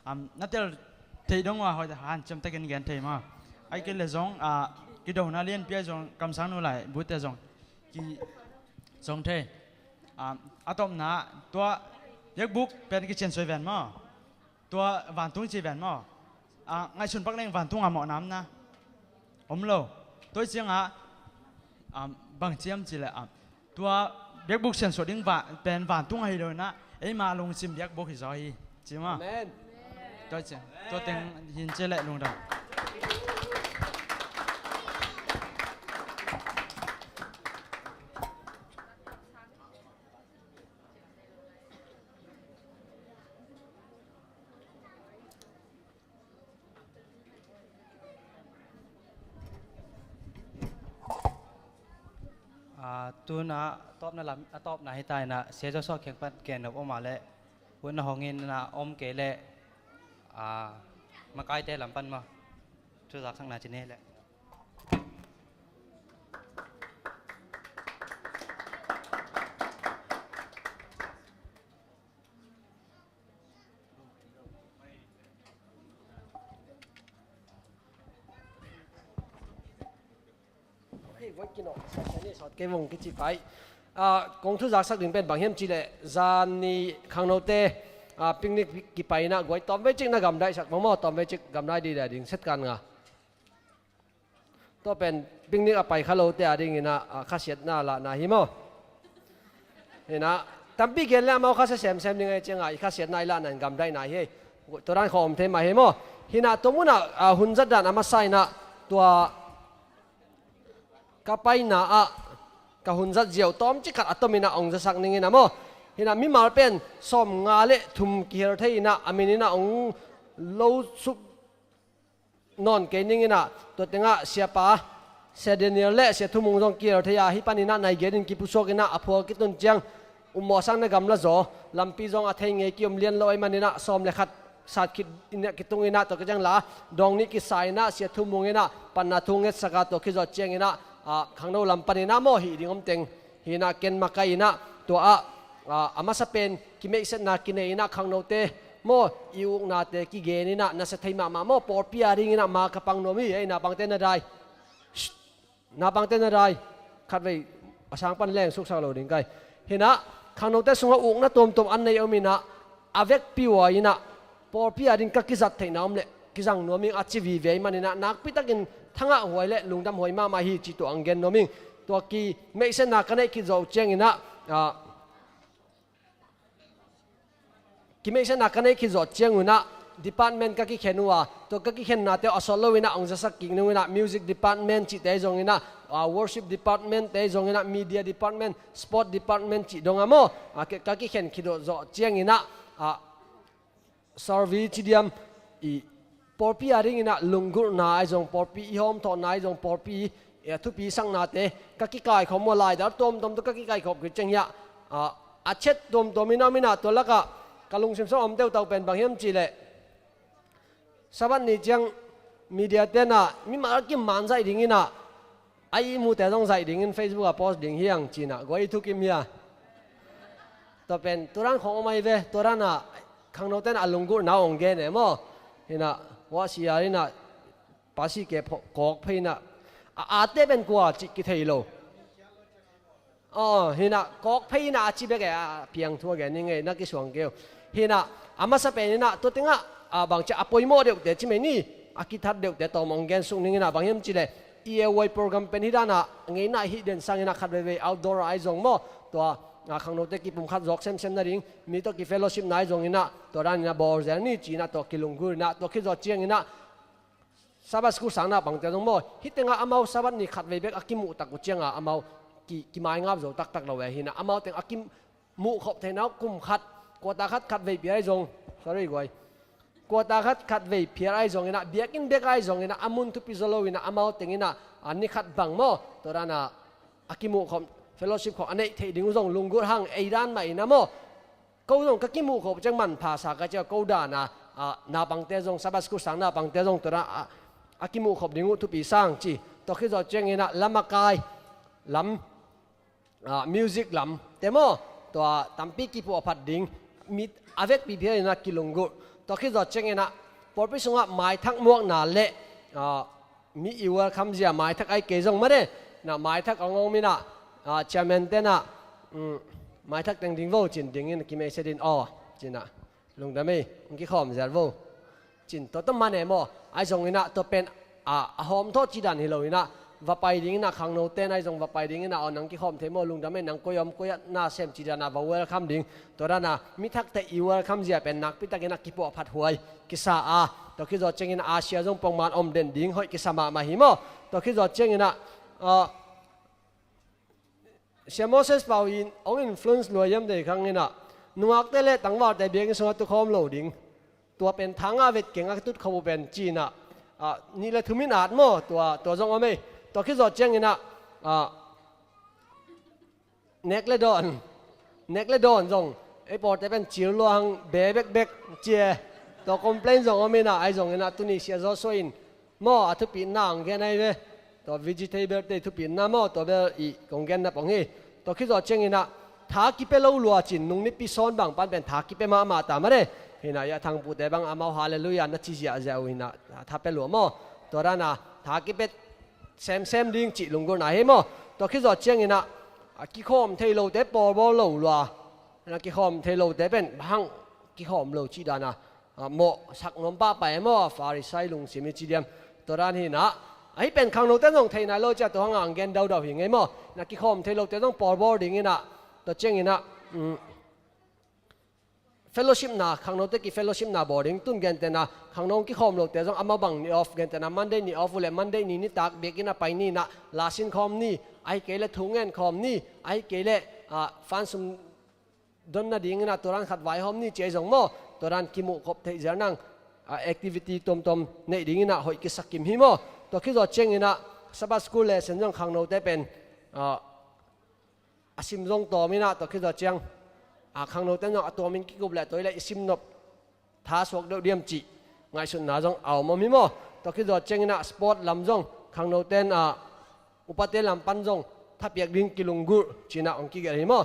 um, na tel thei dong uh a hoih tak hanciam takin gen thei maw. Ai kei leh zong, a, kidona lianpi ah zong kamsang nu lai, bu te zong, ki, zong thei. Um, a topna, tua, biakbuk pen kician suai ven maw. Tua vantung ci ven maw? Ah, ngaihsun pak leng vantung a mawhna om na? Om lo. Tua ciangah, ah, bang ciam ci leh, ah, tua biakbuk siansuah ding va-, pen vantung ahi lo na, eima lungsim biakbuk hi zaw hi. Cima. Amen. Tua ciang, tua teng hin cia leh lungdam. A, tuna tawpna lam, a tawpna hi ta inah, Sia Joshua kiang pan gen nop om a leh, hun a hong in a om kei leh, a, makaite lam pan maw, thu zaksakna ci ni leh. Hei, voi kino, sa sa ni sawt kei vong kici pai. Ah, kong thu zaksak ding pen bang hiam cih leh, zan ni khangnote, ah, picnic kipai inah guai tawm vei cik na gamdaihsak vong maw, tawm vei cik gamdai dih dai ding set kan nga. Tua pen picnic a pai kha lote a ding inah, ah, khasiatna lahna hi maw. Hinah, tampi gen le amau khasiat semsem ding ei ciangah, i khasiatna i lahna in gamdaihna hi. Tua dan khawm thei mah hi maw. Hinah, tua munah, ah, hun zat dan a masa inah, tua ka paina ah, ka hun zat ziau tawm cik khat a tom inah ong zasak ning inah maw. Hinah, mimal pen sawm nga le thum kihel thei inah, a min inah ong lo suk nawn kei ning inah, tua tengah siapa, Sia Daniel le Sia Thumung zong kihel thei a, hih pan inah nai gen in kipusuak inah, a phual kitun ciang, ummawh sang na gamla zaw, lampi zong a thei ngei kiom lian lo ahih man inah, sawm le khat sat khit inah kitung inah, tua kiciang la, dawng nih kisa inah, Sia Thumung inah, panna thu ngetsak a, tua khit zawh ciang inah, ah, khangno lam pan inah maw hih ding om teng, hinah ken makai inah, tua ah, ah, a masa pen, kimeihsetna kinei inah khangnote, maw, i uknate kigen inah, nasia thei mahmah maw, pawlpi a ding inah, ma ka pang nuam hi, ei, naupangte na dai. Shh. Naupangte na dai. Khatvei, a sang pan leng suksak lo ding kai. Hinah, khangnote sungah ukna tuamtuam an nei om inah, a vekpi ua inah, pawlpi a ding ka kizat theihna om leh, kizang nuam ing a ci vive ahih man inah, nakpitakin thangah huai le lungdam huai mahmah hi cih tua ang gen nuam ing. Tua kimeihsetna ka neih khit zawh ciang inah, ah, kimeihsetna ka neih khit zawh ciang unah, department ka kikhen uh a, tua ka kikhennate uh a sawt lo inah, ong zasak kik ning unah, music department cihte zong inah, ah, worship department te zong inah, media department, sport department cih dong a maw, ah, ka, ka kikhen khit zawh ciang inah, ah, Sarvi ci diam, i pawlpi a ding inah lunggulhna ahi zong, pawlpi i hawmthawhna ahi zong, pawlpi, eh, thupi saknate ka kikaikhawm uh a, laidal tuamtuam tawh ka kikaikhawm khit ciang hiah, ah, a chet tuamtuam inah om inah, tua lakah ka lungsim sung a om teutau pen bang hiam cih leh, Sabbath ni ciang media tenah mimal kim man zaih ding inah, a ihmute zong zaih dingin Facebook ah post ding hi hang cinah, guai i thukim hi a. Tua pen, tua dan khong om ahi ve, tua danah khangno tenah a lunggulhna ong gen e maw. Hinah, wah sia inah, pasi ke pho-, kawk phei inah, a, ate pen kua cih kithei lo. Aw, hinah, kawk phei inah a ci bek e, a piang thu a gen ning e, na kisuang keu. Hinah, a masa pen inah, tua tengah, a, bangci a poimawh deuhte ci mei ni, a kithat deuhte tawm ong gen suk ning inah, bang hiam cih leh, E A Y program pen hih danah, ngeina hih den sang inah khat veivei outdoor ah ahi zong maw, tua, a, khangnote kipumkhat zawk semsem nading, mi tawh kifellowship na ahi zong inah, tua dan inah bawl zel ni ci inah, tua kilunggulh inah, tua khit zawh ciang inah, Sabbath school sang naupangte zong maw, hih tengah amau Sabbath ni khat vei bek a kimuh tak uh ciangah amau ki, kimaingap zo taktak lo e, hinah amau teng a kimuh khop theihna uh kum khat, quarter khat khat vei pia ahi zong, sorry guai, quarter khat khat vei pia ahi zong inah, biakinn bek ahi zong inah, a mun thupi zaw lo inah, amau teng inah, a, ni khat bang maw, tua danah a kimuh khop, fellowship khop a neih theih ding uh zong lunggulh hang, ei dan mah inah maw. Ko zong ka kimuh khop ciang manpha sa ka cia, ko dana, a, naupangte zong, Sabbath school sang naupangte zong tua dan, a, a kimuh khop ding uh thupi sang ci. Tua khit zawh ciang inah lamakai lam, a, music lam te maw, tua tampi kipuah phat ding, mi a vekpi phial inah kilunggulh. Tua khit zawh ciang inah pawlpi sungah maithak muakna le, a, mi i welcome zia maithak ai kei zong mah de. Na maithak a ngawng minah, ah, chairman tenah, um, maithak teng ding vo cin dingin kimeihset in aw, cinah, lungdam ei, hong kikhawm zel vo. Cin tua tua man e maw, ai zong inah tua pen, ah, a hawmthawh ci dan hi lo inah, va pai dingin ah, khangnote in ah zong va pai dingin ah, aw, nang kikhawm thei maw, lungdam ei, nang koi om, koi ah na sem ci dan ah va welcome ding. Tua dan ah mi thakte i welcome zia pen nakpi takin ah kipuahphat huai kisa a, tua khit zawh ciangin ah Asia zong pongman om den ding hoih kisa mahmah hi maw. Tua khit zawh ciangin ah, ah, Sia Moses Pau in hong influence lua hiam deih khang in ah, nungakte le tangvalte biakinn sungah tukhawm lo ding. Tua pen tha ngah vet keng a, ka tut khawm uh pen ci-in ah, ah, nih le thum in at maw, tua, tua zong om ei. Tua khit zawh ciangin ah, ah, nek le dawn, nek le dawn zong ei pawlte pen cil lua hang be bekbek ci e. Tua complain zong om in ah, ahi zongin ah tuni Sia Joshua in maw, a thupitna hong gen ahi ve. Tua vegetable te thupitna maw, tua bel i kong genna pong hi. Tua khit zawh ciangin ah tha kipia lo lua cin, nung nipi sawn bang pan pen tha kipia mahmah ta mah de. Hi in ah, a thangpute bang amau halleluiah na ci ziahziah uh hi in ah, tha pia lua maw. Tua dan ah tha kipia semsem ding cih lunggulhna hi maw. Tua khit zawh ciangin ah, a kikhawm thei lote pawlbawl lo lua. Na kikhawm thei lote pen bang hang kikhawm lo cih dan ah, ah, mawhsak nuam pahpah e maw, Pharisee lungsim i ci diam. Tua dan hi in ah, ahi pen khangnote zong thei nai lo ciah, tua hang a hong gen daudau hi ngei maw. Na kikhawm thei lote zong pawlbawl dingin ah, tua ciangin ah, um, fellowship na, khangnote ki fellowship na bawl ding, tun gentehna khangno kikhawm lote zong amau bang ni off, gentehna Monday ni off uh leh Monday ni nitak biakinn a pai ni in ah, la sin khawm ni, ahi kei leh thu ngen khawm ni, ahi kei leh, ah, fan sum don nadingin ah tua dan khat vaihawm ni ci ahi zong maw, tua dan kimuh khop theih zel nang, ah, activity tuamtuam neih dingin ah hoih kisa kim hi maw. Tua khit zawh ciangin ah Sabbath school lesson zong khangnote pen, ah, a sim zong tawm in ah, tua khit zawh ciang, ah, khangnote in zong a tuamin kikup leh tua hi leh i sim nop tha suak deuh diam cih ngaihsutna zong a om om hi maw. Tua khit zawh ciangin ah sport lam zong khangnote in ah, upate lam pan zong thapiak ding kilunggulh ci-in ah hong kigelh hi maw.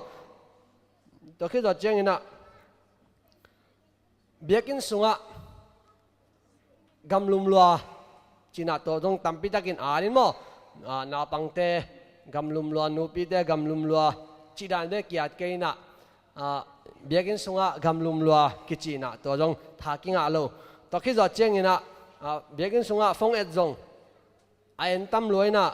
Tua khit zawh ciangin ah biakinn sungah gamlum lua ci-in ah tua zong tampi takin a at in maw. Ah, naupangte gamlum lua, nupite gamlum lua cih dan bek kiat kei in ah, ah, biakinn sungah gamlum lua kici in ah tua zong tha kingah lo. Tua khit zawh ciangin ah, ah, biakinn sungah phone et zong a en tam lua in ah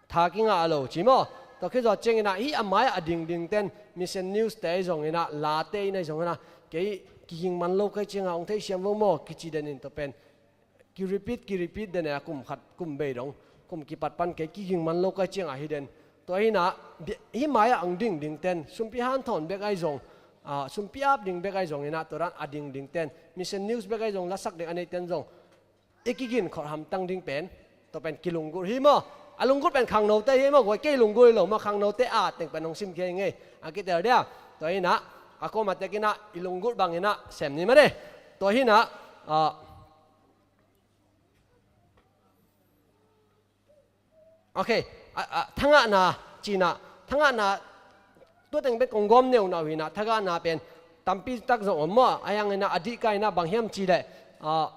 tha kingah lo ci maw. Tua khit zawh ciangin ah hih a mai-ah a dingdingte in Mission News te ahi zongin ah, late in ahi zongin ah, kei kiging man lo ka hih ciangah hong theisiam vo maw kici den in, tua pen ki repeat, ki repeat den e, a kum khat, kum bei dong, kum kipat pan kei kiging man lo ka hih ciangah hi den. Tua hi in ah, bi-, hih mai-ah hong dingdingte in, sumpi hanthawn bek ahi zong, ah, sumpi ap ding bek ahi zongin ah, tua dan a dingdingte in, Mission News bek ahi zong, lasak ding a neite in zong i kigin khawh hamtang ding pen, tua pen kilunggulh hi maw. A lunggulh pen khangnote hi maw, guai, kei lunggulh hi lo maw, khangnote a teng pen hong simkhia hi ngei. A kitel dia, tua hi in ah, a kuamah tek in ah i lunggulh bangin ah sem ni mah de. Tua hi in ah, ah, ok, ah, ah, thangahna ci-in ah, thangahna tua teng bek kong gawm neunau hi in ah, thangahna pen tampi tak zong om maw. Ahi hangin ah a dihka in ah bang hiam cih leh, ah,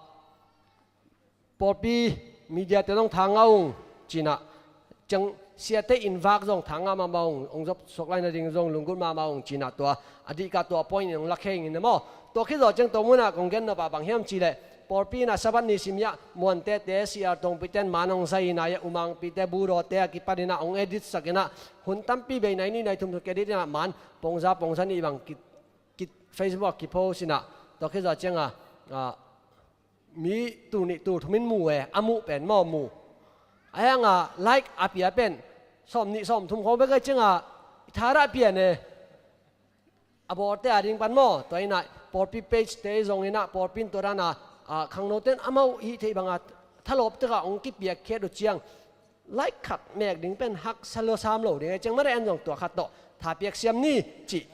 pawlpi media te zong tha ngah ung ci-in ah, ciang siate inn vak zong tha ngah mahmah ung, hong zop suak lai nading zong lunggulh mahmah ung ci-in ah, tua a dihka tua point in hong lakhia ing in ah maw. Tua khit zawh ciang tua munah kong gen nop ah bang hiam cih leh, pawlpi in ah Sabbath ni sim ah muantete, siar tongpite in man hong zai in ah, umangpite, budawte a kipan in ah hong edit sak in ah, hun tampi bei, nai nih nai thum sung edit in ah man pongza pongza nih bang ki, ki, Facebook ah kipost in ah, tua khit zawh ciangah, ah, mi tul nih tul thum in mu e, a muh pen maw mu. Ahi hangah like a pia pen sawm nih sawm thum khawng bek ahi ciangah i thadah pian e. A bawlte a ding pan maw, tua hi in ah pawlpi page te zongin ah, pawlpi in tua dan a, ah, khangnote in amau hih theih bangah thalawp takah hong kipiak khiat uh ciang, like khat mek ding pen haksa lo, sam lo ding ahi ciang, mare an zong tua khat tawh tha piak siam ni cih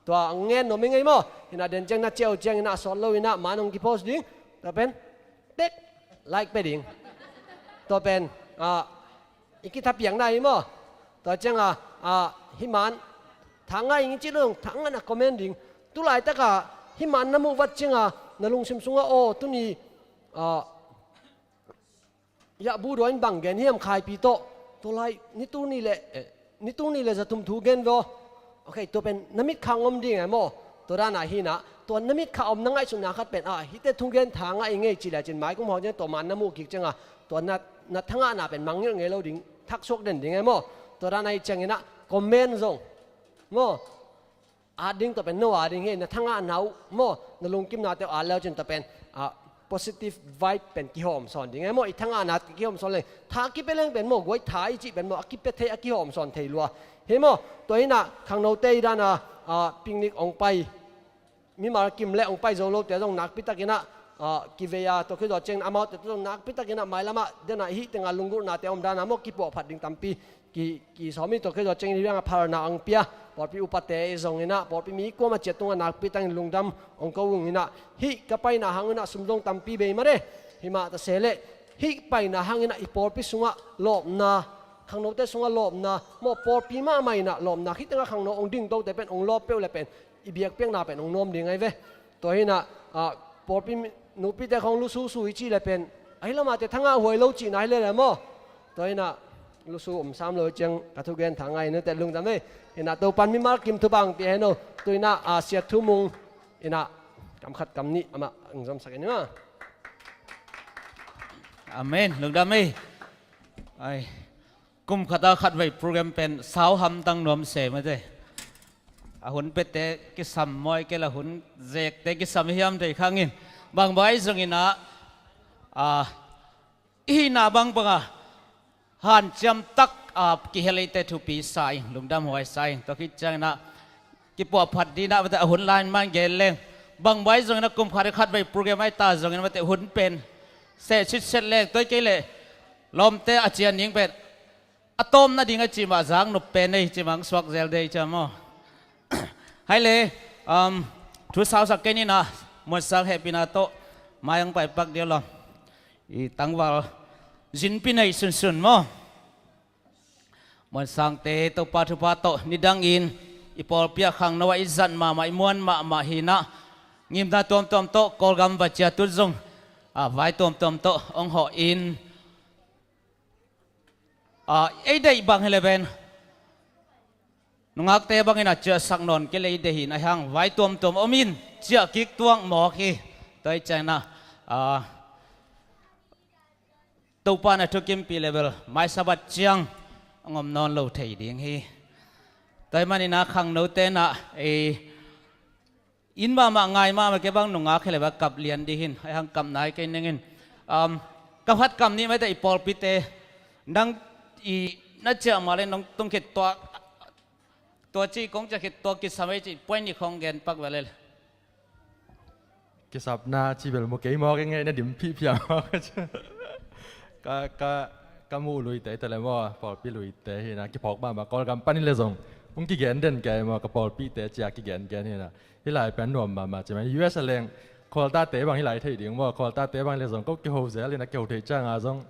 tua hong ngen nuam ing ei maw. Hi in ah den ciang na ciah uh ciangin ah sawt lo in ah man hong kipost ding. Tua pen tek, like pia ding. Tua pen, ah, i kithapiakna hi maw. Tua ciangah, ah, hih man tha ngah ing i cih lo zong tha ngah in ah comment ding. Tulaitakah hih man na muh vat ciangah na lungsim sungah, aw, tuni, ah, yah, budaw in bang gen hiam, Khaipi tawh, tua lai ni tul nih le, eh, ni tul nih le za thum thu gen ve aw. Ok, tua pen na mitkha hong om ding e maw. Tua dan a hi in ah, tua na mitkha om na ngaihsutna khat pen, ah, hihte thugen tha ngah ing ei ci lecin mai kum hawk ciang tua man na muh kik ciangah, tua na na thangahna pen mangngilh ngei lo ding, thaksuak den ding e maw. Tua dan ahih ciangin ah comment zong maw, at ding tawh pen no a ding hi. Na thangahna uh maw, na lungkimnate uh at le uh cin tawh pen, ah, positive vibe pen kihawm sawn ding e maw. I thangahna kihawm sawn leng, tha a kipia leng pen maw, guai tha i cih pen maw, a kipia thei, a kihawm sawn thei lua hi maw. Tua hi-in ah khangnote i dan a, ah, picnic hong pai, mimal kim le hong pai zo lote zong nakpi takin ah, ah, kivei a, tua khit zawh ciangin amaute zong nakpi takin ah mailam ah den a, hih teng a lunggulhnate om dan a maw, kipuahphat ding tampi ki, kisawm hi. Tua khit zawh ciangin hih bang a phalna hong pia pawlpi upate zongin ah, pawlpi mi kuamah ciat tungah nakpi takin lungdam hong ko ung in ah, hih ka paina hangin ah sum zong tampi bei mah e. Hih mah ta se leh, hih paina hangin ah i pawlpi sungah lawpna, khangnote sungah lawpna maw, pawlpi mahmah in ah lawpna, khit teng ah khangno hong ding tote pen hong lawp peuh le pen i biakpiakna pen hong nuam ding ahi ve. Tua hi-in ah, ah, pawlpi mi, nupite khawng lususu i cih le pen, ahi lamate thangah huai lo cihna hi le le maw. Tua hi-in ah lusu om sam lo ciang ka thugen thang ngai nute lungdam e. Hi-in ah Topan mimal kim thupha hong pia hen aw. Tu-in ah, ah, Sia Thu Mung in ah kam khat kam nih amah hong zomsak in maw. Amen. Lungdam e. Ai. Kum khat a khatvei program pen sau hamtang nuam se mate. A hun piate kisam mawi kei le a hun zekte kisam hiam thei khang in. Bang bang zongin ah, ah, i hihna bangbang a hanciam tak, ah, kihel eite thupi sa ing, lungdam huai sa ing. Tua khit ciangin ah kipuahphat ding in ah mate a hun lai man gen leng. Bang bang zongin ah kum khat a khatvei program ahi ta zongin mate hun pen seh sitset leng, tua hi kei leh lawmte a cian ding pen a tawm nading a cih mah zang nup pen ei, cih mah hong suak zel dei ciam maw. Hai le, um, thu sausak kei ni in ah, Muan Sang hehpihna tawh mai hong paipak dih lawm. I tangval zinpi nei sunsun maw. Muan Sangte Topa thupha tawh nidangin i pawlpi ah khangno ah i zat mahmah, i muan mahmah hi-in ah, ngimna tuamtuam tawh Kawlgam va ciah tut zong, ah, vai tuamtuam tawh hong hawh in, ah, ei deih bang hi le pen nungakte bangin ah ciahsak nawn kei le ei deih hi-in, ahi hang vai tuamtuam om in ciah kik tuak mawk hi. Tua hi ciangin ah, ah, Topa na thukimpih le bel mai Sabbath ciang hong om nawn lo thei ding hi. Tua ahih manin ah khangnote in ah, eh, inn mahmah ngai mahmah, kei bang nungak hi le bel kap lian dih in, ahi hang kap nai kei ning in. Um, kap khat kap nih mate i pawlpite, nang i na ciah mah le nong tung khit tua, tua ci kong ciah khit tua kisam ei ci point nih khong gen pak ve le. Kisapna ci bel mu kei mawk ing ei, na dim phihphiah mawk. Ka, ka, ka muh luite hi ta le maw, pawlpi luite hi-in ah, kiphawk mahmah, Kawlgam pan hi le zong hong kigen den kei maw, ka pawlpite ci-a kigengen hi-in ah. Hih lai pen nuam mahmah ci mah. U S a leng khualtate bang hih lai thei ding maw, khualtate bang hi le zong ko kiho zel in ah, kiho thei ciang a zong,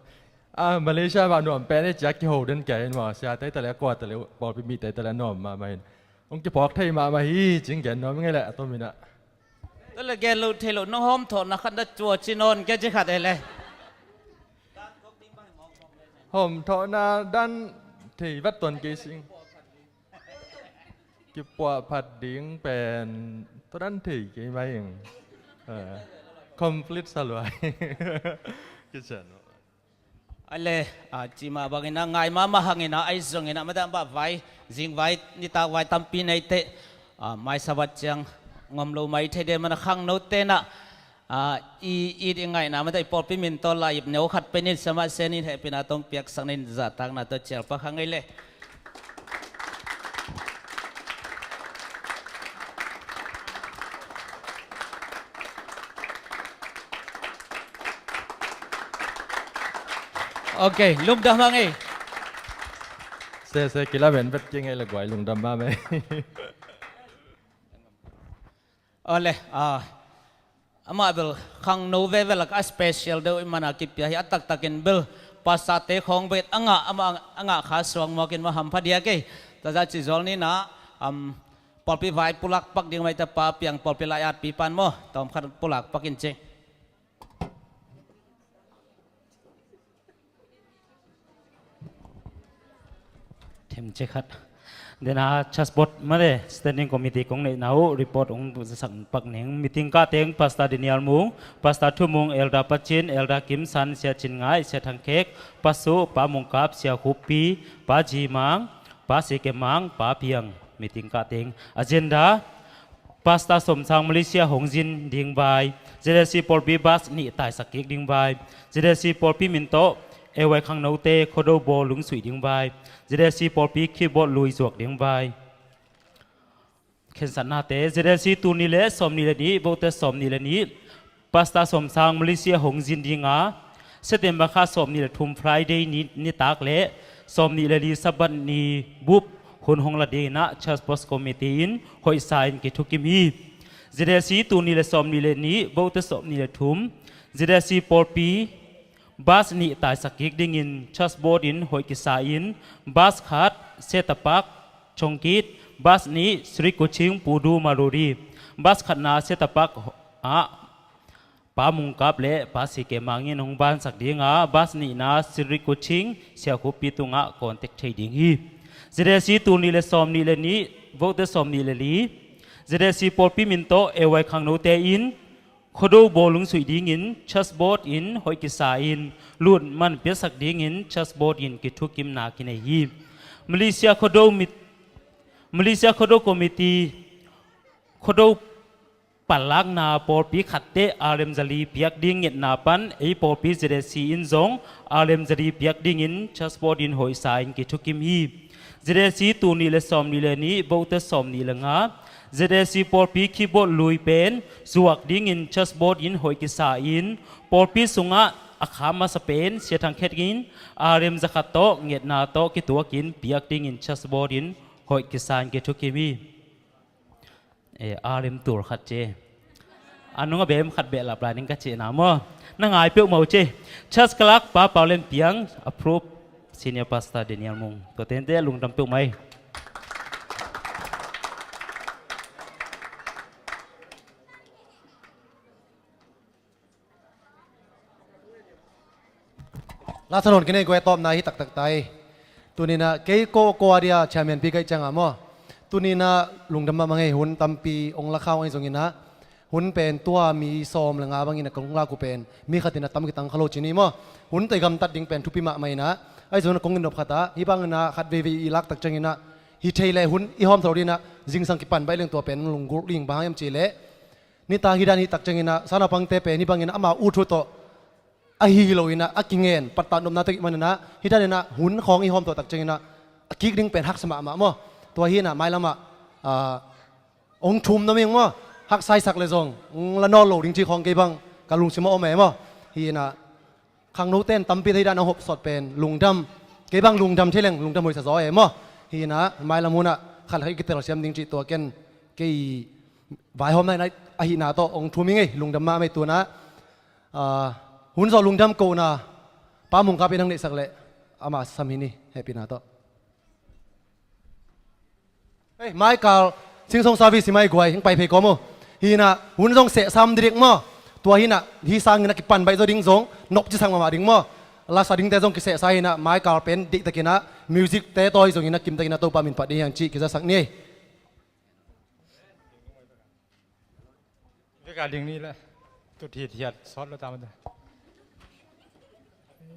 ah, Malaysia mah nuam pen hi ci-a kiho den kei hi-in maw, siate hi ta le, a kuate hi le, pawlpi mite hi ta le nuam mahmah hi-in. Hong kiphawk thei mahmah hi ci-in gen nuam ing ei le, a tom in ah. Tua le gen lo thei lo, nong hawmthawhna khat na tua ci nawn kei ci khat ei le. Hawmthawhna dan thei vat tuan kei sing. Kipuahphat ding pen tua dan thei kei mai ing. Eh, complete sa lua. Kician. Ai le, ah, cih mah bangin ah, ngai mahmah hangin ah, ahi zongin ah, mate, amah vai, zing vai, nitak vai tampi nei teh, ah, mai Sabbath ciang hong om lo mai thei ding ahih manin ah khangnote in ah, ah, i, i, i ngaihna, mate, i pawlpi min tawh la ip neu khat pen in, sia mah sia in hehpihna tawh hong piaksak ni in, zahtakna tawh cial pak hang ei le. Ok, lungdam hang ei. Se, se, kilamen vet kei ing ei le guai, lungdam mahmah ei. Aw le, ah, amah bel khangno veve lak a special deuh ahih manin ah kipia hi, a taktakin bel pastorte khawng bek a ngah, amah a ngah kha suak mawk in maw, hampha diak ei. Tua zah cih zual ni in ah, um, pawlpi vai pulak pak ding mai ta pa piang, pawlpi lai-atpipa in maw, tawm khat pulak pak in ci. Thim ci khat. Dena church board mate standing committee kong neihna uh report hong sak pak ning. Meeting kah teng Pastor Daniel Mung, Pastor Thu Mung, Elder Pacin, Elder Kim San, Sia Cin Ngai, Sia Thang Khek, Pa Su, Pa Mung Kap, Sia Khup Pi, Pa Ji Mang, Pa Se Ke Mang, Pa Piang. Meeting kah teng agenda: Pastor Som Sang Malaysia hong zin ding vai, Z S C pawlpi bus nih taisak kik ding vai, Z S C pawlpi min tawh A Y khangnote Khuado bawl lungsuih ding vai, Z S C pawlpi keyboard lui zuak ding vai. Khensatnate: Z S C tul nih le sawm nih le nih, vote sawm nih le nih, Pastor Som Sang Malaysia hong zin ding a, September kha sawm nih le thum Friday ni, nitak le sawm nih le li Sabbath ni bup hun hong la ding in ah Church Board Committee in hoihsa in kithukim hi. Z S C tul nih le sawm nih le nih, vote sawm nih le thum, Z S C pawlpi bus nih taisak kik dingin Church Board in hoih kisa in, bus khat Setapak Chongkit, bus nih Sri Kuching Pudu Maruri, bus khatna Setapak ah Pa Mung Kap le Pa Si Ke Mang in hong bansak ding a, bus nihna Sri Kuching Sia Khup Pi tungah contact thei ding hi. Z S C tul nih le sawm nih le nih, vote sawm nih le li, Z S C pawlpi min tawh A Y khangnote in Khuado bawl lungsuih dingin Church Board in hoih kisa in lut man piasak dingin Church Board in kithukimna kinei hi. Malaysia Khuado mit, Malaysia Khuado Committee, Khuado panlakna pawlpi khatte R M zali piak ding ngetna pan ei pawlpi Z S C in zong R M zali piak dingin Church Board in hoihsa in kithukim hi. Z S C tul nih le sawm nih le nih, vote sawm nih le nga, Z S C pawlpi keyboard lui pen zuak dingin Church Board in hoih kisa in, pawlpi sungah a kha masa pen Sia Thang Khek in R M zakhat tawh ngetna tawh kituakin piak dingin Church Board in hoih kisa in kithukim hi. Eh, R M tul khat ci. A nung a bem khat behlap lai ning ka cihna maw. Na ngai peuhmah uh ci. Church Clerk Pa Pau Lian Piang, approve Senior Pastor Daniel Mung. Tua tente lungdam peuhmah hi. Lasa nawn kinei guai tawpna hi taktak ta hi. Tuninah kei ko ko a dia chairman pi kaih cianga maw. Tuninah lungdam mahmah ngei, hun tampi ong la khau ahi zonginah hun pen tua mi sawm le nga bangin a kong lak uh pen mi khatinah tam kitang kha lo cin hi maw. Hun tei gamtat ding pen thupi mahmah inah ahi zonginah kong in nop khatah hih banginah khat veivei i laktak cianginah hi thei le hun i hawm thalo dinah zingsang kipan baih leng tua pen lunggulh ding bang hang em ci leh nitak hi dan hi tak cianginah sana pangte pen hi bangin ama uh thu tawh ahi hi loinah a kingen pattah nopna tak ih maninah hi daninah hun khawng i hawm tawh tak cianginah a kik ding pen haksa mahmah maw. Tua hinah mailamah ong thum na ming maw, haksa i sak le zong ong la nawl lo ding ci khawng kei bang ka lungsim a om e maw. Hinah khangnote in tampi thei dan a hopsawt pen lungdam, kei bang lungdam thei leng lungdam hoihsa zaw e maw. Hinah mailam hunah khat khat i kitelsiam ding cih tua ken kei vaihawmna in ahihna tawh ong thum hi ngei, lungdam mahmah ei tunah. Hun zawh lungdam kohna Pa Mung Kap in hong neihsak leh amah sam hi ni, hehpihna tawh. Hei, maikal Sing Song service hi mai guai, hong pai phei kawm uh. Hinah hun zong sehsam didik maw. Tua hinah hi sangin a kipan baih zaw ding zong nop cisak mahmah ding maw. Lasa dingte zong kisehsa hinah maikal pen diktakinah music te tawi zonginah kimtakinah Topa min phat ding hiang cih kizasak ni. Veka ding ni le tut hithiat sawt lo ta mate.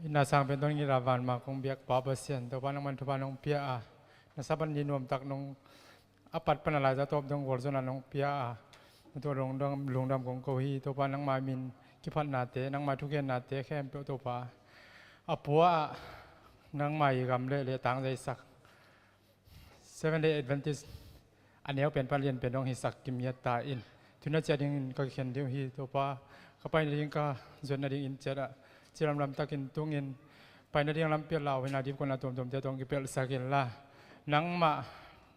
Ina sang pen tong ngi la van ma kong biak Pa Pasian, Topa nangman thupha nong pia a, na Sabbath ni nuamtak nong a pat pan a laiza tawp dong gualzawhna nong pia a, na tua lungdam, lungdam kong ko hi. Topa nangma min kiphatnate, nangma thugennate khempeuh Topa a pua ah nangma i gam le le tangzaisak Seventh Day Adventist a neu pen pan lian pen dong hisak kimngiat ta in. Tuna cia dingin ka kikhen ding hi Topa, ka paina ding ka zuatna dingin ciat ah cilamlam takin tungin paina ding lampial lau hina dipkona tuamtuamte tong kipelhsak in la. Nangmah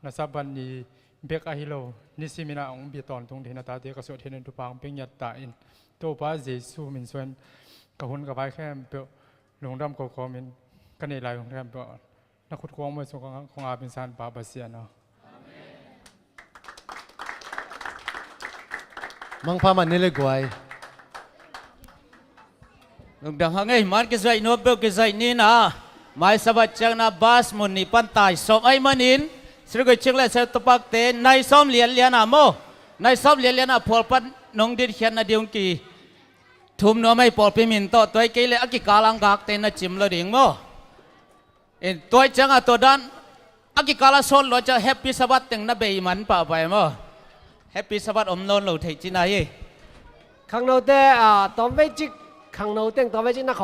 na Sabbath ni bek ahi lo, nisimin ah hong bia tawntung ding hina tate ka suah theihna in thupha hong pia ngiat ta in. Topa Jesu min suain ka hun ka vai khempeuh lungdam ko kawmin ka neih lai hun khempeuh na khut kong muai sung kong apin san Pa Pasian aw. Mangpha man ni le guai. Lungdam hang ei, man kizaih nuam peuh kizaih nina. Mai Sabbath ciangna bas mun nih pan tai sawm ahih manin Sirigui cing le seu tupakte nai sawm lianlian ah maw, nai sawm lianlian ah phualpat nong ditkhiatna ding ki thum nuam ei, pawlpi min tawh. Tua hi kei le a kikal ah gakte na cim lo ding maw. In tua hi ciangah tua dan a kikal ah sawt lo ciang Happy Sabbath teng na bei man pahpah ei maw. Happy Sabbath om nawn lo thei cina hi. Khangnote, ah, tawmvei cik, khangno teng tawmvei cik na khaw